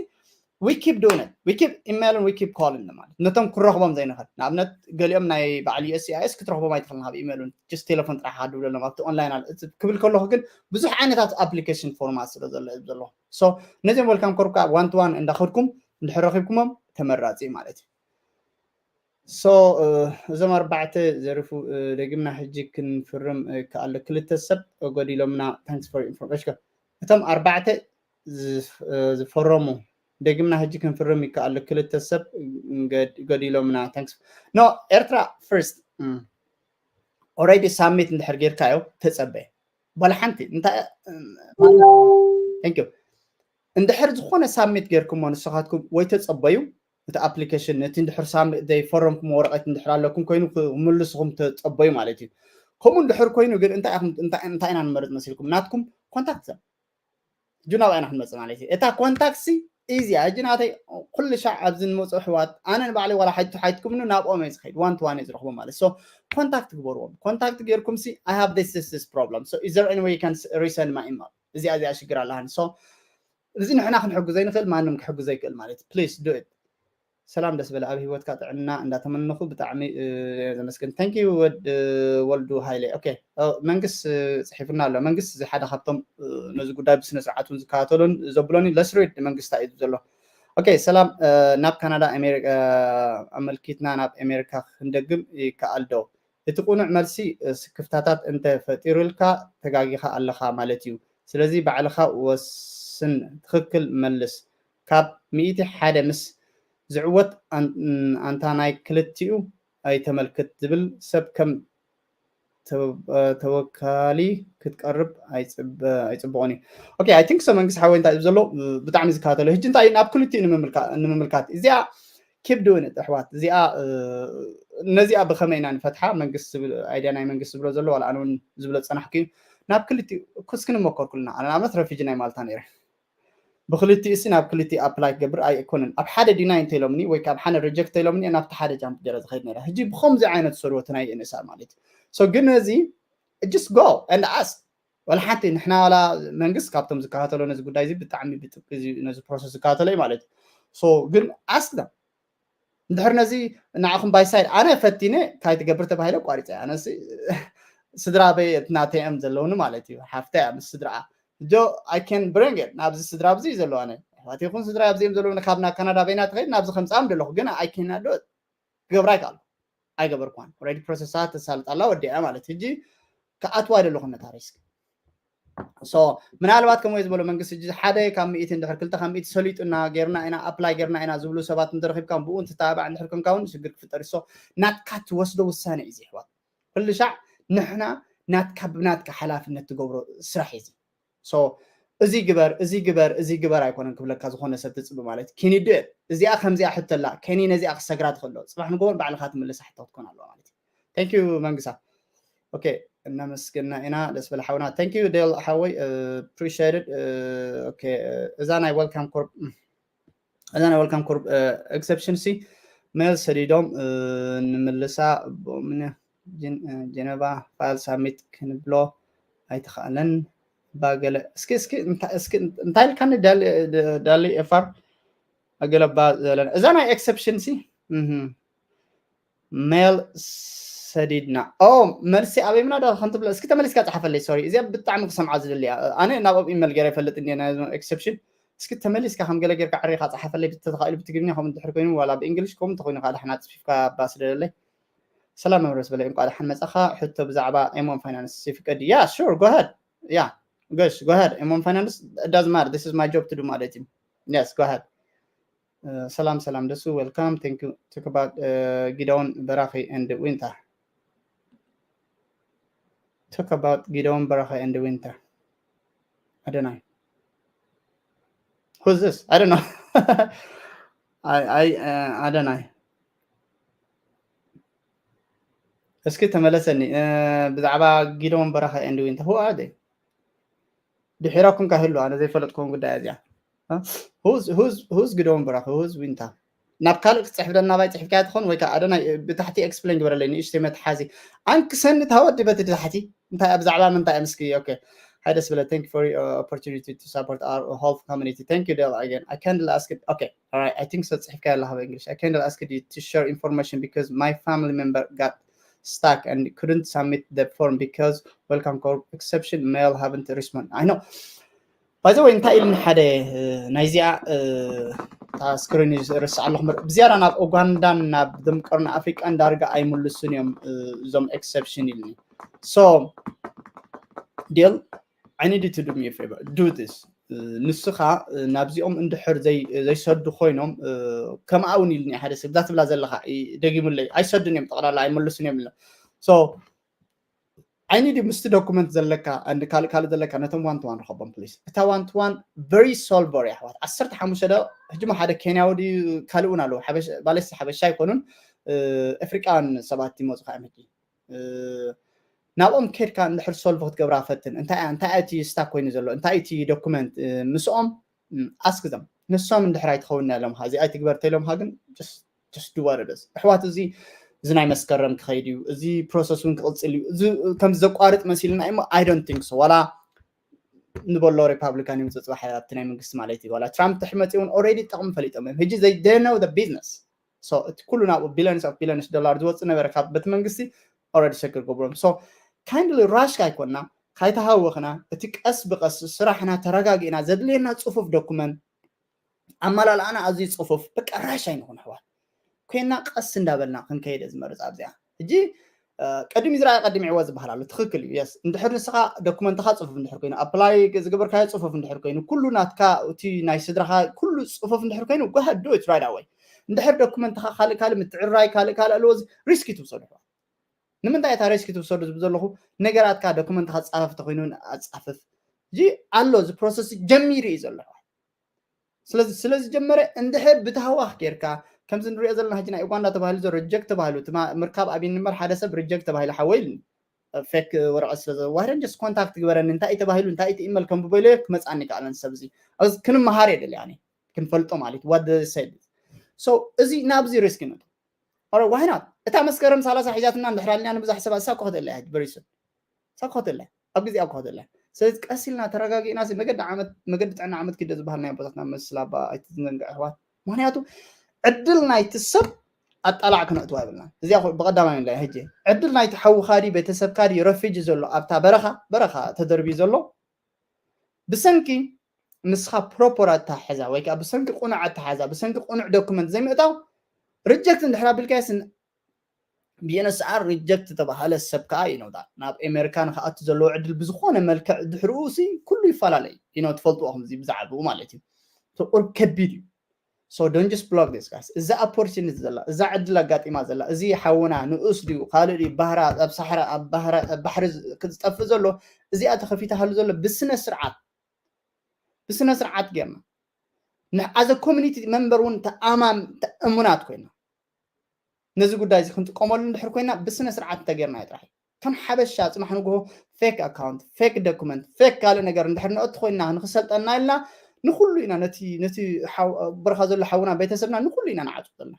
we keep doing it, we keep emailing, we keep calling ማለት ነቶም ክረኽቦም ዘይንኽእል። ንኣብነት ገሊኦም ናይ በዓል U S C I S ክትረኽቦም ኣይትኽእልን ካብ ኢሜይሉን፣ just ቴሌፎን ጥራሕ ድውለሎም ኣብቲ ኦንላይን ክብል ከለኹ ግን ብዙሕ ዓይነታት ኣፕሊኬሽን ፎርማት ስለ ዘሎ ዘሎ so ነዚኦም welcome corp one to one እንዳኸድኩም እንድሕር ረኺብኩሞም ተመራፂ ማለት እዩ። So እዞም ኣርባዕተ ዘርፉ ደግምና ሕጂ ክንፍርም ይከኣል ክልተ ሰብ ጎዲሎምና። Thanks for information። እቶም ኣርባዕተ ዝፈረሙ ደግምና ሕጂ ክንፍርም ይከኣል ክልተ ሰብ ገዲሎምና። Thanks። No, ኤርትራ first። Already ሳሚት እንድሕር ጌርካዮ ተጸበየ በላ ሓንቲ እንታይ እንድሕር ዝኾነ ሳሚት ጌርኩሞ ንስኻትኩም ወይ ተጸበዩ እቲ ኣፕሊኬሽን ነቲ እንድሕር ሳም ዘይፈረምኩም ወረቐት እንድሕር ኣለኩም ኮይኑ ክምልስኹም ተጸበዩ ማለት እዩ። ከምኡ እንድሕር ኮይኑ ግን እንታይ ኢና ንመርጥ መሲልኩም? ናትኩም ኮንታክት ሰብ እጁ ናብኣና ክንመጽእ ማለት እዩ። እታ ኮንታክት ሲ ኢዚያ እጂ ናተይ ኩሉ ሻዕ ኣብዚ ንመፁ ኣሕዋት ኣነ ንባዕለይ ዋላ ሓይቱ ሓይትኩምኒ ናብኦም እየ ዝኸይድ ዋን ቱ ዋን እየ ዝረኽቦ ማለት so ኮንታክት ግበርዎም። ኮንታክት ጌርኩም ሲ I have this this this problem so is there any way you can resend my email እዚኣ እዚኣ ሽግር ኣለሃኒ so እዚ ንሕና ክንሕግዞ ይንኽእል ማንም ክሕግዞ ይክእል ማለት please do it። ሰላም ደስ በለ ኣብ ህይወትካ ጥዕና እንዳተመነኹ ብጣዕሚ ዘመስግን። Thank you ወድ ወልዱ ሃይለ። Okay መንግስት ፅሒፉና ኣሎ። መንግስት እዚ ሓደ ካብቶም ነዚ ጉዳይ ብስነ ስርዓት እውን ዝከታተሉን ዘብሎን let's read መንግስት እንታይ እዩ ዘሎ። Okay ሰላም ናብ ካናዳ ኣመልኪትና ናብ ኣሜሪካ ክንደግም ይከኣል ዶ? እቲ ቁኑዕ መልሲ ስክፍታታት እንተ ፈጢሩልካ ተጋጊኻ ኣለኻ ማለት እዩ። ስለዚ ባዕልኻ ወስን ትኽክል መልስ። ካብ ሚእቲ ሓደ ምስ ዝዕወት ኣንታ ናይ ክልቲኡ ኣይተመልክት ዝብል ሰብ ከም ተወካሊ ክትቀርብ ኣይፅቡቕን እዩ። Okay I think so መንግስቲ ሓወይ እንታይ እዩ ዘሎ ብጣዕሚ ዝከታተሎ ሕጂ እንታይ እዩ ናብ ክልቲኡ ንምምልካት እዚኣ keep doing it ኣሕዋት እዚኣ ነዚኣ ብኸመይ ኢና ንፈትሓ መንግስቲ ዝብል ኣይድያ ናይ መንግስቲ ዝብሎ ዘሎ ዋላ ኣነ እውን ዝብሎ ዝፀናሕኩ እዩ ናብ ክልቲኡ እስኪ ንመኮር ኩልና ኣነ ንኣብነት ረፊጂ ናይ ማልታ ነይረ ብክልቲኡ ሲ ናብ ክልቲኡ apply ክገብር ኣይኮነን ኣብ ሓደ deny እንተኢሎምኒ ወይ ካብ ሓደ reject ኢሎምኒ ናብቲ ሓደ jump ገይረ ዝኸይድ ነይረ ሕጂ ብከምዚ ዓይነት ሰድወቲ ናይ ንእሳ ማለት እዩ so ግን ነዚ just go and ask ወላ ሓንቲ ንሕና ዋላ መንግስት ካብቶም ዝከታተሎ ነዚ ጉዳይ እዚ ብጣዕሚ ብጥብቂ ነዚ process ዝከታተሎ እዩ ማለት እዩ so ግን ask them እንድሕር ነዚ ንዓኹም by side ኣነ ፈቲነ እንታይ ትገብር ተባሂለ ኣቋሪፀ ኣነ ስድራ በይ ናተይ እዮም ዘለውኒ ማለት እዩ ሓፍተይ ምስ ስድራኣ ጆ I can bring it ናብዚ ስድራ ኣብዚ እዩ ዘለዋ ኣነ ኣሕዋት ይኹን ስድራ ኣብዚ እዮም ዘለውኒ ካብ ናብ ካናዳ በይና ትኸይድ ናብዚ ከምፃም ደለኹ ግን I cannot do it ክገብራ ይከኣሉ ኣይገበርኳን already process ኣ ተሳልጥ ኣላ ወዲኣ ማለት ሕጂ ክኣትዋ ደለኹ ነታ risk so ምናልባት ከምኡ ዝበሎ መንግስቲ ሕጂ ሓደ ካብ ሚእቲ እንድሕር ክልተ ካብ ሚእቲ ሰሊጡና ጌርና ኢና apply ጌርና ኢና ዝብሉ ሰባት እንተረኺብካ ብኡ እንትተባባዕ እንድሕር ኮንካ እውን ሽግር ክፍጠር so ናትካ ትወስዶ ውሳነ እዩ ዝሕዋት ኩሉ ሻዕ ንሕና ናትካ ብናትካ ሓላፍነት ትገብሮ ስራሕ እዩ so እዚ ግበር እዚ ግበር እዚ ግበር ኣይኮነን ክብለካ ዝኾነ ሰብ ትፅቢ ማለት can you do it እዚኣ ከምዚኣ ሕቶ ኣላ can you ነዚኣ ክሰግራ ትኽእሎ ፅባሕ ንጎበር ባዕልኻ ትምልሳ ሕቶ ክትኮን ኣለዋ ማለት እዩ thank you መንግስታ okay እናመስገና ኢና ደስ በል ሓውና thank you ዴል ሓወይ appreciate it okay እዛ ናይ welcome corp እዛ ናይ welcome corp exception ሲ mail ሰዲዶም ንምልሳ ጀነቫ file submit ክንብሎ ኣይተኸኣለን ባገለ እስኪ እስኪ እስኪ እንታይ ኢልካኒ ዳሊ ኤፋር ኣገለባ ዘለና እዛ ናይ exception ሲ mail ሰዲድና ኦ መልሲ ኣበይ ምና ዶ ከምትብለ እስኪ ተመሊስካ ፀሓፈለይ sorry እዚኣ ብጣዕሚ ክሰምዓ ዝደሊ እያ ኣነ ናብኦም email ገይረ ይፈልጥ እንዲ ናይ exception እስኪ ተመሊስካ ከም ገለ ጌርካ ዕሪኻ ፀሓፈለይ ብተተኻኢሉ ብትግርኛ ከምኡ እንድሕር ኮይኑ ዋላ ብ English ከምኡ እንተኮይኑ ከዓ ዳሕና ፅፊፍካ ኣባ ስደደለይ ሰላም መምረስ በለይ እንኳ ዳሓን መፃኻ ሕቶ ብዛዕባ M one finance ይፍቀድ ያ sure go ahead yeah gosh go ahead M one finance it doesn't matter this is my job to do ማለት እዩ yes go ahead ሰላም ሰላም ደሱ welcome thank you talk about ጊደውን በራኺ and winter talk about ጊደውን በራኺ and winter ኣደናይ who's this I don't know I I ኣደናይ እስኪ ተመለሰኒ ብዛዕባ ጊደውን በራኺ and winter who are they ድሒራኩም ካህሉ ኣነ ዘይፈለጥኩም ጉዳይ እዚኣ who's who's who's ጊደውን በራኺ who's winter ናብ ካልእ ክትፅሕፍ ደናባይ ፅሒፍካያ ትኾን ወይ ከዓ ኣደናይ ብታሕቲ explain ግበረለይ ንእሽተይ መትሓዚ ኣንክሰኒ ታወዲ በቲ ታሕቲ እንታይ ብዛዕባ ምንታይ ምስኪ okay Hi Desbele, thank you for your opportunity to support our whole community. Thank you, Del, again. I kindly ask it. Okay, all right. I think so. ጽሒፍካ ኣለኻ በእንግሊሽ. I kindly ask you to share information because my family member got stuck and couldn't submit the form because welcome call exception mail haven't respond. I know. By the way, እንታይ ኢልኒ ሓደ ናይዚኣ ስክሪን ርስ ኣለኹ። ብዝያዳ ናብ ኡጋንዳን ናብ ደምቀርና ኣፍሪቃን ዳርጋ ኣይምልሱን እዮም እዞም ኤክሰፕሽን ኢልኒ። So Del, I need you to do me a favor. Do this. ንስኻ ናብዚኦም እንድሕር ዘይሰዱ ኮይኖም ከምኣ እውን ኢልኒ ሓደ ሰብ እዛ ትብላ ዘለኻ ደጊሙለይ ኣይሰዱን እዮም ጠቕላላ ኣይመልሱን እዮም ኢሎም። So I need you ምስቲ ዶኩመንት ዘለካ ካልእ ካልእ ዘለካ ነቶም ዋን ቱ ዋን ርኸቦም ፕሊስ። እታ ዋን ቱ ዋን very solver እያ ኣሕዋት። ዓሰርተ ሓሙሽተ ዶ ሕጂ ሓደ ኬንያዊ ድዩ ካልእ እውን ኣለዉ። ባለሲ ሓበሻ ኣይኮኑን ኣፍሪቃን ሰባት ይመፁ ከ ሕጂ ናብኦም ከድካ እንድሕር ሶልቭ ክትገብራ ፈትን። እንታይ እቲ ስታክ ኮይኑ ዘሎ እንታይ እቲ ዶኩመንት ምስኦም ኣስክዘም ንሶም እንድሕር ኣይትኸውን ኢሎም እዚኣ ኣይትግበር ተኢሎም ግን just do what it is። ኣሕዋት እዚ እዚ ናይ መስከረም ክኸይድ እዩ። እዚ ፕሮሰስ እውን ክቕፅል እዩ። እዚ ከም ዘቋርጥ መሲልና እሞ I don't think so። ዋላ ንበሎ ሪፓብሊካን ይምፅእ ፅባሕ ኣብቲ ናይ መንግስቲ ማለት እዩ። ዋላ ትራምፕ ትሕመፂ እውን ኦልሬዲ ጠቕሚ ፈሊጦም እዮም። ሕጂ they know the business። So እቲ ኩሉ ናብኡ billions of billions ዶላር ዝወፅእ ነበረ ካብ ቤት መንግስቲ ኦልሬዲ ሰግር ገብሮም። So kindly ራሽካ ኣይኮና ካይተሃወኽና እቲ ቀስ ብቀስ ስራሕና ተረጋጊእና ዘድልየና ፅፉፍ ዶኩመንት ኣመላልኣና ኣዝዩ ፅፉፍ በቃ ራሽ ኣይንኹን ኣሕዋት ኮይና ቀስ እንዳበልና ክንከይደ ዝመርፅ ኣብዚኣ ሕጂ ቀዲሙ ዝረኣየ ቀዲም ዕወት ዝበሃል ኣሎ። ትኽክል እዩ። የስ እንድሕር ንስኻ ዶኩመንትኻ ፅፉፍ እንድሕር ኮይኑ ኣፕላይ ዝገበርካዮ ፅፉፍ እንድሕር ኮይኑ ኩሉ ናትካ እቲ ናይ ስድራኻ ኩሉ ፅፉፍ እንድሕር ኮይኑ go ahead do it right away። እንድሕር ዶኩመንትኻ ካልእ ካልእ ምትዕራይ ካልእ ካልእ ኣለዎ ሪስክ ትውሰዱ። ንምንታይ እታ ሪስክ ትውሰዱ ዝብል ዘለኹ ነገራትካ ዶኩመንትኻ ፃፈፍ ተኮይኑ ኣፃፍፍ እዚ ኣሎ እዚ ፕሮሰስ ጀሚሩ እዩ ዘሎ። ስለዚ ስለዝጀመረ እንድሕር ብታህዋኽ ጌርካ ከምዚ ንሪኦ ዘለና ሕጂ ናይ ኡጋንዳ ተባሂሉ ዘሎ ሪጀክት ተባሂሉ ምርካብ ኣብይኒ እምበር ሓደ ሰብ ሪጀክት ተባሂሉ ሓወይ ኢሉኒ። ፌክ ወረቐት ስለ ዘዋህደን ጀስት ኮንታክት ግበረኒ እንታይ እዩ ተባሂሉ እንታይ እቲ ኢመል ከም ብበሎ ክመፅኣኒ ይከኣለን ሰብ እዚ ክንመሃር እየ ደልያ ክንፈልጦ ማለት what they said። So እዚ ናብዚ ሪስክ ይመጡ። Why not? እታ መስከረም ሰላሳ ሒዛትና እንድሕር ኣልና ንብዛሕ ሰባት ሳብ ክኸተላ እያ በሪሱ ሳብ ክኸተላ ኣብ ግዜ ኣብ ክኸተላ። ስለዚ ቀስ ኢልና ተረጋጊእና መገዲ ዓመት መገዲ ጥዕና ዓመት ኪደ ዝበሃል ናይ ኣቦታትና መስል ኣባ ኣይትዘንግዕ ኣሕዋት። ምክንያቱ ዕድል ናይቲ ሰብ ኣጣላዕ ክነእትዋ ይብልና። እዚኣ ብቐዳማይ ንላ ሕጂ ዕድል ናይቲ ሓውኻ ድዩ ቤተሰብካ ድዩ ረፊጂ ዘሎ ኣብታ በረኻ በረኻ ተደርብዩ ዘሎ ብሰንኪ ንስኻ ፕሮፖር ኣተሓሕዛ ወይ ከዓ ብሰንኪ ቁኑዕ ኣተሓሕዛ ብሰንኪ ቁኑዕ ዶክመንት ዘይምእታው ሪጀክት እንድሕር ኣቢልካዮስ ብኤንኤስኣር ሪጀክት ዝተባሃለ ሰብ ከዓ ይነውጣ ናብ ኤሜሪካ ንክኣቱ ዘለዎ ዕድል ብዝኾነ መልክዕ ድሕርኡ ሲ ኩሉ ይፈላለ እዩ። ትፈልጥዎ ከምዚ ብዛዕባኡ ማለት እዩ። ቁርብ ከቢድ እዩ። So don't just block this guys። እዛ ኦፖርቹኒቲ ዘላ እዛ ዕድል ኣጋጢማ ዘላ እዚ ሓውና ንኡስ ድዩ ካልእ ድዩ ባህራ ኣብ ሳሕራ ኣብ ባህራ ኣብ ባሕሪ ዝጠፍእ ዘሎ እዚኣ ተኸፊታሃሉ ዘሎ ብስነ ስርዓት ብስነ ስርዓት ጌርና as a community member እውን ተኣማም እሙናት ኮይና ነዚ ጉዳይ እዚ ክንጥቀመሉ እንድሕር ኮይና ብስነ ስርዓት እንተጌርና እዩ ጥራሕ ከም ሓበሻ ፅማሕ ንግሆ ፌክ ኣካውንት ፌክ ዶኩመንት ፌክ ካልእ ነገር እንድሕር ንእቲ ኮይና ንክሰልጠና ኢልና ንኩሉ ኢና ነቲ ነቲ በረኻ ዘሎ ሓውና ቤተሰብና ንኩሉ ኢና ንዓፁ ዘለና።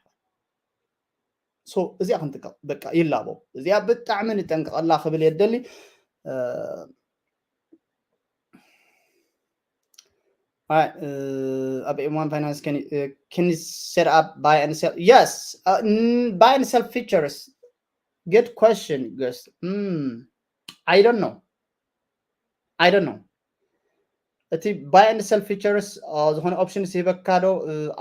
እዚኣ ክንጥቀም በቃ ይላቦ እዚኣ ብጣዕሚ ንጠንቀቐላ ክብል የደሊ። ኣብ M one finance can, uh, can you set up buy and sell? Yes, uh, buy and sell features. Good question, Gus. Mm, I don't know. I don't know. እቲ buy and sell features ዝኾነ options ይህበካ ዶ?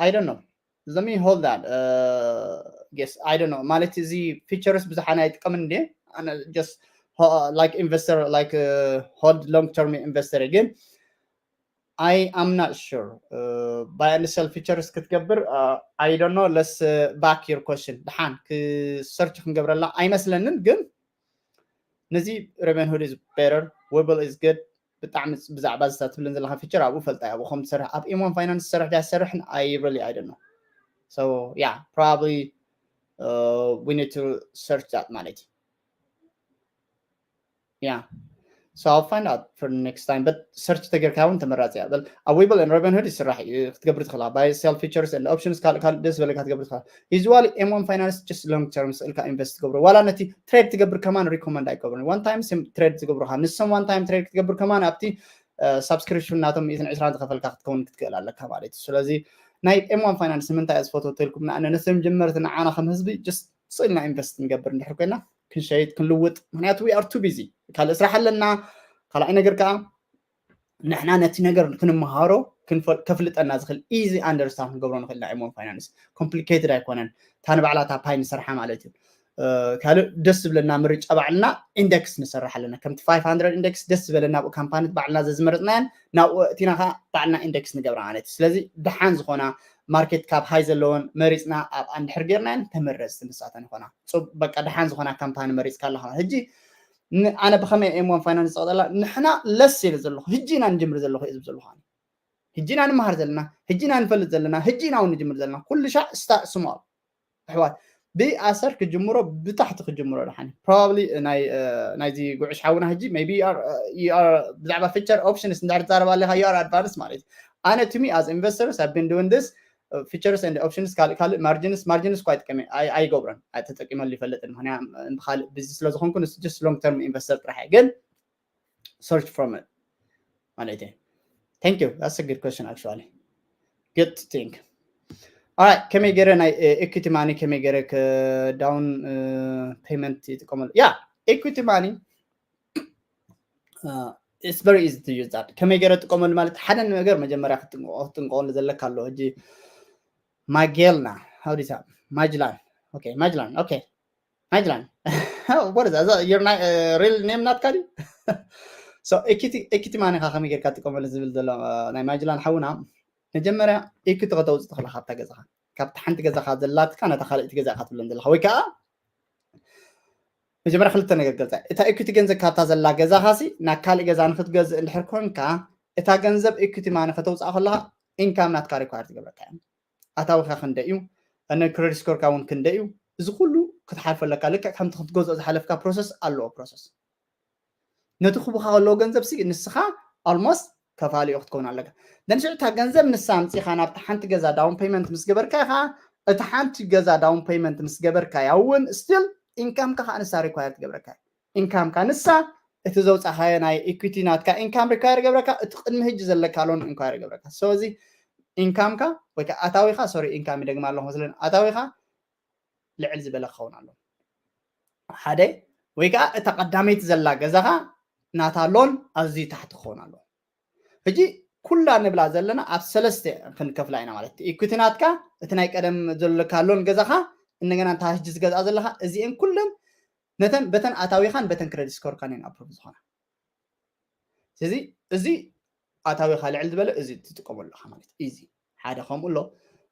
I don't know. Let me hold that. Uh, yes, I don't know. ማለት እዚ features ብዙሓን ኣይጥቀምን እንዴ? ኣነ just like investor like uh, hold long term investor ግን I am not sure. Uh, buy and sell features ክትገብር uh, I don't know. Let's uh, back your question. ድሓን ክሰርች ክንገብረላ ኣይመስለንን ግን ነዚ Robinhood is better. Webull is good. ብጣዕሚ ብዛዕባ ዝታ ትብልን ዘለካ ፊቸር ኣብኡ ፈልጣ ኣብኡ ከም ትሰርሕ ኣብ M one finance ትሰርሕ ድያ ትሰርሕን I really I don't know. So yeah, probably uh, we need to search that ማለት እዩ። Yeah. So I'll find out for next time, but search ተገርካ እውን ተመራፂ እያ። በል ኣብ Webull and Robinhood ይስራሕ እዩ፣ ክትገብር ትኽእላ። Buy sell futures and options ካልእ ካልእ ደስ ዝበለካ ክትገብር ትኽእላ። Usually M one Finance just long term ስእልካ invest ትገብሮ፣ ዋላ ነቲ trade ትገብር ከማን recommend ኣይገብርን። One time trade ትገብሩካ ንሶም one time trade ክትገብር ከማን ኣብቲ subscription ናቶም ሚእትን ዕስራን ዝኸፈልካ ክትከውን ክትክእል ኣለካ ማለት እዩ። ስለዚ ናይ M one Finance ንምንታይ እየ ዝፈትዎ ተልኩም፣ ንኣነ ነቶም ጀመርቲ ንዓና ከም ህዝቢ just ስእልና invest ንገብር እንድሕር ኮይና ክንሸይጥ ክንልውጥ፣ ምክንያቱ we are too busy፣ ካልእ ስራሕ ኣለና። ካልኣይ ነገር ከዓ ንሕና ነቲ ነገር ክንመሃሮ ከፍልጠና ዝኽእል easy understand ክንገብሮ ንኽእል ኢና። M one Finance complicated ኣይኮነን፣ እታ ንባዕላ እታ ፓይ ንሰርሓ ማለት እዩ። ካልእ ደስ ዝብለና ምርጫ ባዕልና index ንሰርሕ ኣለና። ከምቲ five hundred index ደስ ዝበለና ብኡ ካምፓኒ ባዕልና ዘዝመረፅናያን ናብኡ እቲና ከዓ ባዕልና index ንገብራ ማለት እዩ። ስለዚ ደሓን ዝኾና market cap high ዘለዎን መሪፅና ኣብኣ እንድሕር ጌርናየን ተመረፅቲ ንሳተን ይኾና። በቃ ደሓን ዝኾና ካምፓኒ መሪፅካ ኣለኻ። ሕጂ ኣነ ብኸመይ M one Finance ዝፀቕጠላ ንሕና less ኢለ ዘለኹ፣ ሕጂ ኢና ንጅምር ዘለኹ እየ ዝብል ዘለኹ። ሕጂ ኢና ንምሃር ዘለና፣ ሕጂ ኢና ንፈልጥ ዘለና፣ ሕጂ ኢና እውን ንጅምር ዘለና። ኩሉ ሻዕ start small ኣሕዋት፣ ብኣሰር ክጅምሮ፣ ብታሕቲ ክጅምሮ ደሓን። Probably ናይ ናይዚ ጉዕሽ ሓውና ሕጂ maybe ብዛዕባ future options እንድሕር ትዛረብ ኣለካ you are advanced ማለት እዩ። ኣነ to me as investors I've been doing this futures and options ካልእ ካልእ margins margins እኳ ኣይጥቀመ ኣይገብረን፣ ተጠቂመሉ ይፈልጥን። ምክንያት ብካልእ busy ስለዝኮንኩ ንሱ just long term investor ጥራሕ እየ። ግን search from it ማለት እዩ። Thank you, that's a good question actually, good to think. Alright, ከመይ ገይረ ናይ equity money ከመይ ገይረ down payment ይጥቀመሉ? Yeah, equity money it's very easy to use that። ከመይ ገይረ ጥቀመሉ ማለት ሓደ ነገር መጀመርያ ክትጥንቀቀሉ ዘለካ ኣሎ። ሕጂ ማጌልና how do you say ማጅላን okay ማጅላን okay ማጅላን what is that? Is that your real name ናትካ ድዩ? So equity money ኻ ከመይ ጌርካ ትጥቀመሉ ዝብል ዘሎ ናይ ማጅላን ሓውና፣ መጀመርያ equity ከተውፅእ ትኽእላ ካብታ ገዛኻ፣ ካብቲ ሓንቲ ገዛኻ ዘላትካ ነታ ካልእቲ ገዛእካ ትብለን ዘለኻ ወይ ከዓ መጀመርያ ክልተ ነገር ገልፃ። እታ equity ገንዘብ ካብታ ዘላ ገዛኻ ሲ ናብ ካልእ ገዛ ንክትገዝእ እንድሕር ኮንካ እታ ገንዘብ equity money ከተውፅኣ ከለኻ income ናትካ require ትገብረካ እያ። ኣታዊኻ ክንደይ እዩ፣ እነ credit score ካ እውን ክንደይ እዩ፣ እዚ ኩሉ ክትሓልፈለካ ልክዕ ከምቲ ክትገዝኦ ዝሓለፍካ process ኣለዎ process። ነቲ ክቡካ ከለዎ ገንዘብ ሲ ንስኻ almost ከፋሊኦ ክትከውን ኣለካ። Then ሽዑ እታ ገንዘብ ንሳ ኣምፂኻ ናብቲ ሓንቲ ገዛ down payment ምስ ገበርካ ኢኻ፣ እቲ ሓንቲ ገዛ down payment ምስ ገበርካያ እውን still income ካ ከዓ ንሳ require ትገብረካ። Income ካ ንሳ እቲ ዘውፃኻዮ ናይ equity ናትካ income require ገብረካ፣ እቲ ቅድሚ ሕጂ ዘለካ loan require ገብረካ። So እዚ income ካ ወይ ከዓ ኣታዊኻ sorry income ይደግማ ኣለኹ መስለኒ፣ ኣታዊኻ ልዕል ዝበለ ክኸውን ኣለዎ ሓደ፣ ወይ ከዓ እታ ቀዳመይቲ ዘላ ገዛኻ ናታ loan ኣዝዩ ታሕቲ ክኸውን ኣለዎ። ሕጂ ኩላ ንብላ ዘለና ኣብ ሰለስተ ክንከፍላ ኢና ማለት እዩ። Equity ናትካ እቲ ናይ ቀደም ዘለካ loan ገዛኻ እንደገና እንታ ሕጂ ዝገዝኣ ዘለኻ እዚአን ኩለን ነተን በተን ኣታዊኻን በተን credit score ካን እየን approve ዝኾና። ስለዚ እዚ ኣታዊኻ ልዕል ዝበለ እዚ ትጥቀመሉ ኣለኻ ማለት እዩ። Easy ሓደ ከምኡ ኣሎ።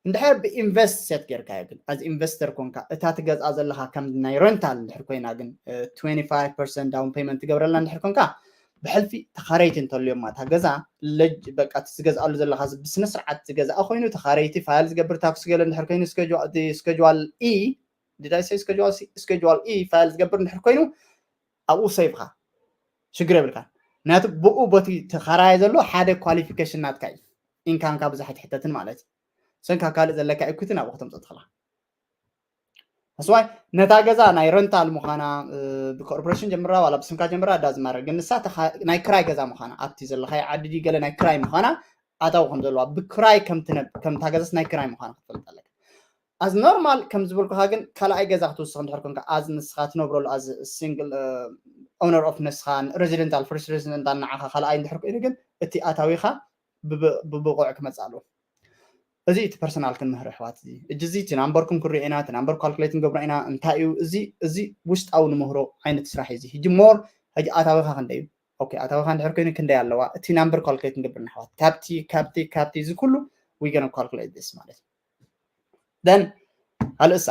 እንድሕር ብ invest set ጌርካዮ ግን as investor ኮንካ እታ ትገዝኣ ዘለኻ ከም ናይ rental እንድሕር ኮይና ግን twenty five percent down payment ትገብረላ እንድሕር ኮንካ ብሕልፊ ተኻረይቲ እንተልዮማ እታ ገዛ በቃ እቲ ዝገዝኣሉ ዘለኻ ብስነ ስርዓት ዝገዝኣ ኮይኑ ተኻረይቲ file ዝገብር tax ገለ እንድሕር ኮይኑ schedule E did I say schedule E file ዝገብር እንድሕር ኮይኑ ኣብኡ save ኻ ሽግር የብልካ። ምክንያቱ ብኡ ቦቲ ተኻራየ ዘሎ ሓደ qualification ናትካ እዩ። Income ካ ብዙሕ ኣይትሕተትን ማለት እዩ። ሰንካ ካልእ ዘለካ equity ናብኡ ክተምፅእ ትኽእላ። That's why ነታ ገዛ ናይ rental ምዃና ብ corporation ጀምራ ዋላ ብስምካ ጀምራ doesn't matter፣ ግን ንሳ ናይ ክራይ ገዛ ምዃና ኣብቲ ዘለኻዮ ዓዲ ድዩ ገለ ናይ ክራይ ምዃና ኣታዊ ከም ዘለዋ ብክራይ ከምታ ገዛስ ናይ ክራይ ምዃና ክትፈልጥ ኣለካ። As normal ከም ዝበልኩኻ ግን ካልኣይ ገዛ ክትውስኽ እንድሕር ኮንካ as ንስኻ ትነብረሉ as single owner of ንስኻ residential first residential ንዓኻ ካልኣይ እንድሕር ኮይኑ ግን እቲ ኣታዊኻ ብብቑዕ ክመፅእ ኣለዎ። እዚ እቲ personal ክንምህሮ ኣሕዋት እዚ እጂ እዚ እቲ ናምበርኩም ክንሪኦ ኢና፣ እቲ ናምበር calculate ንገብሮ ኢና። እንታይ እዩ እዚ? እዚ ውሽጣዊ ንምህሮ ዓይነት ስራሕ እዩ እዚ። ሕጂ more ሕጂ ኣታዊኻ ክንደይ እዩ? Okay ኣታዊኻ እንድሕር ኮይኑ ክንደይ ኣለዋ? እቲ ናምበር calculate ንገብር ኣሕዋት። ካብቲ ካብቲ ካብቲ እዚ ኩሉ we gonna calculate this ማለት እዩ። Then ካልእሳ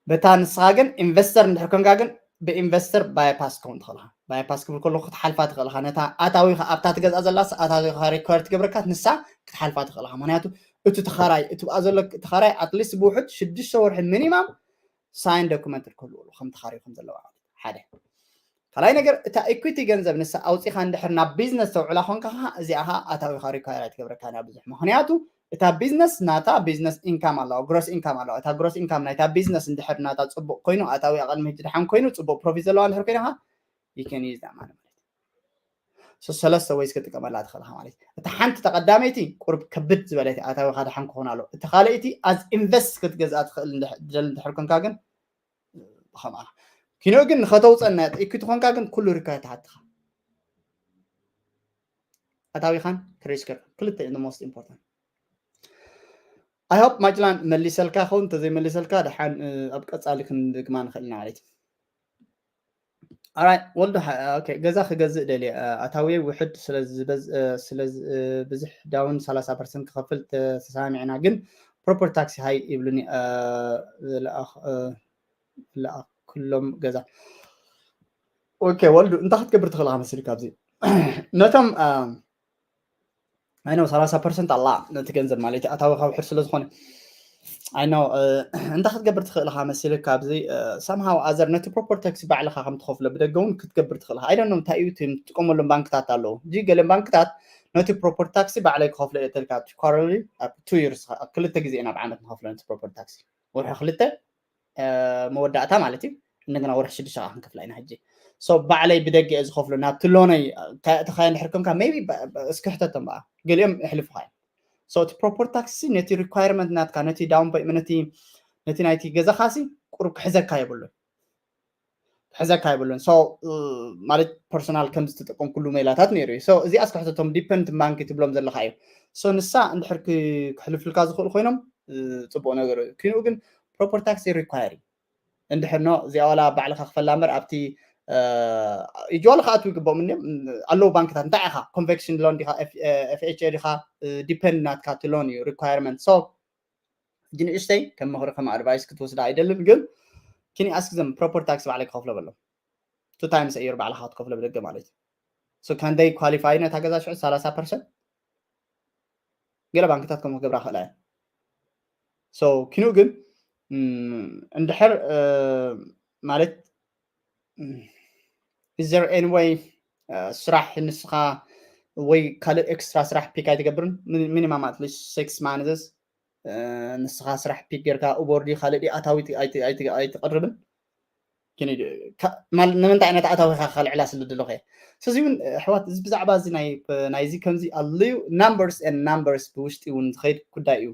በታ ንስኻ ግን investor እንድሕር ኮንካ ግን ብ investor bypass ክኸውን ትኽእልኻ። Bypass ክብል ከለኹ ክትሓልፋ ትኽእልኻ። ነታ ኣታዊኻ ኣብታ ትገዝኣ ዘላስ ኣታዊኻ require ትገብረካ ንሳ ክትሓልፋ ትኽእልኻ። ምክንያቱ እቲ ተኻራይ እቲ ብኣ ዘሎ ተኻራይ at least ብውሕድ ሽዱሽተ ወርሒ minimum sign document ክህልዎ ኣለዎ ከም ተኻሪዩ ከም ዘለዋ ማለት ሓደ። ካልኣይ ነገር እታ equity ገንዘብ ንሳ ኣውፂኻ እንድሕር ናብ ቢዝነስ ተውዕላ ኮንካ ኸዓ እዚኣ ኸዓ ኣታዊኻ require ኣይትገብረካን እያ ብዙሕ። ምኽንያቱ እታ ቢዝነስ ናታ ቢዝነስ ኢንካም ኣለዋ፣ ግሮስ ኢንካም ኣለዋ። እታ ግሮስ ኢንካም ናይታ ቢዝነስ እንድሕር ናታ ፅቡቅ ኮይኑ ኣታዊ ኣቐድሚ ሕጂ ድሓን ኮይኑ ፅቡቅ ፕሮፊት ዘለዋ እንድሕር ኮይና ኸዓ you can use that money ማለት እዩ። So ሰለስተ ways ክትጥቀመላ ትኽእል ኢኻ ማለት እዩ። እታ ሓንቲ ተቐዳመይቲ ቁሩብ ከብድ ዝበለት ኣታዊኻ ድሓን ክኾን ኣለዎ። እቲ ካልኣይቲ as invest ክትገዝኣ ትኽእል እንድሕ- ትደሊ እንድሕር ኮንካ ግን ብኸምኣ ኪኖ ግን ንኸተውፀና equity ኮንካ ግን ኩሉ require ትሓትኻ ኣታዊኻን ክሬዲት ካርድ ክልተ እዮም most important። I hope ማጭላን መሊሰልካ ኸውን፣ እንተዘይመሊሰልካ ድሓን ኣብ ቀፃሊ ክንድግማ ንኽእል ኢና ማለት እዩ። Alright ወልዱ ሓ- okay ገዛ ክገዝእ ደልየ ኣታዊ ውሕድ ስለ ዝበዝ- ስለ ዝ- ብዙሕ down ሰላሳ percent ክኸፍል ተሰማሚዕና ግን property tax high ይብሉኒ። ለኣኽ ለኣክሎም ገዛ okay ወልዱ እንታይ ክትገብር ትኽእል ኢኻ መሲልካ ኣብዚ ነቶም I know ሰላሳ percent ኣላ ነቲ ገንዘብ ማለት ኣታዊ ካብ ሕር ስለ ዝኾነ I know እንታይ ክትገብር ትኽእል ኢኻ መሲልካ ኣብዚ somehow other ነቲ property tax ባዕልኻ ከም ትኸፍሎ ብደገ እውን ክትገብር ትኽእል ኢኻ። I don't know እንታይ እዩ እቲ ትጥቀመሎም ባንክታት ኣለዉ። እዚ ገለን ባንክታት ነቲ property tax ባዕለይ ክኸፍሎ እየ ተልካ quarterly ኣብ two years ክልተ ግዜ ናብ ዓመት ንኸፍሎ ነቲ property tax ወርሒ ክልተ መወዳእታ ማለት እዩ። እንደገና ወርሒ ሽዱሽተ ከዓ ክንከፍላ ኢና ሕጂ። So ባዕለይ ብደገ እየ ዝኸፍሎ ናብቲ ሎነይ ካየእተኻዮ እንድሕር ኮንካ maybe እስኪ ሕተቶም በኣ ገሊኦም የሕልፉኻ እዮም። So እቲ property tax ነቲ requirement ናትካ ነቲ down payment ነቲ ነቲ ናይቲ ገዛኻሲ ቁሩብ ክሕዘካ የብሉን ክሕዘካ የብሉን። So ማለት personal ከም ዝተጠቀምኩሉ ሜላታት ነይሩ እዩ። So እዚኣ እስኪ ሕተቶም depend bank ትብሎም ዘለኻ እዩ። So ንሳ እንድሕር ክሕልፍልካ ዝኽእሉ ኮይኖም ፅቡቅ ነገር እዩ። ክንኡ ግን property tax require እዩ። እንድሕር ኖ እዚኣ ዋላ ባዕልኻ ክፈላ እምበር ኣብቲ እጅዋሉ ክኣትዉ ይግብኦም እንዲም ኣለዉ ባንክታት እንታይ ኢኻ conventional loan ዲኻ FHA ዲኻ depend ናትካ እቲ loan እዩ requirement። So ሕጂ ንእሽተይ ከም ምኽሪ ከም advice ክትወስዳ ኣይደልን ግን can you ask them property tax ባዕለይ ክኸፍሎ በሎም two times a year ባዕልኻ ክትከፍሎ ብደገ ማለት እዩ። So can they qualify ነታ ገዛ ሽዑ ሰላሳ percent ገለ ባንክታት ከምኡ ክገብራ ክእላ እየን። So ኪኑ ግን እንድሕር ማለት is there any way ስራሕ ንስኻ ወይ ካልእ extra ስራሕ pick ኣይትገብርን? Minimum at least six months ንስኻ ስራሕ pick ጌርካ Uber ድዩ ካልእ ድዩ ኣታዊ ኣይትቕርብን? ንምንታይ ዓይነት ኣታዊኻ ከልዕላ ስለ ደለኹ እየ። ስለዚ እውን ኣሕዋት እዚ ብዛዕባ እዚ ናይዚ ከምዚ ኣለዩ numbers and numbers ብውሽጢ እውን ዝኸይድ ጉዳይ እዩ።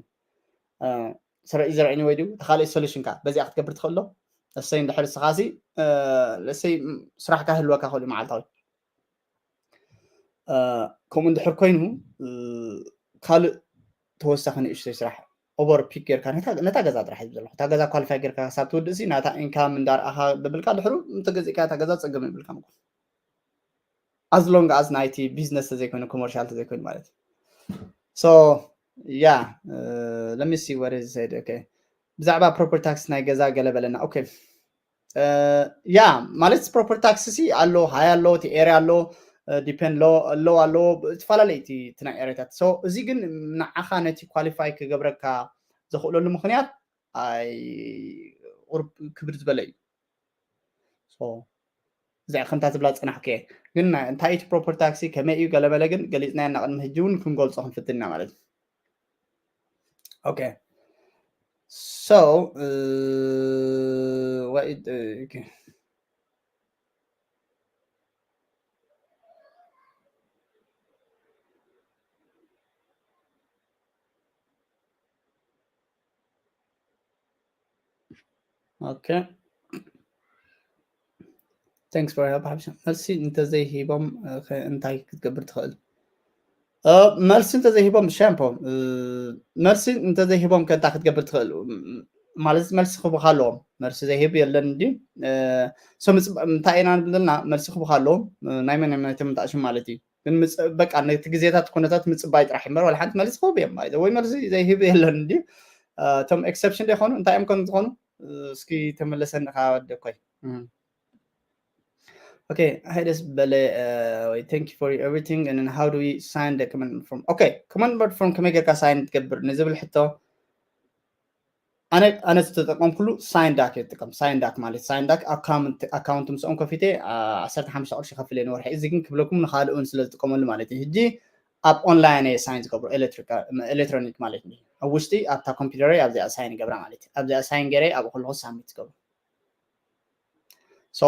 ስረ ኢዘር anyway ድዩ ተኻልእ solution ካ በዚኣ ክትገብር ትኽእሎ እሰይ እንድሕር ስኻሲ እሰይ ስራሕ ካህልወካ ክእሉ መዓልታዊ ከምኡ እንድሕር ኮይኑ ካልእ ተወሳኺ ንእሽተይ ስራሕ Uber pick ጌርካ ነታ ገዛ ጥራሕ እዩ ዘለኹ እታ ገዛ qualify ጌርካ ክሳብ ትውድእ ሲ ናታ income እንዳርኣኻ ብብልካ ድሕሩ እንተገዚእካ እታ ገዛ ፀገም ይብልካ ምኮ as long as ናይቲ business ተዘይኮይኑ commercial ተዘይኮይኑ ማለት እዩ። So yeah let me see what is said okay ብዛዕባ property tax ናይ ገዛ ገለ በለና okay yeah ማለት property tax ሲ ኣሎ high ኣሎ እቲ area ኣሎ depend low ኣሎ ኣሎ ዝተፈላለዩ እቲ ናይ area ታት so እዚ ግን ንዓኻ ነቲ qualify ክገብረካ ዘኽእለሉ ምኽንያት ኣይ ቁርብ ክብድ ዝበለ እዩ። እዚኣ ከምታ ትብላ ዝፀናሕኩ እየ ግን እንታይ እቲ property tax ከመይ እዩ ገለመለ ግን ገሊፅናዮ እናቅድሚ ሕጂ እውን ክንገልፆ ክንፍትን ኢና ማለት እዩ። Okay so uh, what it, uh, okay. Okay thanks for help ሓብሻ መልሲ እንተዘይሂቦም እንታይ ክትገብር ትኽእል? መልሲ እንተዘይሂቦም ሻምፖ መልሲ እንተዘይሂቦም ከንታ ክትገብር ትኽእል ማለት መልሲ ክቡካ ኣለዎም መልሲ ዘይህብ የለን እንዲ እንታይ ኢና ንብል ዘለና መልሲ ክቡካ ኣለዎም ናይ መን ናይቶም ምጣሽም ማለት እዩ ግን በቃ ነቲ ግዜታት ኩነታት ምፅባይ ጥራሕ እምበር ዋላ ሓንቲ መልሲ ክህቡ እዮም ማለት ወይ መልሲ ዘይህብ የለን እንዲ እቶም exception ዶ ይኾኑ እንታይ እዮም ከም ዝኾኑ እስኪ ተመለሰኒ ካ ወደ ኮይ okay hi ደስ በለ ወይ thank you for everything and then how do we sign the command form okay command form ከመይ ጌርካ sign ትገብር ንዝብል ሕቶ ኣነ ኣነ ዝተጠቀምኩሉ ሳይንዳክ እየ ዝጥቀም። ሳይንዳክ ማለት ሳይንዳክ ኣካውንት ኣካውንት ምስኦም ከፊተ ዓ- ዓሰርተ ሓሙሽተ ቅርሺ ከፍል እየ ንወርሒ። እዚ ግን ክብለኩም ንካልእ እውን ስለ ዝጥቀመሉ ማለት እዩ። ሕጂ ኣብ ኦንላይን እየ ሳይን ዝገብሮ ኤሌክትሪካ- ኤሌክትሮኒክ ማለት እዩ። ኣብ ውሽጢ ኣብታ ኮምፒውተረይ ኣብዚኣ ሳይን ይገብራ ማለት እዩ። ኣብዚኣ ሳይን ገይረ ኣብኡ ከለኹ ሳሚት ዝገብሮ። ሶ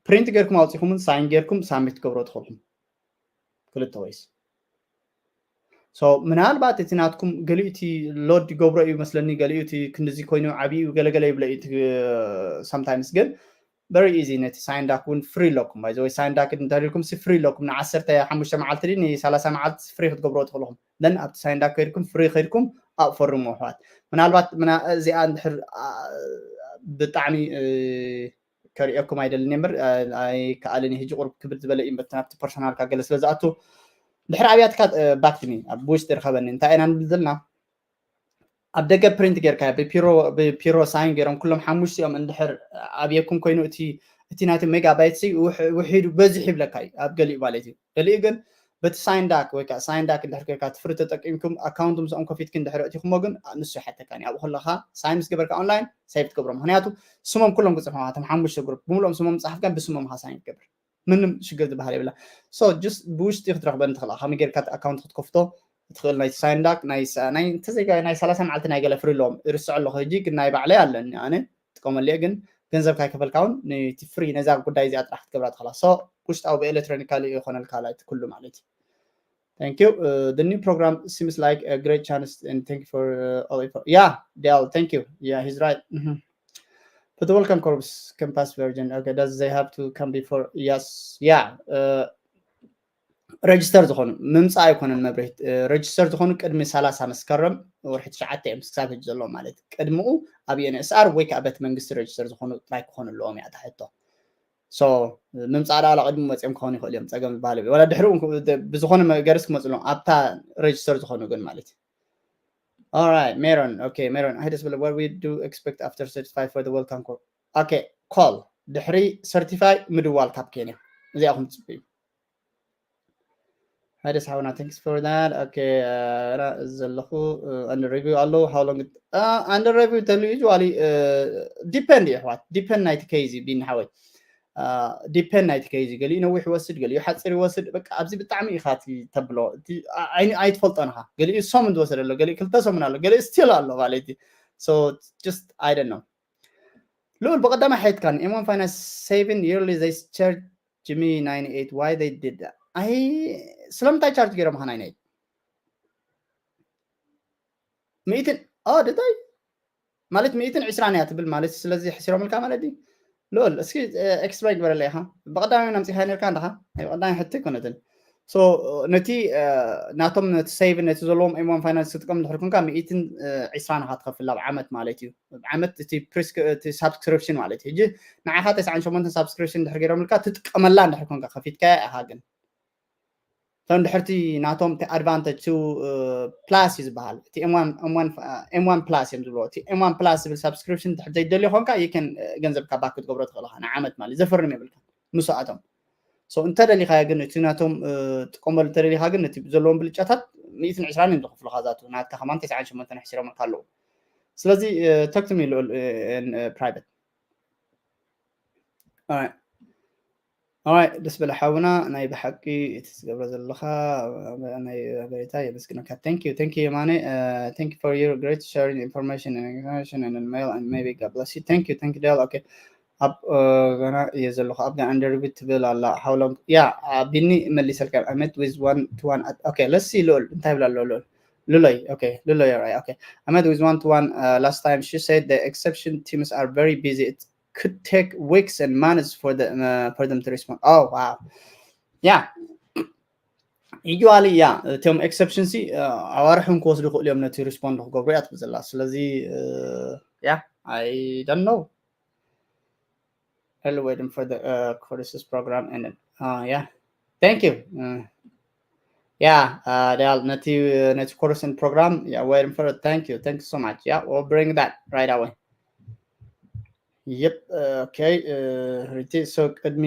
ፕሪንት ጌርኩም ኣውፂኹምን ሳይን ጌርኩም ሳሚት ትገብሮ ትኽእልኩም ክልተ ወይስ ሶ ምናልባት እቲ ናትኩም ገሊኡ እቲ ሎድ ይገብሮ እዩ መስለኒ፣ ገሊኡ እቲ ክንድዚ ኮይኑ ዓብዩ ገለገለ ይብለ እዩ። ሳምታይምስ ግን ቨሪ ኢዚ ነቲ ሳይንዳክ እውን ፍሪ ኣለኩም። ባይ ወይ ሳይንዳክ እንተሪልኩም ሲ ፍሪ ኣለኩም። ንዓሰርተ ሓሙሽተ መዓልቲ ድዩ ንሰላሳ መዓልቲ ፍሪ ክትገብሮ ትኽእልኹም። ን ኣብቲ ሳይንዳክ ከይድኩም ፍሪ ከይድኩም ኣብኡ ፈርሙ ኣሕዋት። ምናልባት ምና- እዚኣ እንድሕር አ- ብጣዕሚ እ፣ ከርእየኩም ኣይደልን እየ እምበር እ፣ ኣይከኣልን እዩ። ሕጂ ቁሩብ ክብድ ዝበለ እዩ እምበር ናብቲ ፐርሶናልካ ገለ ስለ ዝኣቱ ድሕሪ ኣብያትካ ባክትኒ ኣብ ውሽጢ ርከበኒ እንታይ ኢና ንብል ዘለና ኣብ ደገ ፕሪንት ጌርካ ብፒሮ ብፒሮ ሳይን ገይሮም ኩሎም ሓሙሽቲኦም እንድሕር ኣብየኩም ኮይኑ እቲ እቲ ናይቲ ሜጋባይት ሲ ውሕ- ውሒዱ በዚሑ ይብለካ እዩ ኣብ ገሊኡ ማለት እዩ። ገሊኡ ግን በቲ ሳይንዳክ ወይ ከዓ ሳይንዳክ እንድሕር ጌርካ ትፍሪ ተጠቂምኩም ኣካውንት ምስኦም ከፊትክ እንድሕር ኣእቲኹሞ ግን ንሱ ይሓተካን እዩ። ኣብኡ ከለካ ሳይን ምስ ገበርካ ኦንላይን ሴቭ ትገብሮ ምክንያቱ ስሞም ኩሎም ክፅሕፉ እቶም ሓሙሽተ ግሩፕ ብምልኦም ስሞም ፀሓፍካ ብስሞም ኢካ ሳይን ትገብር ምንም ሽግር ዝበሃል የብላ። ሶ ጀስት ብውሽጢ ክትረክበን ትኽእላ ከመይ ጌርካ ኣካውንት ክትከፍቶ ትኽእል ናይ ሳይንዳክ ናይ ሳ- ናይ እንተዘይጋ ናይ ሰላሳ መዓልቲ ናይ ገለ ፍሪ ኣለዎም ይርስዖ ኣለኹ ሕጂ ግን ናይ ባዕለይ ኣለኒ ኣነ ጥቀመሉ እየ ግን ገንዘብ ካይከፈልካ እውን ነቲ ፍሪ ነዛ ጉዳይ እዚኣ ጥራሕ ክትገብራ ትኽእላ። ሶ ውሽጣዊ ብኤሌክትሮኒካሊ ይኾነልካ ላይት ኩሉ ማለት እዩ። Thank you. Uh, the new program seems like a great chance, and thank you for uh, all info. Yeah, Dale, thank you. Yeah, he's right. Mhm. But the welcome corps can pass version. Okay, does they have to come before? Yes. Yeah. Uh, ረጅስተር ዝኾኑ ምምፃእ ኣይኮነን መብርሂት ረጅስተር ዝኾኑ ቅድሚ ሰላሳ መስከረም ወርሒ ትሽዓተ እዮም ክሳብ ሕጂ ዘለዉ ማለት ቅድምኡ ኣብ ኤንኤስኣር ወይ ከዓ በቲ መንግስቲ ረጅስተር ዝኾኑ ጥራይ ክኾኑ ኣለዎም እያ እታ ሕቶ። ሶ ምምፃእ ዳላ ቅድሚ መፅኦም ክኾኑ ይኽእሉ እዮም ፀገም ዝበሃል የብሉ። ዋላ ድሕሪኡ ብዝኾነ መገርስ ክመፅሎም ኣብታ ረጅስተር ዝኾኑ ግን ማለት እዩ። Alright, Meron. Okay, Meron. Hi, Desbele. What we do expect after certify for the welcome call? Okay, call. ድሕሪ ሰርቲፋይ ምድዋል ካብ ኬንያ እዚኣ ኹም ትፅብዩ። Hi, Des Hauna. Thanks for that. Okay, uh, ዘለኹ under review ኣሎ how long under review ተሉ usually depend እዩ ኣሕዋት depend ናይቲ case እዩ ቢኒ ሓወይ depend ናይቲ case እዩ ገሊኡ ነዊሕ ይወስድ ገሊኡ ሓፂር ይወስድ በቃ ኣብዚ ብጣዕሚ ኢኻ እቲ ተብሎ ኣይትፈልጦን ኢኻ ገሊኡ ሰሙን ዝወሰደ ኣሎ ገሊኡ ክልተ ሰሙን ኣሎ ገሊኡ still ኣሎ ማለት እዩ so just I don't know ልኡል ብቐዳማይ ሓየትካን M one finance saving yearly they charge me ninety-eight why they did that ኣይ ስለምንታይ charge ገይሮም ኻ ninety-eight ሚእትን ኦ ድታይ ማለት ሚእትን ዕስራን እያ ትብል ማለት ስለዚ ሕሲሮምልካ ማለት እዩ ልኡል እስኪ explain ግበረለይ ኢኻ ብቐዳማይ ኣምፂኻ ነርካ እንድኻ ናይ ብቐዳማይ ሕቶ ኣይኮነትን so ነቲ ናቶም ነቲ save ነቲ ዘለዎም M one finance ትጥቀም እንድሕር ኮንካ ሚእትን ዕስራን ኢኻ ትኸፍል ኣብ ዓመት ማለት እዩ ዓመት እቲ subscription ማለት እዩ ሕጂ ንዓኻ ተስዓን ሸሞንተን subscription እንድሕር ገይሮምልካ ትጥቀመላ እንድሕር ኮንካ ከፊትካያ ኢኻ ግን እቶም ድሕርቲ ናቶም እቲ advantage to plus እዩ ዝበሃል እቲ M one plus እዮም ዝብሎ እቲ M one plus ዝብል subscription ድሕር ዘይደልዮ ኮንካ you can ገንዘብካ back ክትገብሮ ትኽእል ኢኻ ንዓመት ማለት ዘፈርም የብልካ ምስኣቶም so እንተደሊኻዮ ግን እቲ ናቶም ጥቀመሉ እንተደሊኻ ግን ነቲ ዘለዎም ብልጫታት ሚእትን ዕስራን እዮም ዝኽፍሉኻ ዛቱ ናትካ ከማን ተስዓን ሸሞንተን ኣሕሲሮምልካ ኣለዉ ስለዚ talk to me ልኡል private ኣይ ደስ በለ ሓውና ናይ ብሓቂ እቲ ዝገብሮ ዘለኻ ናይ በሬታ የመስግነካ thank you thank you የማነ thank you for your great sharing information and information and mail and maybe God bless you thank you thank you Dale okay ኣብ ገና እየ ዘለኹ ኣብ under review ትብል ኣላ how long yeah ቢኒ መሊሰልካ I met with one to one okay let's see ልኡል እንታይ ይብል ኣሎ ልኡል ልሎይ okay ልሎይ right okay I met with one to one uh, last time she said the exception teams are very busy it could take weeks and months for the uh, for them to respond oh wow yeah usually yeah እቶም exception ሲ ኣዋርሕን ክወስዱ ክእሉ እዮም ነቲ respond ክገብሩ እያ ትብል ዘላ ስለዚ yeah I don't know I'll waiting for the uh, courses program and uh, yeah thank you uh, yeah uh, Dale ነቲ ነቲ course and program yeah waiting for it thank you thank you so much yeah we'll bring that right away Yep. Uh, okay. Uh, riti so ቅድሚ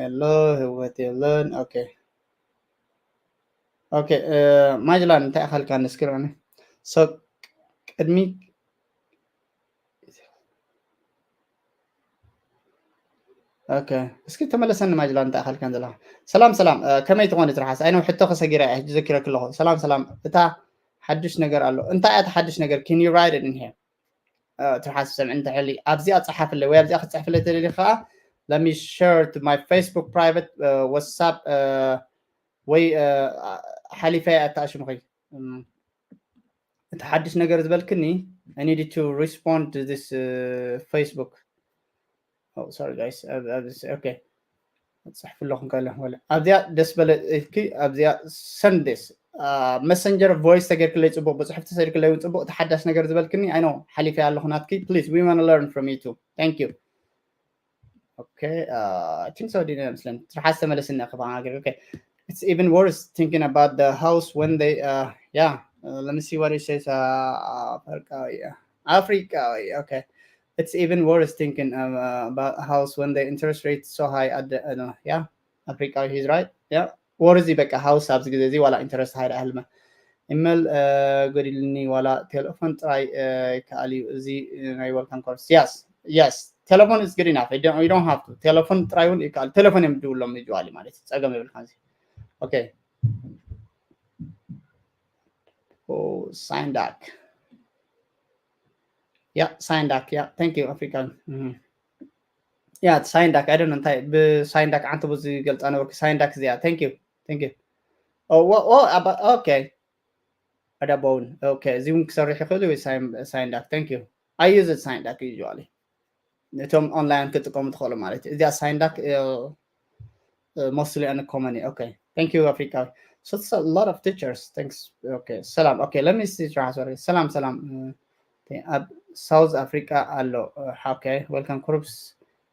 ኣሎ ህወት የለን okay okay ማጅላን እንታይ ኣኸልካ ንስክርኒ so ቅድሚ ኦኬ፣ እስኪ ተመለሰኒ ማጅላ፣ እንታይ ኣኸልከን ዘለኻ? ሰላም ሰላም፣ ከመይ ትኾኒ ትርሓስ? ኣይነው ሕቶ ከሰጊራ እየ፣ ሕጂ ዘኪረክ ኣለኹ። ሰላም ሰላም፣ እታ ሓድሽ ነገር ኣሎ። እንታይ እያ እታ ሓድሽ ነገር? Can you write it in here? ትርሓስ ሰምዕ እንተሕሊ ኣብዚኣ ጸሓፍለይ ወይ ኣብዚኣ ክትጽሕፍለይ ተደሊ ከዓ let me share to my Facebook private, WhatsApp ወይ ሓሊፈ ኣተኣሽምኺ እቲ ሓድሽ ነገር ዝበልክኒ I need to respond to this Facebook. Oh, sorry guys. Okay. ጽሕፍ ኣለኹም ካለ ወለ ኣብዚኣ ደስ በለ እኪ ኣብዚኣ send this messenger voice ተገርክለይ ጽቡቕ ብጽሑፍ ተሰድክለይ እውን ጽቡቕ እቲ ሓዳሽ ነገር ዝበልክኒ I know ሓሊፈ ኣለኹ ናትኪ please we want to learn from you too. Thank you. Okay, I think so. Didn't understand. It's even worse thinking about the house when they, uh, yeah. Uh, let me see what it says. Uh, Africa, yeah. Africa, yeah, okay. It's even worse thinking, uh, about house when the interest rate is so high at the, uh, no, yeah. Africa, he's right. Yeah. ወርዚ በቃ ሃውስ ኣብዚ ግዜ እዚ ዋላ ኢንተረስት ሃይድ ኣህልመ ኢመል ጎዲልኒ ዋላ ቴሌፎን ጥራይ ይከኣል እዩ። እዚ ናይ welcome course yes, yes, telephone is good enough. You don't have to. ቴሌፎን ጥራይ እውን ይከኣል። ቴሌፎን እዮም ድውሎም ይዋሊ ማለት እዩ። ጸገም የብልካ እዚ። Okay. Sign duck. Yeah, sign duck. Yeah, thank you, African. Yeah, sign duck. I don't know እንታይ ብሳይን ዳክ ዓንተ ብዙ ይገልጻ ነበርኩ። ሳይን ዳክ እዚኣ thank you. Thank you. Oh, okay. ኣዳቦውን okay፣ እዚ እውን ክሰርሕ ይኽእል ወይ ሳይን ዳክ thank you. I use it ሳይን ዳክ usually እቶም ኦንላይን ክጥቀሙ ትኽእሉ ማለት እዩ። እዚኣ ሳይን ዳክ mostly uncommon. Okay, thank you ኣፍሪካዊ. So it's a lot of teachers. Thanks. Okay, ሰላም. Okay, let me see. ሰላም ሰላም። ኣብ ሳውዝ ኣፍሪካ ኣሎ። Okay, welcome course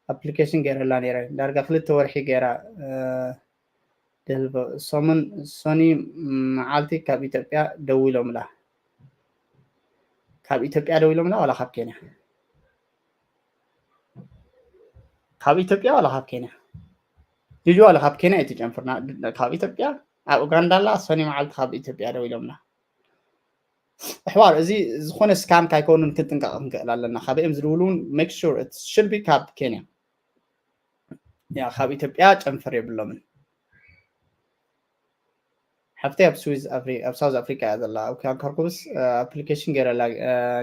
application ገይረላ ነይረ። ዳርጋ ክልተ ወርሒ ገይራ። ሰሙን ሶኒ መዓልቲ ካብ ኢትዮጵያ ደዊሎምላ። ካብ ኢትዮጵያ ደዊሎምላ ዋላ ካብ ኬንያ? ካብ ኢትዮጵያ ዋላ ካብ ኬንያ? ዩ ዋላ ካብ ኬንያ ኣይትጨንፍርና። ካብ ኢትዮጵያ ኣብ ኡጋንዳ ኣላ። ሶኒ መዓልቲ ካብ ኢትዮጵያ ደዊሎምላ። ኣሕዋር፣ እዚ ዝኾነ ስካም ካይኮኑን ክንጥንቀቕ ክንክእል ኣለና። ካበኦም ዝድውሉ እውን make sure it should be ካብ ኬንያ። ያ ካብ ኢትዮጵያ ጨንፈር የብሎምን። ሓፍተይ ኣብ ስዊዝ ኣብ ሳውዝ ኣፍሪካ እያ ዘላ። ኣብ ካንከርኩብስ ኣፕሊኬሽን ገይረላ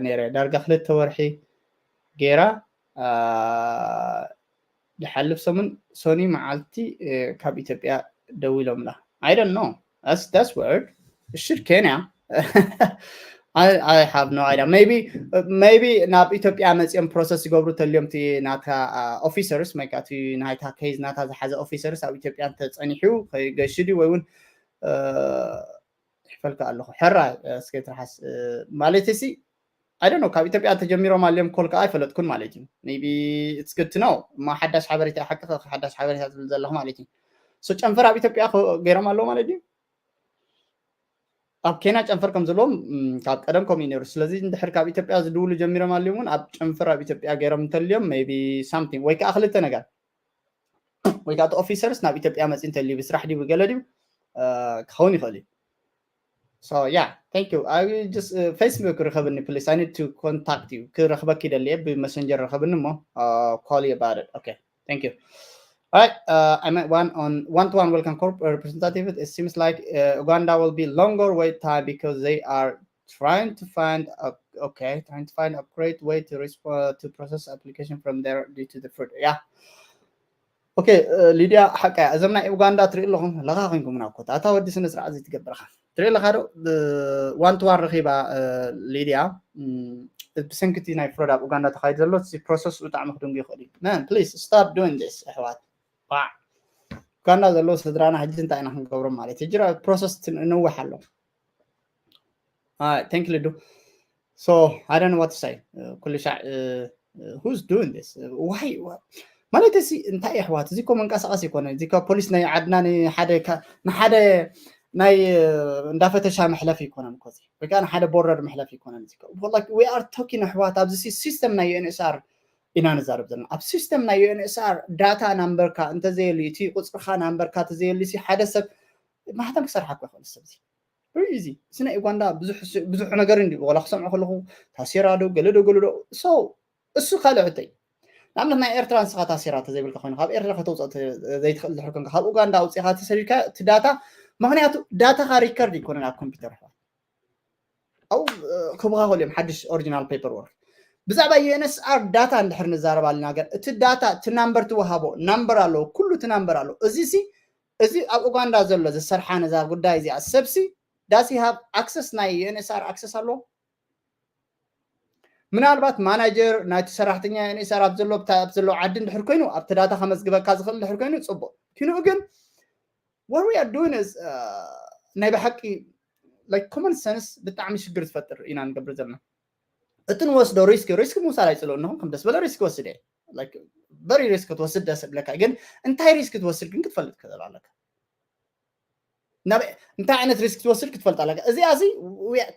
ነይረ። ዳርጋ ክልተ ወርሒ ገይራ። ዝሓልፍ ሰሙን ሶኒ መዓልቲ ካብ ኢትዮጵያ ደዊሎምላ። I don't know. That's weird. It should ኬንያ. I have no idea. Maybe ናብ ኢትዮጵያ መፅኦም ፕሮሰስ ይገብሩ ተልዮም እቲ ናታ ኦፊሰርስ ወይ ከዓ ናይታ ኬዝ ናታ ዝሓዘ ኦፊሰርስ ኣብ ኢትዮጵያ እንተፀኒሑ ከይገሽ ድዩ ወይ እውን ይፈልካ ኣለኹ። ሕራይ እስከ ትርሓስ ማለት ሲ I don't know። ካብ ኢትዮጵያ ተጀሚሮም ኣልዮም ኮል ከዓ ኣይፈለጥኩን ማለት እዩ። Maybe it's good to know። እማ ሓዳሽ ሓበሬታ ሓቂ ሓዳሽ ሓበሬታ ትብል ዘለኹ ማለት እዩ። So ጨንፈር ኣብ ኢትዮጵያ ገይሮም ኣለዉ ማለት እዩ። ኣብ ኬንያ ጨንፈር ከም ዘለዎም ካብ ቀደም ከምኡ ነይሩ። ስለዚ እንድሕር ካብ ኢትዮጵያ ዝድውሉ ጀሚሮም ኣልዮም እውን ኣብ ጨንፈር ኣብ ኢትዮጵያ ገይሮም እንተልዮም maybe something ወይ ከዓ ክልተ ነገር ወይ ከዓ ኦፊሰርስ ናብ ኢትዮጵያ መፂ እንተልዩ ብስራሕ ድዩ ብገለ ድዩ ክኸውን ይኽእል እዩ። So yeah, thank you. I will just uh, Facebook ርኸብኒ please. I need to contact you. ክረኽበኪ ደልየ ብመሰንጀር ረኸብኒ እሞ call you about it. Okay, thank you. All right, uh, I met one on one to one welcome corp representative. It seems like uh, Uganda will be longer wait time because they are trying to find a, okay, trying to find a great way to respond to process application from there due to the fruit. Yeah. Okay, ሊድያ ሓቃ እዞም ናይ ኡጋንዳ ትርኢ ኣለኹም ለኻ ኮይንኩም ናኮት ኣታ ወዲ ስነ ስርዓት ዘይትገብርካ ትርኢ ኣለካ ዶ? ዋን ቱ ዋን ረኺባ ሊድያ ብሰንክቲ ናይ ፍሮድ ኣብ ኡጋንዳ ተካይዱ ዘሎ ፕሮሰስ ብጣዕሚ ክድንጉ ይኽእል እዩ። Man, please stop doing this ኣሕዋት። ኡጋንዳ ዘለዉ ስድራና ሕጂ እንታይ ኢና ክንገብሮም ማለት እዩ? ፕሮሰስ ነውሕ ኣሎ። Thank you, Lidu. So I don't know what to say. ኩሉ ሻዕ who's doing this? Why? ማለት እዚ እንታይ ኣሕዋት፣ እዚ ኮ መንቀሳቐሲ ይኮነ። እዚ ኮ ፖሊስ ናይ ዓድና ንሓደ ንሓደ ናይ እንዳፈተሻ መሕለፍ ይኮነን ኮዚ ወይ ከዓ ንሓደ ቦርደር መሕለፍ ይኮነን። እዚ we are talking ኣሕዋት፣ ኣብዚ ሲስተም ናይ ዩኤንኤስኣር ኢና ንዛረብ ዘለና። ኣብ ሲስተም ናይ ዩኤንኤስኣር ዳታ ናምበርካ እንተዘየሉ፣ እቲ ቁፅርካ ናምበርካ እንተዘየሉ ሓደ ሰብ ማሕተም ክሰርሓ እኮ ይኽእል ሰብ እዚ Very easy። እዚ ናይ ኡጋንዳ ብዙሕ ስ- ብዙሕ ነገር እንዲ ወላ ክሰምዖ ከለኹ ታሴራ ዶ ገለ ዶ ገለ ዶ so እሱ ካልእ ሕቶ እዩ። ንኣብነት ናይ ኤርትራ ንስኻ ታሴራ ተዘይብልካ ኮይኑ ካብ ኤርትራ ከተውፅኦ ተ- ዘይትኽእል ድሕር ኮንካ ካብ ኡጋንዳ ኣውፅኻ ተሰዲድካ እቲ ዳታ ምክንያቱ ዳታኻ ሪከርድ ይኮነን ኣብ ኮምፒውተር ኣሕዋት ኣብኡ ክብኻ ከሉ እዮም ሓድሽ ኦሪጂናል ፔፐር ወርክ ብዛዕባ ዩኤንኤስኣር ዳታ እንድሕር ንዛረብ ኣለና ገር እቲ ዳታ እቲ ናምበር ትወሃቦ ናምበር ኣለዎ ኩሉ እቲ ናምበር ኣለዎ እዚ ሲ እዚ ኣብ ኡጋንዳ ዘሎ ዝሰርሓ ነዛ ጉዳይ እዚኣ ሰብሲ ዳሲ ሃብ ኣክሰስ ናይ ዩኤንኤስኣር ኣክሰስ ኣለዎ ምናልባት ማናጀር ናይቲ ሰራሕተኛ ዩኤንኤስኣር ኣብ ዘሎ ብታ- ኣብ ዘሎ ዓዲ እንድሕር ኮይኑ ኣብቲ ዳታ ከመዝግበካ ዝኽእል እንድሕር ኮይኑ ፅቡቅ ኪንኡ ግን what we are doing is uh, ናይ ብሓቂ like common sense ብጣዕሚ ሽግር ዝፈጥር ኢና ንገብር ዘለና እቲ ንወስዶ ሪስክ ሪስክ ምውሳድ ኣይፅልኦ ኣለኹም ከም ደስ በለ ሪስክ ወስድ እየ very risk ክትወስድ ደስ ብለካ ግን እንታይ ሪስክ ትወስድ ግን ክትፈልጥ ክእል ኣለካ እንታይ ዓይነት ሪስክ ትወስድ ክትፈልጥ ኣለካ እዚኣ እዚ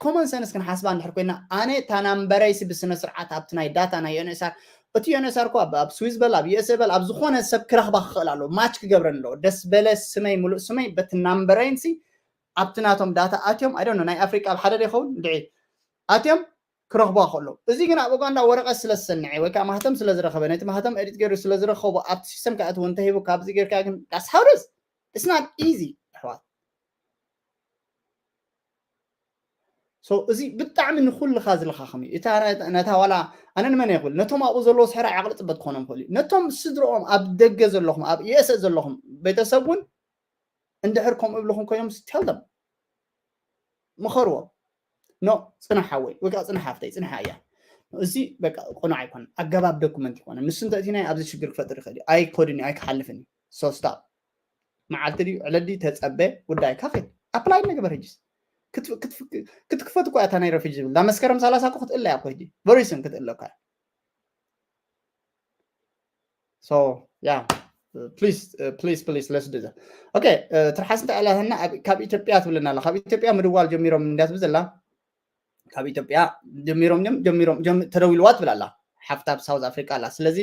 common sense ክንሓስባ እንድሕር ኮይና ኣነ እታ ናምበረይሲ ብስነ ስርዓት ኣብቲ ናይ ዳታ ናይ ዩኤንኤስኣር እቲ ዩኤንኤስኣር እኮ ኣብ ስዊዝ በል ኣብ ዩኤስኤ በል ኣብ ዝኾነ ሰብ ክረኽባ ክኽእል ኣለዎ ማች ክገብረን ኣለዎ ደስ በለ ስመይ ሙሉእ ስመይ በቲ ናምበረይንሲ ኣብቲ ናቶም ዳታ ኣትዮም ኣይ ዶንት ኖ ናይ ኣፍሪቃ ኣብ ሓደ ዶ ይኸውን እንድዒ ኣትዮም ክረኽቧ ከለዉ እዚ ግን ኣብ ኡጋንዳ ወረቐት ስለ ዝሰንዐ ወይ ከዓ ማህተም ስለ ዝረኸበ ነቲ ማህተም ኤዲት ገይሩ ስለ ዝረኸቦ ኣብቲ ሲስተም ከኣትዎ እንተሂቡ ካብዚ ጌርካ ግን that's how it is it's not easy ኣሕዋት so እዚ ብጣዕሚ ንኩልኻ ዝለኻኸም እዩ እታ ነታ ዋላ ኣነ ንመን ይኽእል ነቶም ኣብኡ ዘለዉ ስሕራ ዓቕሊ ፅበት ክኾኖም ክእል እዩ ነቶም ስድርኦም ኣብ ደገ ዘለኹም ኣብ ዩኤስኤ ዘለኹም ቤተሰብ እውን እንድሕር ከምኡ ይብልኹም ኮይኖም tell them ምኸርዎም no ፅናሕ ሓወይ ወይ ከዓ ፅናሕ ሃፍተይ ፅናሕ እያ እዚ በቃ ቅኑዕ ኣይኮነን ኣገባብ ዶኩመንት ይኮነ ንሱ እንተእቲናይ ኣብዚ ሽግር ክፈጥር ይኽእል እዩ ኣይኮድን እዩ ኣይክሓልፍን እዩ so stop መዓልቲ ድዩ ዕለት ድዩ ተፀበ ጉዳይካ ኸድ ኣፕላይ ንግበር ሕጅስ ክትክፈት እኮ እታ ናይ ረፊጂ ዝብል ዳ መስከረም ሰላሳ እኮ ክትእለ እያ እኮ ሕጂ very soon ክትእለካ so yeah please uh, please please let's do that okay ትርሓስ እንታይ ኣላትና ካብ ኢትዮጵያ ትብለና ኣላ ካብ ኢትዮጵያ ምድዋል ጀሚሮም እንዲያ ትብል ዘላ ካብ ኢትዮጵያ ጀሚሮም እዮም ጀሚሮም ተደዊልዋ ትብል ኣላ ሓፍታ ኣብ ሳውዝ ኣፍሪካ ኣላ ስለዚ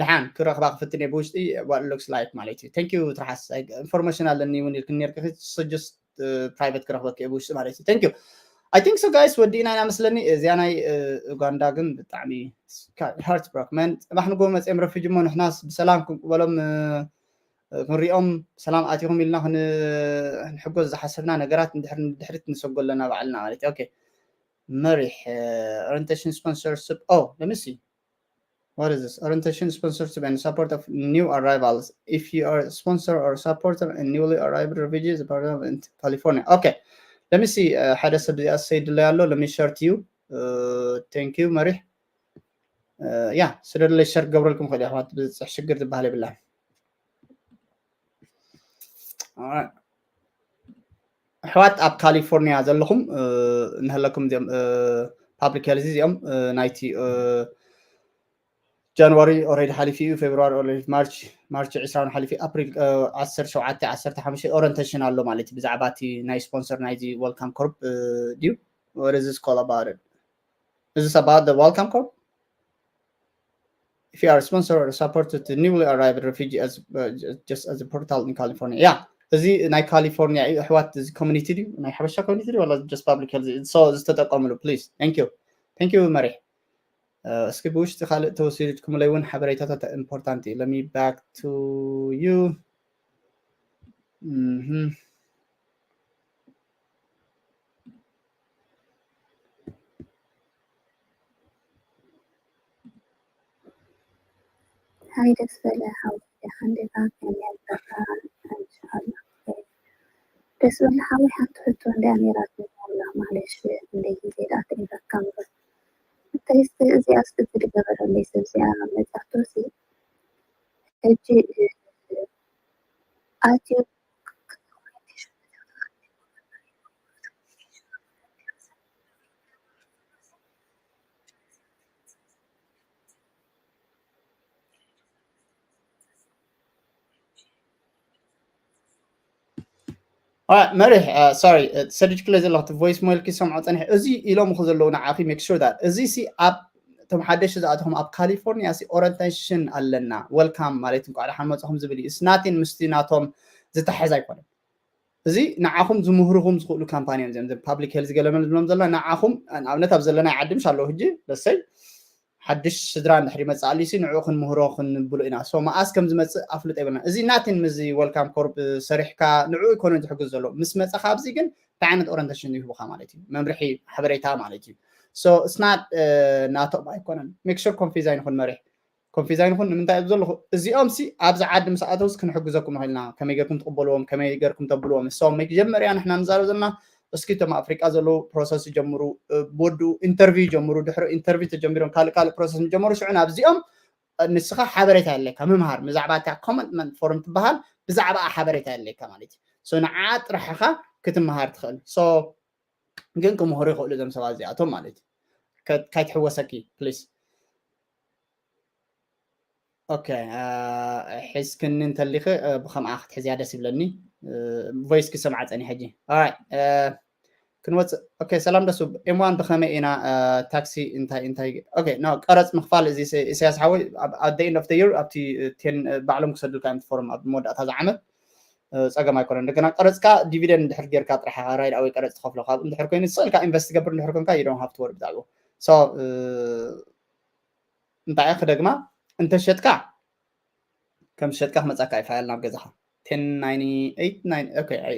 ድሓን ክረኽባ ክፍትን እየ ብውሽጢ what looks like ማለት እዩ thank you ትርሓስ information ኣለኒ እውን ኢልክኒ ነርኪ just private ክረኽበኪ እየ ብውሽጢ ማለት እዩ thank you I think so guys ወዲእና ኢና መስለኒ እዚኣ ናይ ኡጋንዳ ግን ብጣዕሚ heartbroken man ፅባሕ ንጎ መፅኦም ረፊጅ እሞ ንሕናስ ብሰላም ክንቅበሎም ክንሪኦም ሰላም ኣቲኹም ኢልና ክንሕጎዝ ዝሓሰብና ነገራት ንድሕሪት ንሰጎ ኣለና ባዕልና ማለት እዩ okay መሪሕ orientation sponsorship oh let me see what is this orientation sponsorship and support of new arrivals if you are a sponsor or supporter and newly arrived refugees in California okay let me see ሓደ ሰብ ዚኣ ሰይድለይ ኣሎ let me share to you thank you መሪሕ ያ ስደድለይ ሸር ክገብረልኩም ክእል ኣሕዋት ብፅሕ ሽግር ዝበሃል የብላ ኣሕዋት ኣብ ካሊፎርኒያ ዘለኹም ንህለኩም እዚኦም public health እዚኦም ናይቲ ጃንዋሪ already ሓሊፉ እዩ ፌብሩዋሪ already ማርች ማርች ዕስራ ሓሊፉ ኣፕሪል ዓሰርተ ሸውዓተ ዓሰርተ ሓሙሽተ orientation ኣሎ ማለት እዩ ብዛዕባ እቲ ናይ ስፖንሰር ናይዚ welcome corp ድዩ what is this call about it is this about the welcome corp if you are a sponsor or supported the newly arrived refugee as uh, just as a portal in California yeah እዚ ናይ ካሊፎርኒያ እዩ ኣሕዋት እዚ community ድዩ ናይ ሓበሻ community ድዩ ወላ just public health so ዝተጠቀምሉ please thank you thank you መሪሕ እስኪ ብውሽጢ ካልእ ተወሲድኩምለይ እውን ሓበሬታታት important እዩ let me back to you ሃይ ደስ በለ ሓወይ ዲኻ እንዴት ኣንተ ያልበራ እንሻላ ደስ በለ ሓወይ ሓንቲ ሕቶ እንደ ኣሜራት ንሞላ ማለሽ እንደ ጊዜ ዳት ይበካ ምበር እንታይ እዚኣ ስግድ ገበረለይ ሰብ እዚኣ መጻፍቶሲ ሕጂ ኣትዩ መሪሕ sorry ሰዲድክለ ዘለኹ እቲ voice mail ክሰምዖ ፀኒሐ እዚ ኢሎም ኹ ዘለዉ ንዓኺ make sure that እዚ ሲ ኣብ እቶም ሓደሽ ዝኣተኹም ኣብ ካሊፎርኒያ ሲ orientation ኣለና welcome ማለት እንኳዕ ደሓን መፅኹም ዝብል እዩ it's nothing ምስቲ ናቶም ዝተሓዝ ኣይኮነን እዚ ንዓኹም ዝምህርኹም ዝኽእሉ ካምፓኒ እዮም። እዚኦም ፓብሊክ ሄልዝ ገለመን ዝብሎም ዘለና ንዓኹም ንኣብነት ኣብ ዘለናይ ዓዲ ምሽ ኣለዉ ሕጂ ለሰይ ሓድሽ ስድራ እንድሕር ይመፅእ ኣልዩሲ ንዕኡ ክንምህሮ ክንብሎ ኢና። ሶ መኣስ ከም ዝመፅእ ኣፍልጦ ይብልና። እዚ ናትን ምስዚ ወልካም ኮርፕ ሰሪሕካ ንዕኡ ኣይኮነን ዝሕግዝ ዘሎ። ምስ መፀኻ ኣብዚ ግን እንታይ ዓይነት ኦሪንቴሽን ይህቡኻ ማለት እዩ። መምርሒ ሓበሬታ ማለት እዩ። ሶ ስናት ናቶም ኣይኮነን። ሜክ ሹር ኮንፊዝ ኣይንኹን መሪሕ ኮንፊዝ ኣይንኹን ንምንታይ እዩ ዘለኹ እዚኦም ሲ ኣብዚ ዓዲ ምስ ኣተውስ ክንሕግዘኩም ንኽእልና ከመይ ገርኩም ትቕበልዎም ከመይ ገርኩም ተብልዎም እሶም መጀመርያ ንሕና ንዛረብ ዘለና እስኪ እቶም ኣፍሪቃ ዘለዉ ፕሮሰስ ይጀምሩ ብወድኡ ኢንተርቪው ይጀምሩ ድሕሪ ኢንተርቪው ተጀሚሮም ካልእ ካልእ ፕሮሰስ ንጀመሩ ሽዑ ናብዚኦም ንስኻ ሓበሬታ የለካ ምምሃር ብዛዕባ እታ ኮመንትመንት ፎርም ትበሃል ብዛዕባ ሓበሬታ የለካ ማለት እዩ ንዓ ጥራሕኻ ክትመሃር ትኽእል ግን ክምህሩ ይኽእሉ እዞም ሰባት እዚኣቶም ማለት እዩ ካይትሕወሰኪ ፕሊስ ኦኬ ሒዝክኒ እንተሊኺ ብከምኣ ክትሕዝያ ደስ ይብለኒ ቮይስ ክሰምዓ ፀኒ ሕጂ ክንወፅእ ኦኬ ሰላም ደሱ ኤምዋን ብከመይ ኢና ታክሲ እንታይ እንታይ ኦኬ ኖ ቀረፅ ምክፋል እዚ ኢሳያስ ሓወይ ኣብ the end of the year ኣብቲ ቴን ባዕሎም ክሰዱልካ እዮም ፎርም ኣብ መወዳእታ ዝዓመት ፀገም ኣይኮነን እንደገና ቀረፅካ ዲቪደንድ እንድሕር ጌርካ ጥራሕ ራይድ ኣወይ ቀረፅ ትኸፍሎ ካብ እንድሕር ኮይኑ ስእልካ ኢንቨስት ትገብር እንድሕር ኮንካ you don't have to worry ብዛዕባ so እንታይ ክደግማ እንተሸጥካ ከም ዝሸጥካ ክመፃካ እዩ ፋይል ናብ ገዛኻ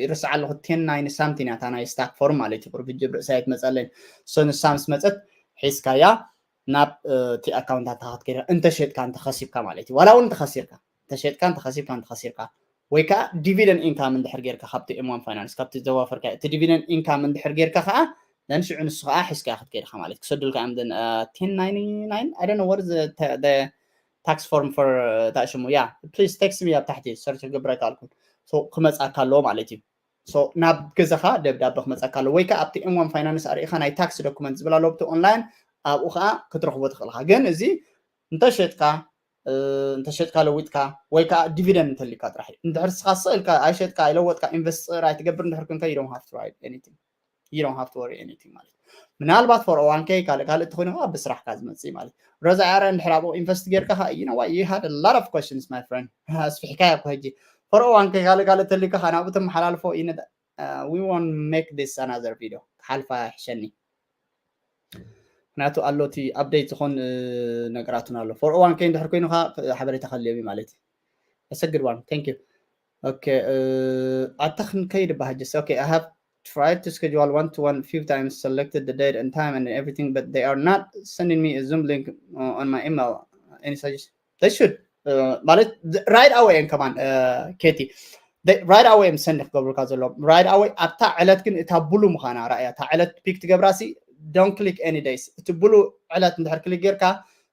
ይርስዓ ኣለኹ ቴን ናይን ሳምቲን እያ ናይ ስታክ ፎርም ማለት እዩ ቁርቢ ጅብ ርእሳይ ትመፀለይ ሶ ንሳ ምስ መፀት ሒዝካያ ናብ እቲ ኣካውንታትካ ክትከይድ እንተሸጥካ እንተኸሲብካ ማለት እዩ ዋላ እውን እንተኸሲርካ እንተሸጥካ እንተኸሲብካ እንተኸሲርካ ወይ ከዓ ዲቪደንድ ኢንካም እንድሕር ጌርካ ካብቲ ኤም ዋን ፋይናንስ ካብቲ ዘዋፈርካ እቲ ዲቪደንድ ኢንካም እንድሕር ጌርካ ከዓ ነንሽዑ ንሱ ከዓ ሒዝካ ክትከይድ ኢኻ ማለት ክሰዱልካ እዮም ቴን ናይን ናይን ኣይ ዶንት ኖ what is the tax form for ታሽሙ ያ please text me ኣብ ታሕቲ ሰርች ክገብረካ ኣልኩ ክመፃካ ኣለዎ ማለት እዩ ናብ ገዛኻ ደብዳበ ክመፀካ ኣለዎ ወይ ከዓ ኣብቲ ኤም ዋን ፋይናንስ ኣርእኻ ናይ ታክስ ዶኩመንት ዝብል ኣለዎ ብቲ ኦንላይን ኣብኡ ከዓ ክትረኽቦ ትኽእልካ ግን እዚ እንተሸጥካ እንተሸጥካ ለዊጥካ ወይ ከዓ ዲቪደንድ እንተሊካ ጥራሕ እዩ እንድሕር ስኻ ስእልካ ኣይሸጥካ ኣይለወጥካ ኢንቨስት ፅር ኣይትገብር እንድሕር ክንከ you don't have to write anything you don't have to worry anything ማለት ምናልባት ፎር ኦዋን ከይ ካልእ ካልእ ተኮይኑ ከዓ ብስራሕካ ዝመፅእ ማለት ረዛ ኣረ እንድሕር ኣብኡ ኢንቨስት ጌርካ ከዓ you know what you had a lot of questions my friend ኣስፊሕካ እኮ ሕጂ ፎር ኦዋን ከይ ካልእ ካልእ ተሊካ ከዓ ናብኡ ተመሓላልፎ we won't make this another video ክሓልፋ ይሕሸኒ ምክንያቱ ኣሎ እቲ ኣፕደይት ዝኾን ነገራትን ኣሎ ፎር ኦዋን ከይ እንድሕር ኮይኑካ ሓበሬታ ከልዮም ማለት እዩ ኣሰግድ ዋን thank you okay ኣታ ክንከይድ ባሃጀስ okay I have tried to schedule one to one few times selected the date and time and everything but they are not sending me a zoom link uh, on my email any suggestion they should ማለት right away እዮም ከማን ኬቲ right away እዮም ሰንድ ክገብሩልካ ዘለዎም right away ኣብታ ዕለት ግን እታ ብሉ ምዃና ራእያ እታ ዕለት ፒክ ትገብራ ሲ don't click any days እቲ ብሉ ዕለት እንድሕር ክሊክ ጌርካ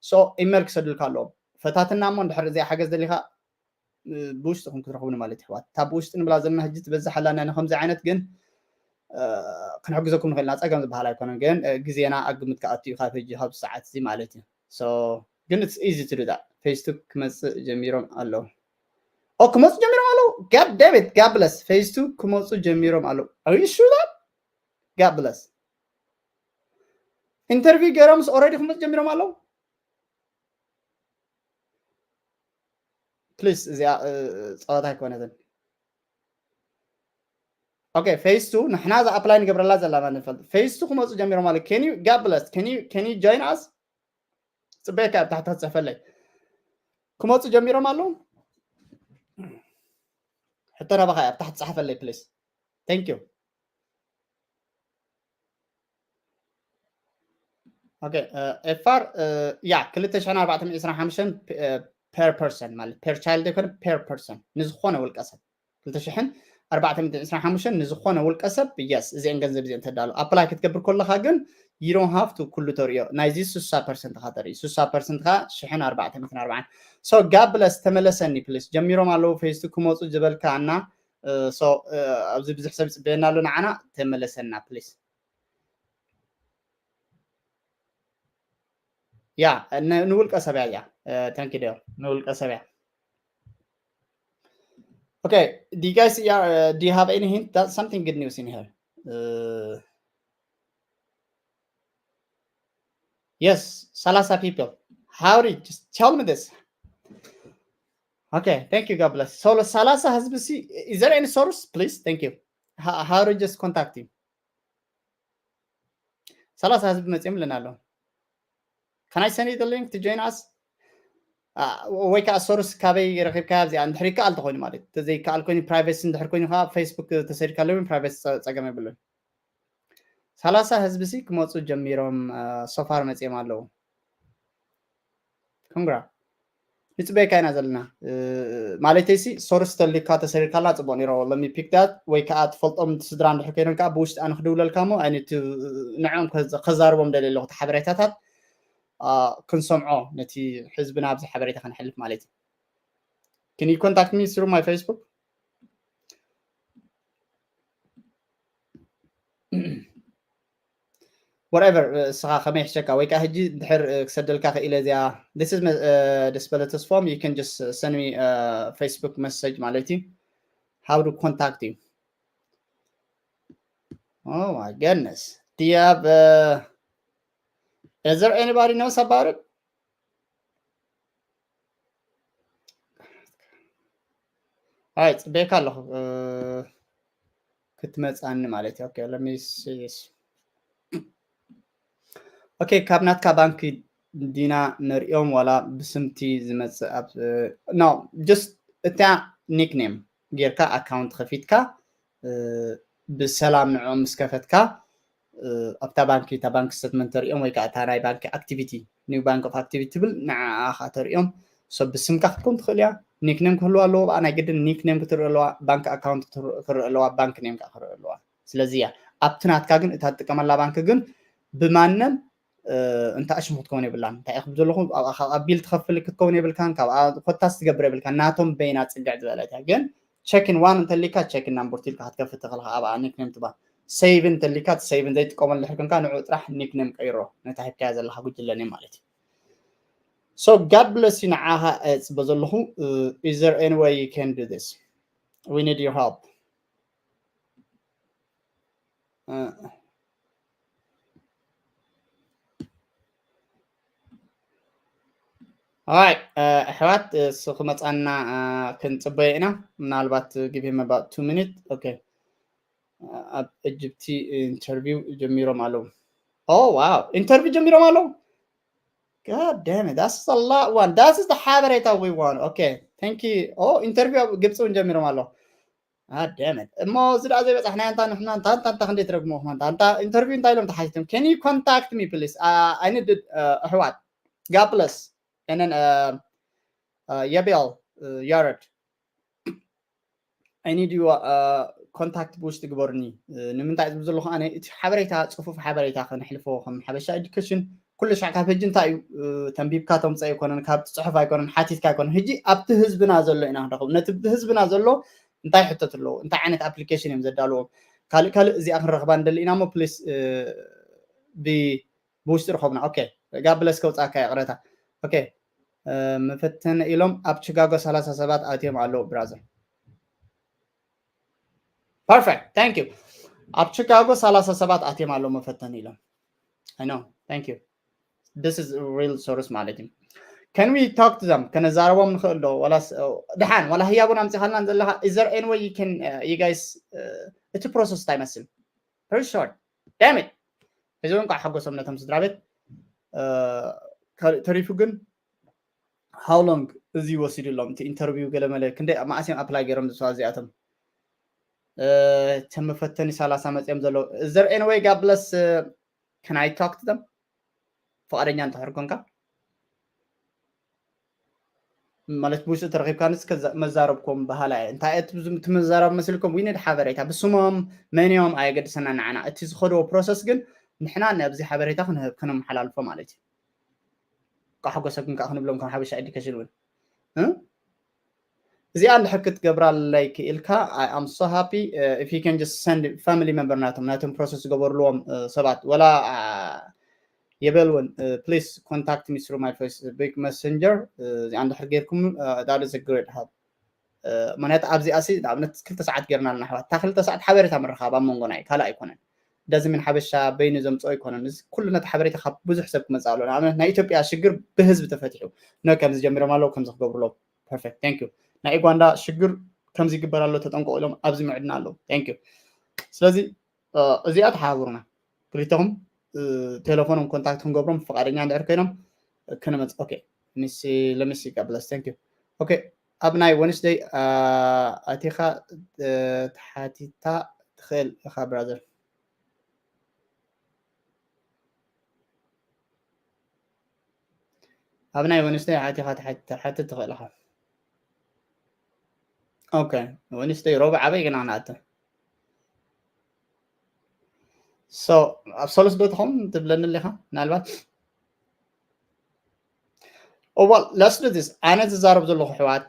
so ኢሜል ክሰዱልካ ኣለዎም ፈታትና እሞ እንድሕር እዚኣ ሓገዝ ደሊካ ብውሽጥኹም ክትረኽቡኒ ማለት ይሕዋት እታ ብውሽጢ ንብላ ዘለና ሕጂ ትበዝሕ ኣላና ንከምዚ ዓይነት ግን ክንሕግዘኩም ንኽእልና ፀገም ዝበሃል ኣይኮነን ግን ግዜና ኣብ ግምት ክኣቱ እዩ ካብ ሕጂ ካብ ሰዓት እዚ ማለት እዩ ግን it's easy to do that ፌስቱ ክመፅእ ጀሚሮም ኣለዉ ኦ ክመፁ ጀሚሮም ኣለዉ ጋብ ዴቪድ ጋብለስ ፌስቱ ክመፁ ጀሚሮም ኣለዉ are you sure that ጋብለስ ኢንተርቪው ገይሮምስ ኦረዲ ክመፁ ጀሚሮም ኣለዉ ፕሊስ እዚኣ ፀዋታ ኣይኮነትን ኦኬ ፌስቱ ንሕና እዛ ኣፕላይ ንገብረላ ዘለና ንፈልጥ ፌስቱ ክመፁ ጀሚሮም ኣለ can you ጋብለስ can you join us ፅበየካ ኣብ ታሕቲ ክፅሕፈለይ ክመፁ ጀሚሮም ኣለዉ ሕቶ ናባኻ ኣብ ታሕቲ ፀሓፈለይ ፕሊስ thank you okay ኤፋር ያ ክልተ ሽሕን ኣርባዕተ ሚእትን ዕስራን ሓሙሽተን per person ማለት per child ኣይኮነ per person ንዝኾነ ውልቀ ሰብ ክልተ ሽሕን ኣርባዕተ ሚእትን ዕስራን ሓሙሽተን ንዝኾነ ውልቀ ሰብ yes እዚአን ገንዘብ እዚአን ተዳሉ ኣፕላይ ክትገብር ከለኻ ግን you don't have to ኩሉ ተርእዮ ናይዚ ስሳ ፐርሰንት ካ ተርኢ ስሳ ፐርሰንት ካ ሽሕን ኣርባዕተ ሚእትን ኣርባዓን so ጋብለስ ተመለሰኒ ፕሊስ ጀሚሮም ኣለዉ ፌስቱ ክመፁ ዝበልካ እና so ኣብዚ ብዙሕ ሰብ ይፅበየና ኣሎ ንዓና ተመለሰና ፕሊስ ያ ንውልቀ ሰብ እያ thank you ንውልቀ ሰብ እያ okay do you guys uh, do you have any hint that's something good news in here uh, yes ሰላሳ people how did just tell me this okay thank you god bless so ሰላሳ ህዝቢ ሲ is there any source please thank you how to just contact you ሰላሳ ህዝቢ መፅኦም ኣለና ኣሎ can I send you the link to join us ወይ ከዓ ሶርስ ካበይ ረኪብካ ኣብዚኣ እንድሕር ይከኣል ተኮይኑ ማለት ተዘይከኣል ኮይኑ ፕራይቬሲ እንድሕር ኮይኑ ከዓ ፌስቡክ ተሰዲካ ኣለውን ፕራይቬሲ ፀገም የብሉን ሰላሳ ህዝቢ ሲ ክመፁ ጀሚሮም ሶፋር መፅኦም ኣለዉ ኮንግራ ንፅበካ ኢና ዘለና ማለተይ ሲ ሶርስ ተልካ ተሰሪርካልና ፅቡቅ ነይሮ ለሚ ፒክዳት ወይ ከዓ ትፈልጦም ስድራ እንድሕር ኮይኖም ከዓ ብውሽጢ ኣነ ክድውለልካ ሞ ኣይነት ንዕኦም ከዛርቦም ደልየ ኣለኩ ሓበሬታታት ክንሰምዖ ነቲ ህዝብና ኣብዚ ሓበሬታ ከነሕልፍ ማለት እዩ can you contact me through my Facebook whatever እስኻ ከመይ ይሕሸካ ወይ ከዓ ሕጂ ድሕር ክሰደልካ ክኢለ እዚኣ this is ደስበለ ተስፎም you can just send me Facebook message ማለት እዩ how to contact you oh my goodness do you have uh, is there anybody knows about it ኣይ ፅበካ ኣለኹ ክትመፃኒ ማለት እዩ okay let me see this okay ካብ ናትካ ባንክ ዲና ንሪኦም ዋላ ብስምቲ ዝመፅእ ኣብ no just እታ ኒክኔም ጌርካ ኣካውንት ከፊትካ ብሰላም ንዕኦም ምስ ከፈትካ ኣብታ ባንክ እታ ባንክ ስተትመንት ተሪኦም ወይ ከዓ እታ ናይ ባንክ ኣክቲቪቲ new bank of activity ትብል ንዓኣ ከዓ ተሪኦም ሰብ ብስምካ ክትከውን ትኽእል እያ ኒክኔም ክህልዋ ኣለዎ ብኣ ናይ ግድን ኒክኔም ክትርኢ ኣለዋ ባንክ ኣካውንት ክርኢ ኣለዋ ባንክ ኔም ከዓ ክርኢ ኣለዋ ስለዚ እያ ኣብቲ ናትካ ግን እታ ትጥቀመላ ባንክ ግን ብማንም እንተ ኣሽሙ ክትከውን የብላን እንታይ ኢኹም ዘለኹም ኣብኣ ካብ ኣቢል ትኸፍል ክትከውን የብልካን ካብኣ ኮታስ ትገብር የብልካን ናቶም በይና ፅግዕ ዝበለት እያ ግን ቸክን ዋን እንተሊካ ቸክን ናምበር ቲልካ ክትከፍት ትኽእልካ ኣብኣ ኒክኔም ትባ ሴቭን እንተሊካ እቲ ሴቭን ዘይጥቀመሉ ድሕር ክንካ ንዑ ጥራሕ ኒክኔም ቀይሮ ነታ ሂብካያ ዘለካ ጉጅለ ኔም ማለት እዩ so God bless you ንዓኻ እፅበ ዘለኹ is there any way you can do this we need your help uh, Alright, ኣሕዋት እሱ ክመፃና ክንፅበዮ ኢና ምናልባት give him about two minutes okay ኣብ ኢጅፕቲ ኢንተርቪው ጀሚሮም ኣለዉ oh wow ኢንተርቪው ጀሚሮም ኣለዉ God damn it that's a lot one that's the ሓበሬታ we want okay thank you oh ኢንተርቪው ኣብ ግብፂ እውን ጀሚሮም ኣለዉ ኣደመት እሞ እዚ ደኣ ዘይበፃሕናዮ እንታ ንሕና እንታ እንታ እንታ ክንደይ ትረግሞ እንታ እንታ ኢንተርቪው እንታይ ኢሎም ተሓቲቶም can you contact me please I need ኣሕዋት God bless and then የቤል ያረድ I need you contact ብውሽጢ ግበሩኒ ንምንታይ ዝብ ዘለኹ ኣነ እቲ ሓበሬታ ፅፉፍ ሓበሬታ ከነሕልፎ ከም ሓበሻ ኤዱኬሽን ኩሉ ሻዕ ካብ ሕጂ እንታይ እዩ ተንቢብካ ተምፀ ኣይኮነን ካብ ትፅሑፍ ኣይኮነን ሓቲትካ ኣይኮነን ሕጂ ኣብቲ ህዝብና ዘሎ ኢና ክንረኽብ ነቲ ህዝብና ዘሎ እንታይ ሕተት ኣለዎ እንታይ ዓይነት ኣፕሊኬሽን እዮም ዘዳልዎም ካልእ ካልእ እዚኣ ክንረኽባ ንደሊ ኢና ሞ ፕሊስ ብውሽጢ ርኸብና ኦኬ ጋብለስ ከውፃካ ይቕረታ ኦኬ መፈተነ ኢሎም ኣብ ቺካጎ ሰላሳ ሰባት ኣትዮም ኣለዉ ብራዘር perfect thank you ኣብ ቺካጎ ሰላሳ ሰባት ኣትዮም ኣለዉ መፈተኒ ኢሎም I know thank you this is real source ማለት እዩ can we talk to them ከነዛረቦም ንኽእል ዶ ወላስ ድሓን ዋላ ህያቡን ኣምፂኻልናን ዘለኻ is there any way you can uh, you guys uh, እቲ process እንታይ ይመስል very short damn it እዚ እውን ከዓ ሓጎሶም ነቶም ስድራ ቤት ተሪፉ ግን how long እዚ ወሲድሎም እቲ interview ገለመለ ክንደይ መዓስ እዮም apply ገይሮም ዝሰዋ እዚኣቶም ተመፈተኒ ሰላሳ መፅኦም ዘለዉ is there any way God bless can I talk to them ፍቃደኛ እንተሕር ኮንካ ማለት ብውሽጢ ተረኪብካ ንስ መዛረብኩም በሃላ እየ እንታይ እየ ትመዛረብ መሲልኩም ዊነድ ሓበሬታ ብስሞም መን እዮም ኣየገድሰና ንዓና እቲ ዝኸድዎ process ግን ንሕና ነብዚ ሓበሬታ ክንህብ ከነመሓላልፎ ማለት እዩ ቃሕጎሰ ግን ከዓ ክንብሎም ከም ሓበሻ education እውን እዚኣ እንድሕር ክትገብራለይ ክኢልካ I am so happy if you can just send family member ናቶም ናቶም process ዝገበርልዎም ሰባት ወላ የበል እውን please contact me through my Facebook messenger እዚኣ እንድሕር ጌርኩም that is a great help ምክንያቱ ኣብዚኣ ሲ ንኣብነት ክልተ ሰዓት ጌርና ኣለና ኣሕዋት እታ ክልተ ሰዓት ሓበሬታ ምርኻብ ኣብ መንጎና እዩ ካልእ ኣይኮነን ዳዚ ምን ሓበሻ በይኑ ዘምፅኦ ኣይኮነን እዚ ኩሉ ነቲ ሓበሬታ ካብ ብዙሕ ሰብ ክመፅእ ኣሎ ንኣብነት ናይ ኢትዮጵያ ሽግር ብህዝቢ ተፈቲሑ ነ ከምዚ ጀሚሮም ኣለዉ ከምዚ ክገብሩ ኣለዉ perfect thank you ናይ ኡጋንዳ ሽግር ከምዚ ይግበር ኣሎ ተጠንቀቑ ኢሎም ኣብዚ ምዕድና ኣለዉ thank you ስለዚ እዚኣ ተሓባብሩና ክልተኹም። ቴሌፎኖም ኮንታክት ክንገብሮም ፍቃደኛ እንድሕር ኮይኖም ክንመፅ። ኦኬ፣ ሚሲ ለሚሲ ጋብለስ። Thank you። ኦኬ፣ ኣብ ናይ ወንስደይ ኣቲኻ ተሓቲታ ትኽእል ኢኻ ብራዘር። ኣብ ናይ ወንስደይ ኣቲኻ ትሓትት ትኽእል ኢኻ። ኦኬ፣ ወንስደይ ሮብዕ ኣበይ ገና ንኣተ። So ኣብ ሰሉስ ዶ ትኸውን ትብለኒ ኣለኻ ምናልባት? Oh, well, let's do this። ኣነ ዝዛረብ ዘለኹ ኣሕዋት፣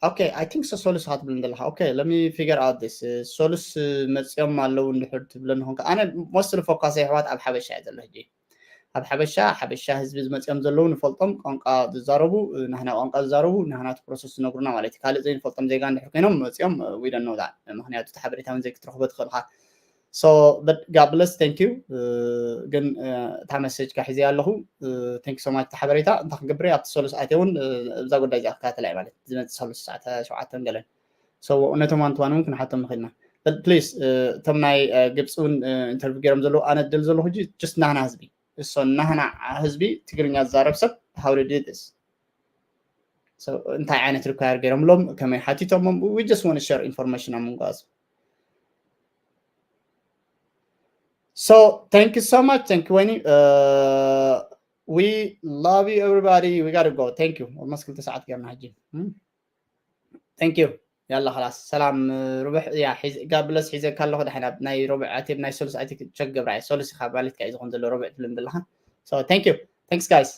okay, I think so። ሰሉስ ኢኻ ትብለኒ ዘለኻ። Okay, let me figure out this። ሰሉስ መፅኦም ኣለዉ እንድሕር ትብለኒ ኾንካ፣ ኣነ ሞስትሊ ፎካስ ኣሕዋት ኣብ ሓበሻ እየ ዘሎ ሕጂ። ኣብ ሓበሻ ሓበሻ ህዝቢ ዝመፅኦም ዘለዉ ንፈልጦም፣ ቋንቋ ዝዛረቡ፣ ናህና ቋንቋ ዝዛረቡ፣ ናህናቱ ፕሮሰስ ዝነግሩና ማለት እዩ። ካልእ ዘይንፈልጦም ዜጋ እንድሕር ኮይኖም መፅኦም፣ we don't know that። ምክንያቱ እቲ ሓበሬታ እውን ዘይክትረኽቦ ትኽእል ኢኻ። So, but God bless, thank you። ግን እታ መሴጅካ ሒዘ ኣለኹ። Thank you so much። እቲ ሓበሬታ እንታይ ክገብር ኣብቲ ሰሉስ ኣትየ እውን እዛ ጉዳይ እዚኣ ክከታተላ እየ ማለት ዝመፅእ ሰሉስ ሰዓት ሸውዓተ ገለን። So ነቶም ዋን ቱ ዋን እውን ክንሓቶም ንኽእልና። But please እቶም ናይ ግብፂ እውን ኢንተርቪው ገይሮም ዘለዉ ኣነ ድል ዘለኹ ሕጂ just ናህና ህዝቢ እሶ ናህና ህዝቢ ትግርኛ ዝዛረብ ሰብ how to do this። So እንታይ ዓይነት ሪኳየር ገይሮምሎም ከመይ ሓቲቶሞም we just want to share information ኣብ ምንጓዝ። So thank you so much። Thank you ወይኒ። We love you everybody። We gotta go። Thank you። Almost ክልተ ሰዓት ገርና ሕጂ። Thank you። ያላ خلاص ሰላም። ርብሕ እያ ጋብለስ ሒዘካ ኣለኹ። ድሓን ኣብ ናይ ሮብዕ ኣቴብ ናይ ሰሉስ ኣቴ ቸክ ገብራ እየ። ሰሉስ ኢኻ ማለትካ እዩ ዝኾን ዘሎ ሮብዕ ትብልን ዘለኻ። So thank you። Thanks guys።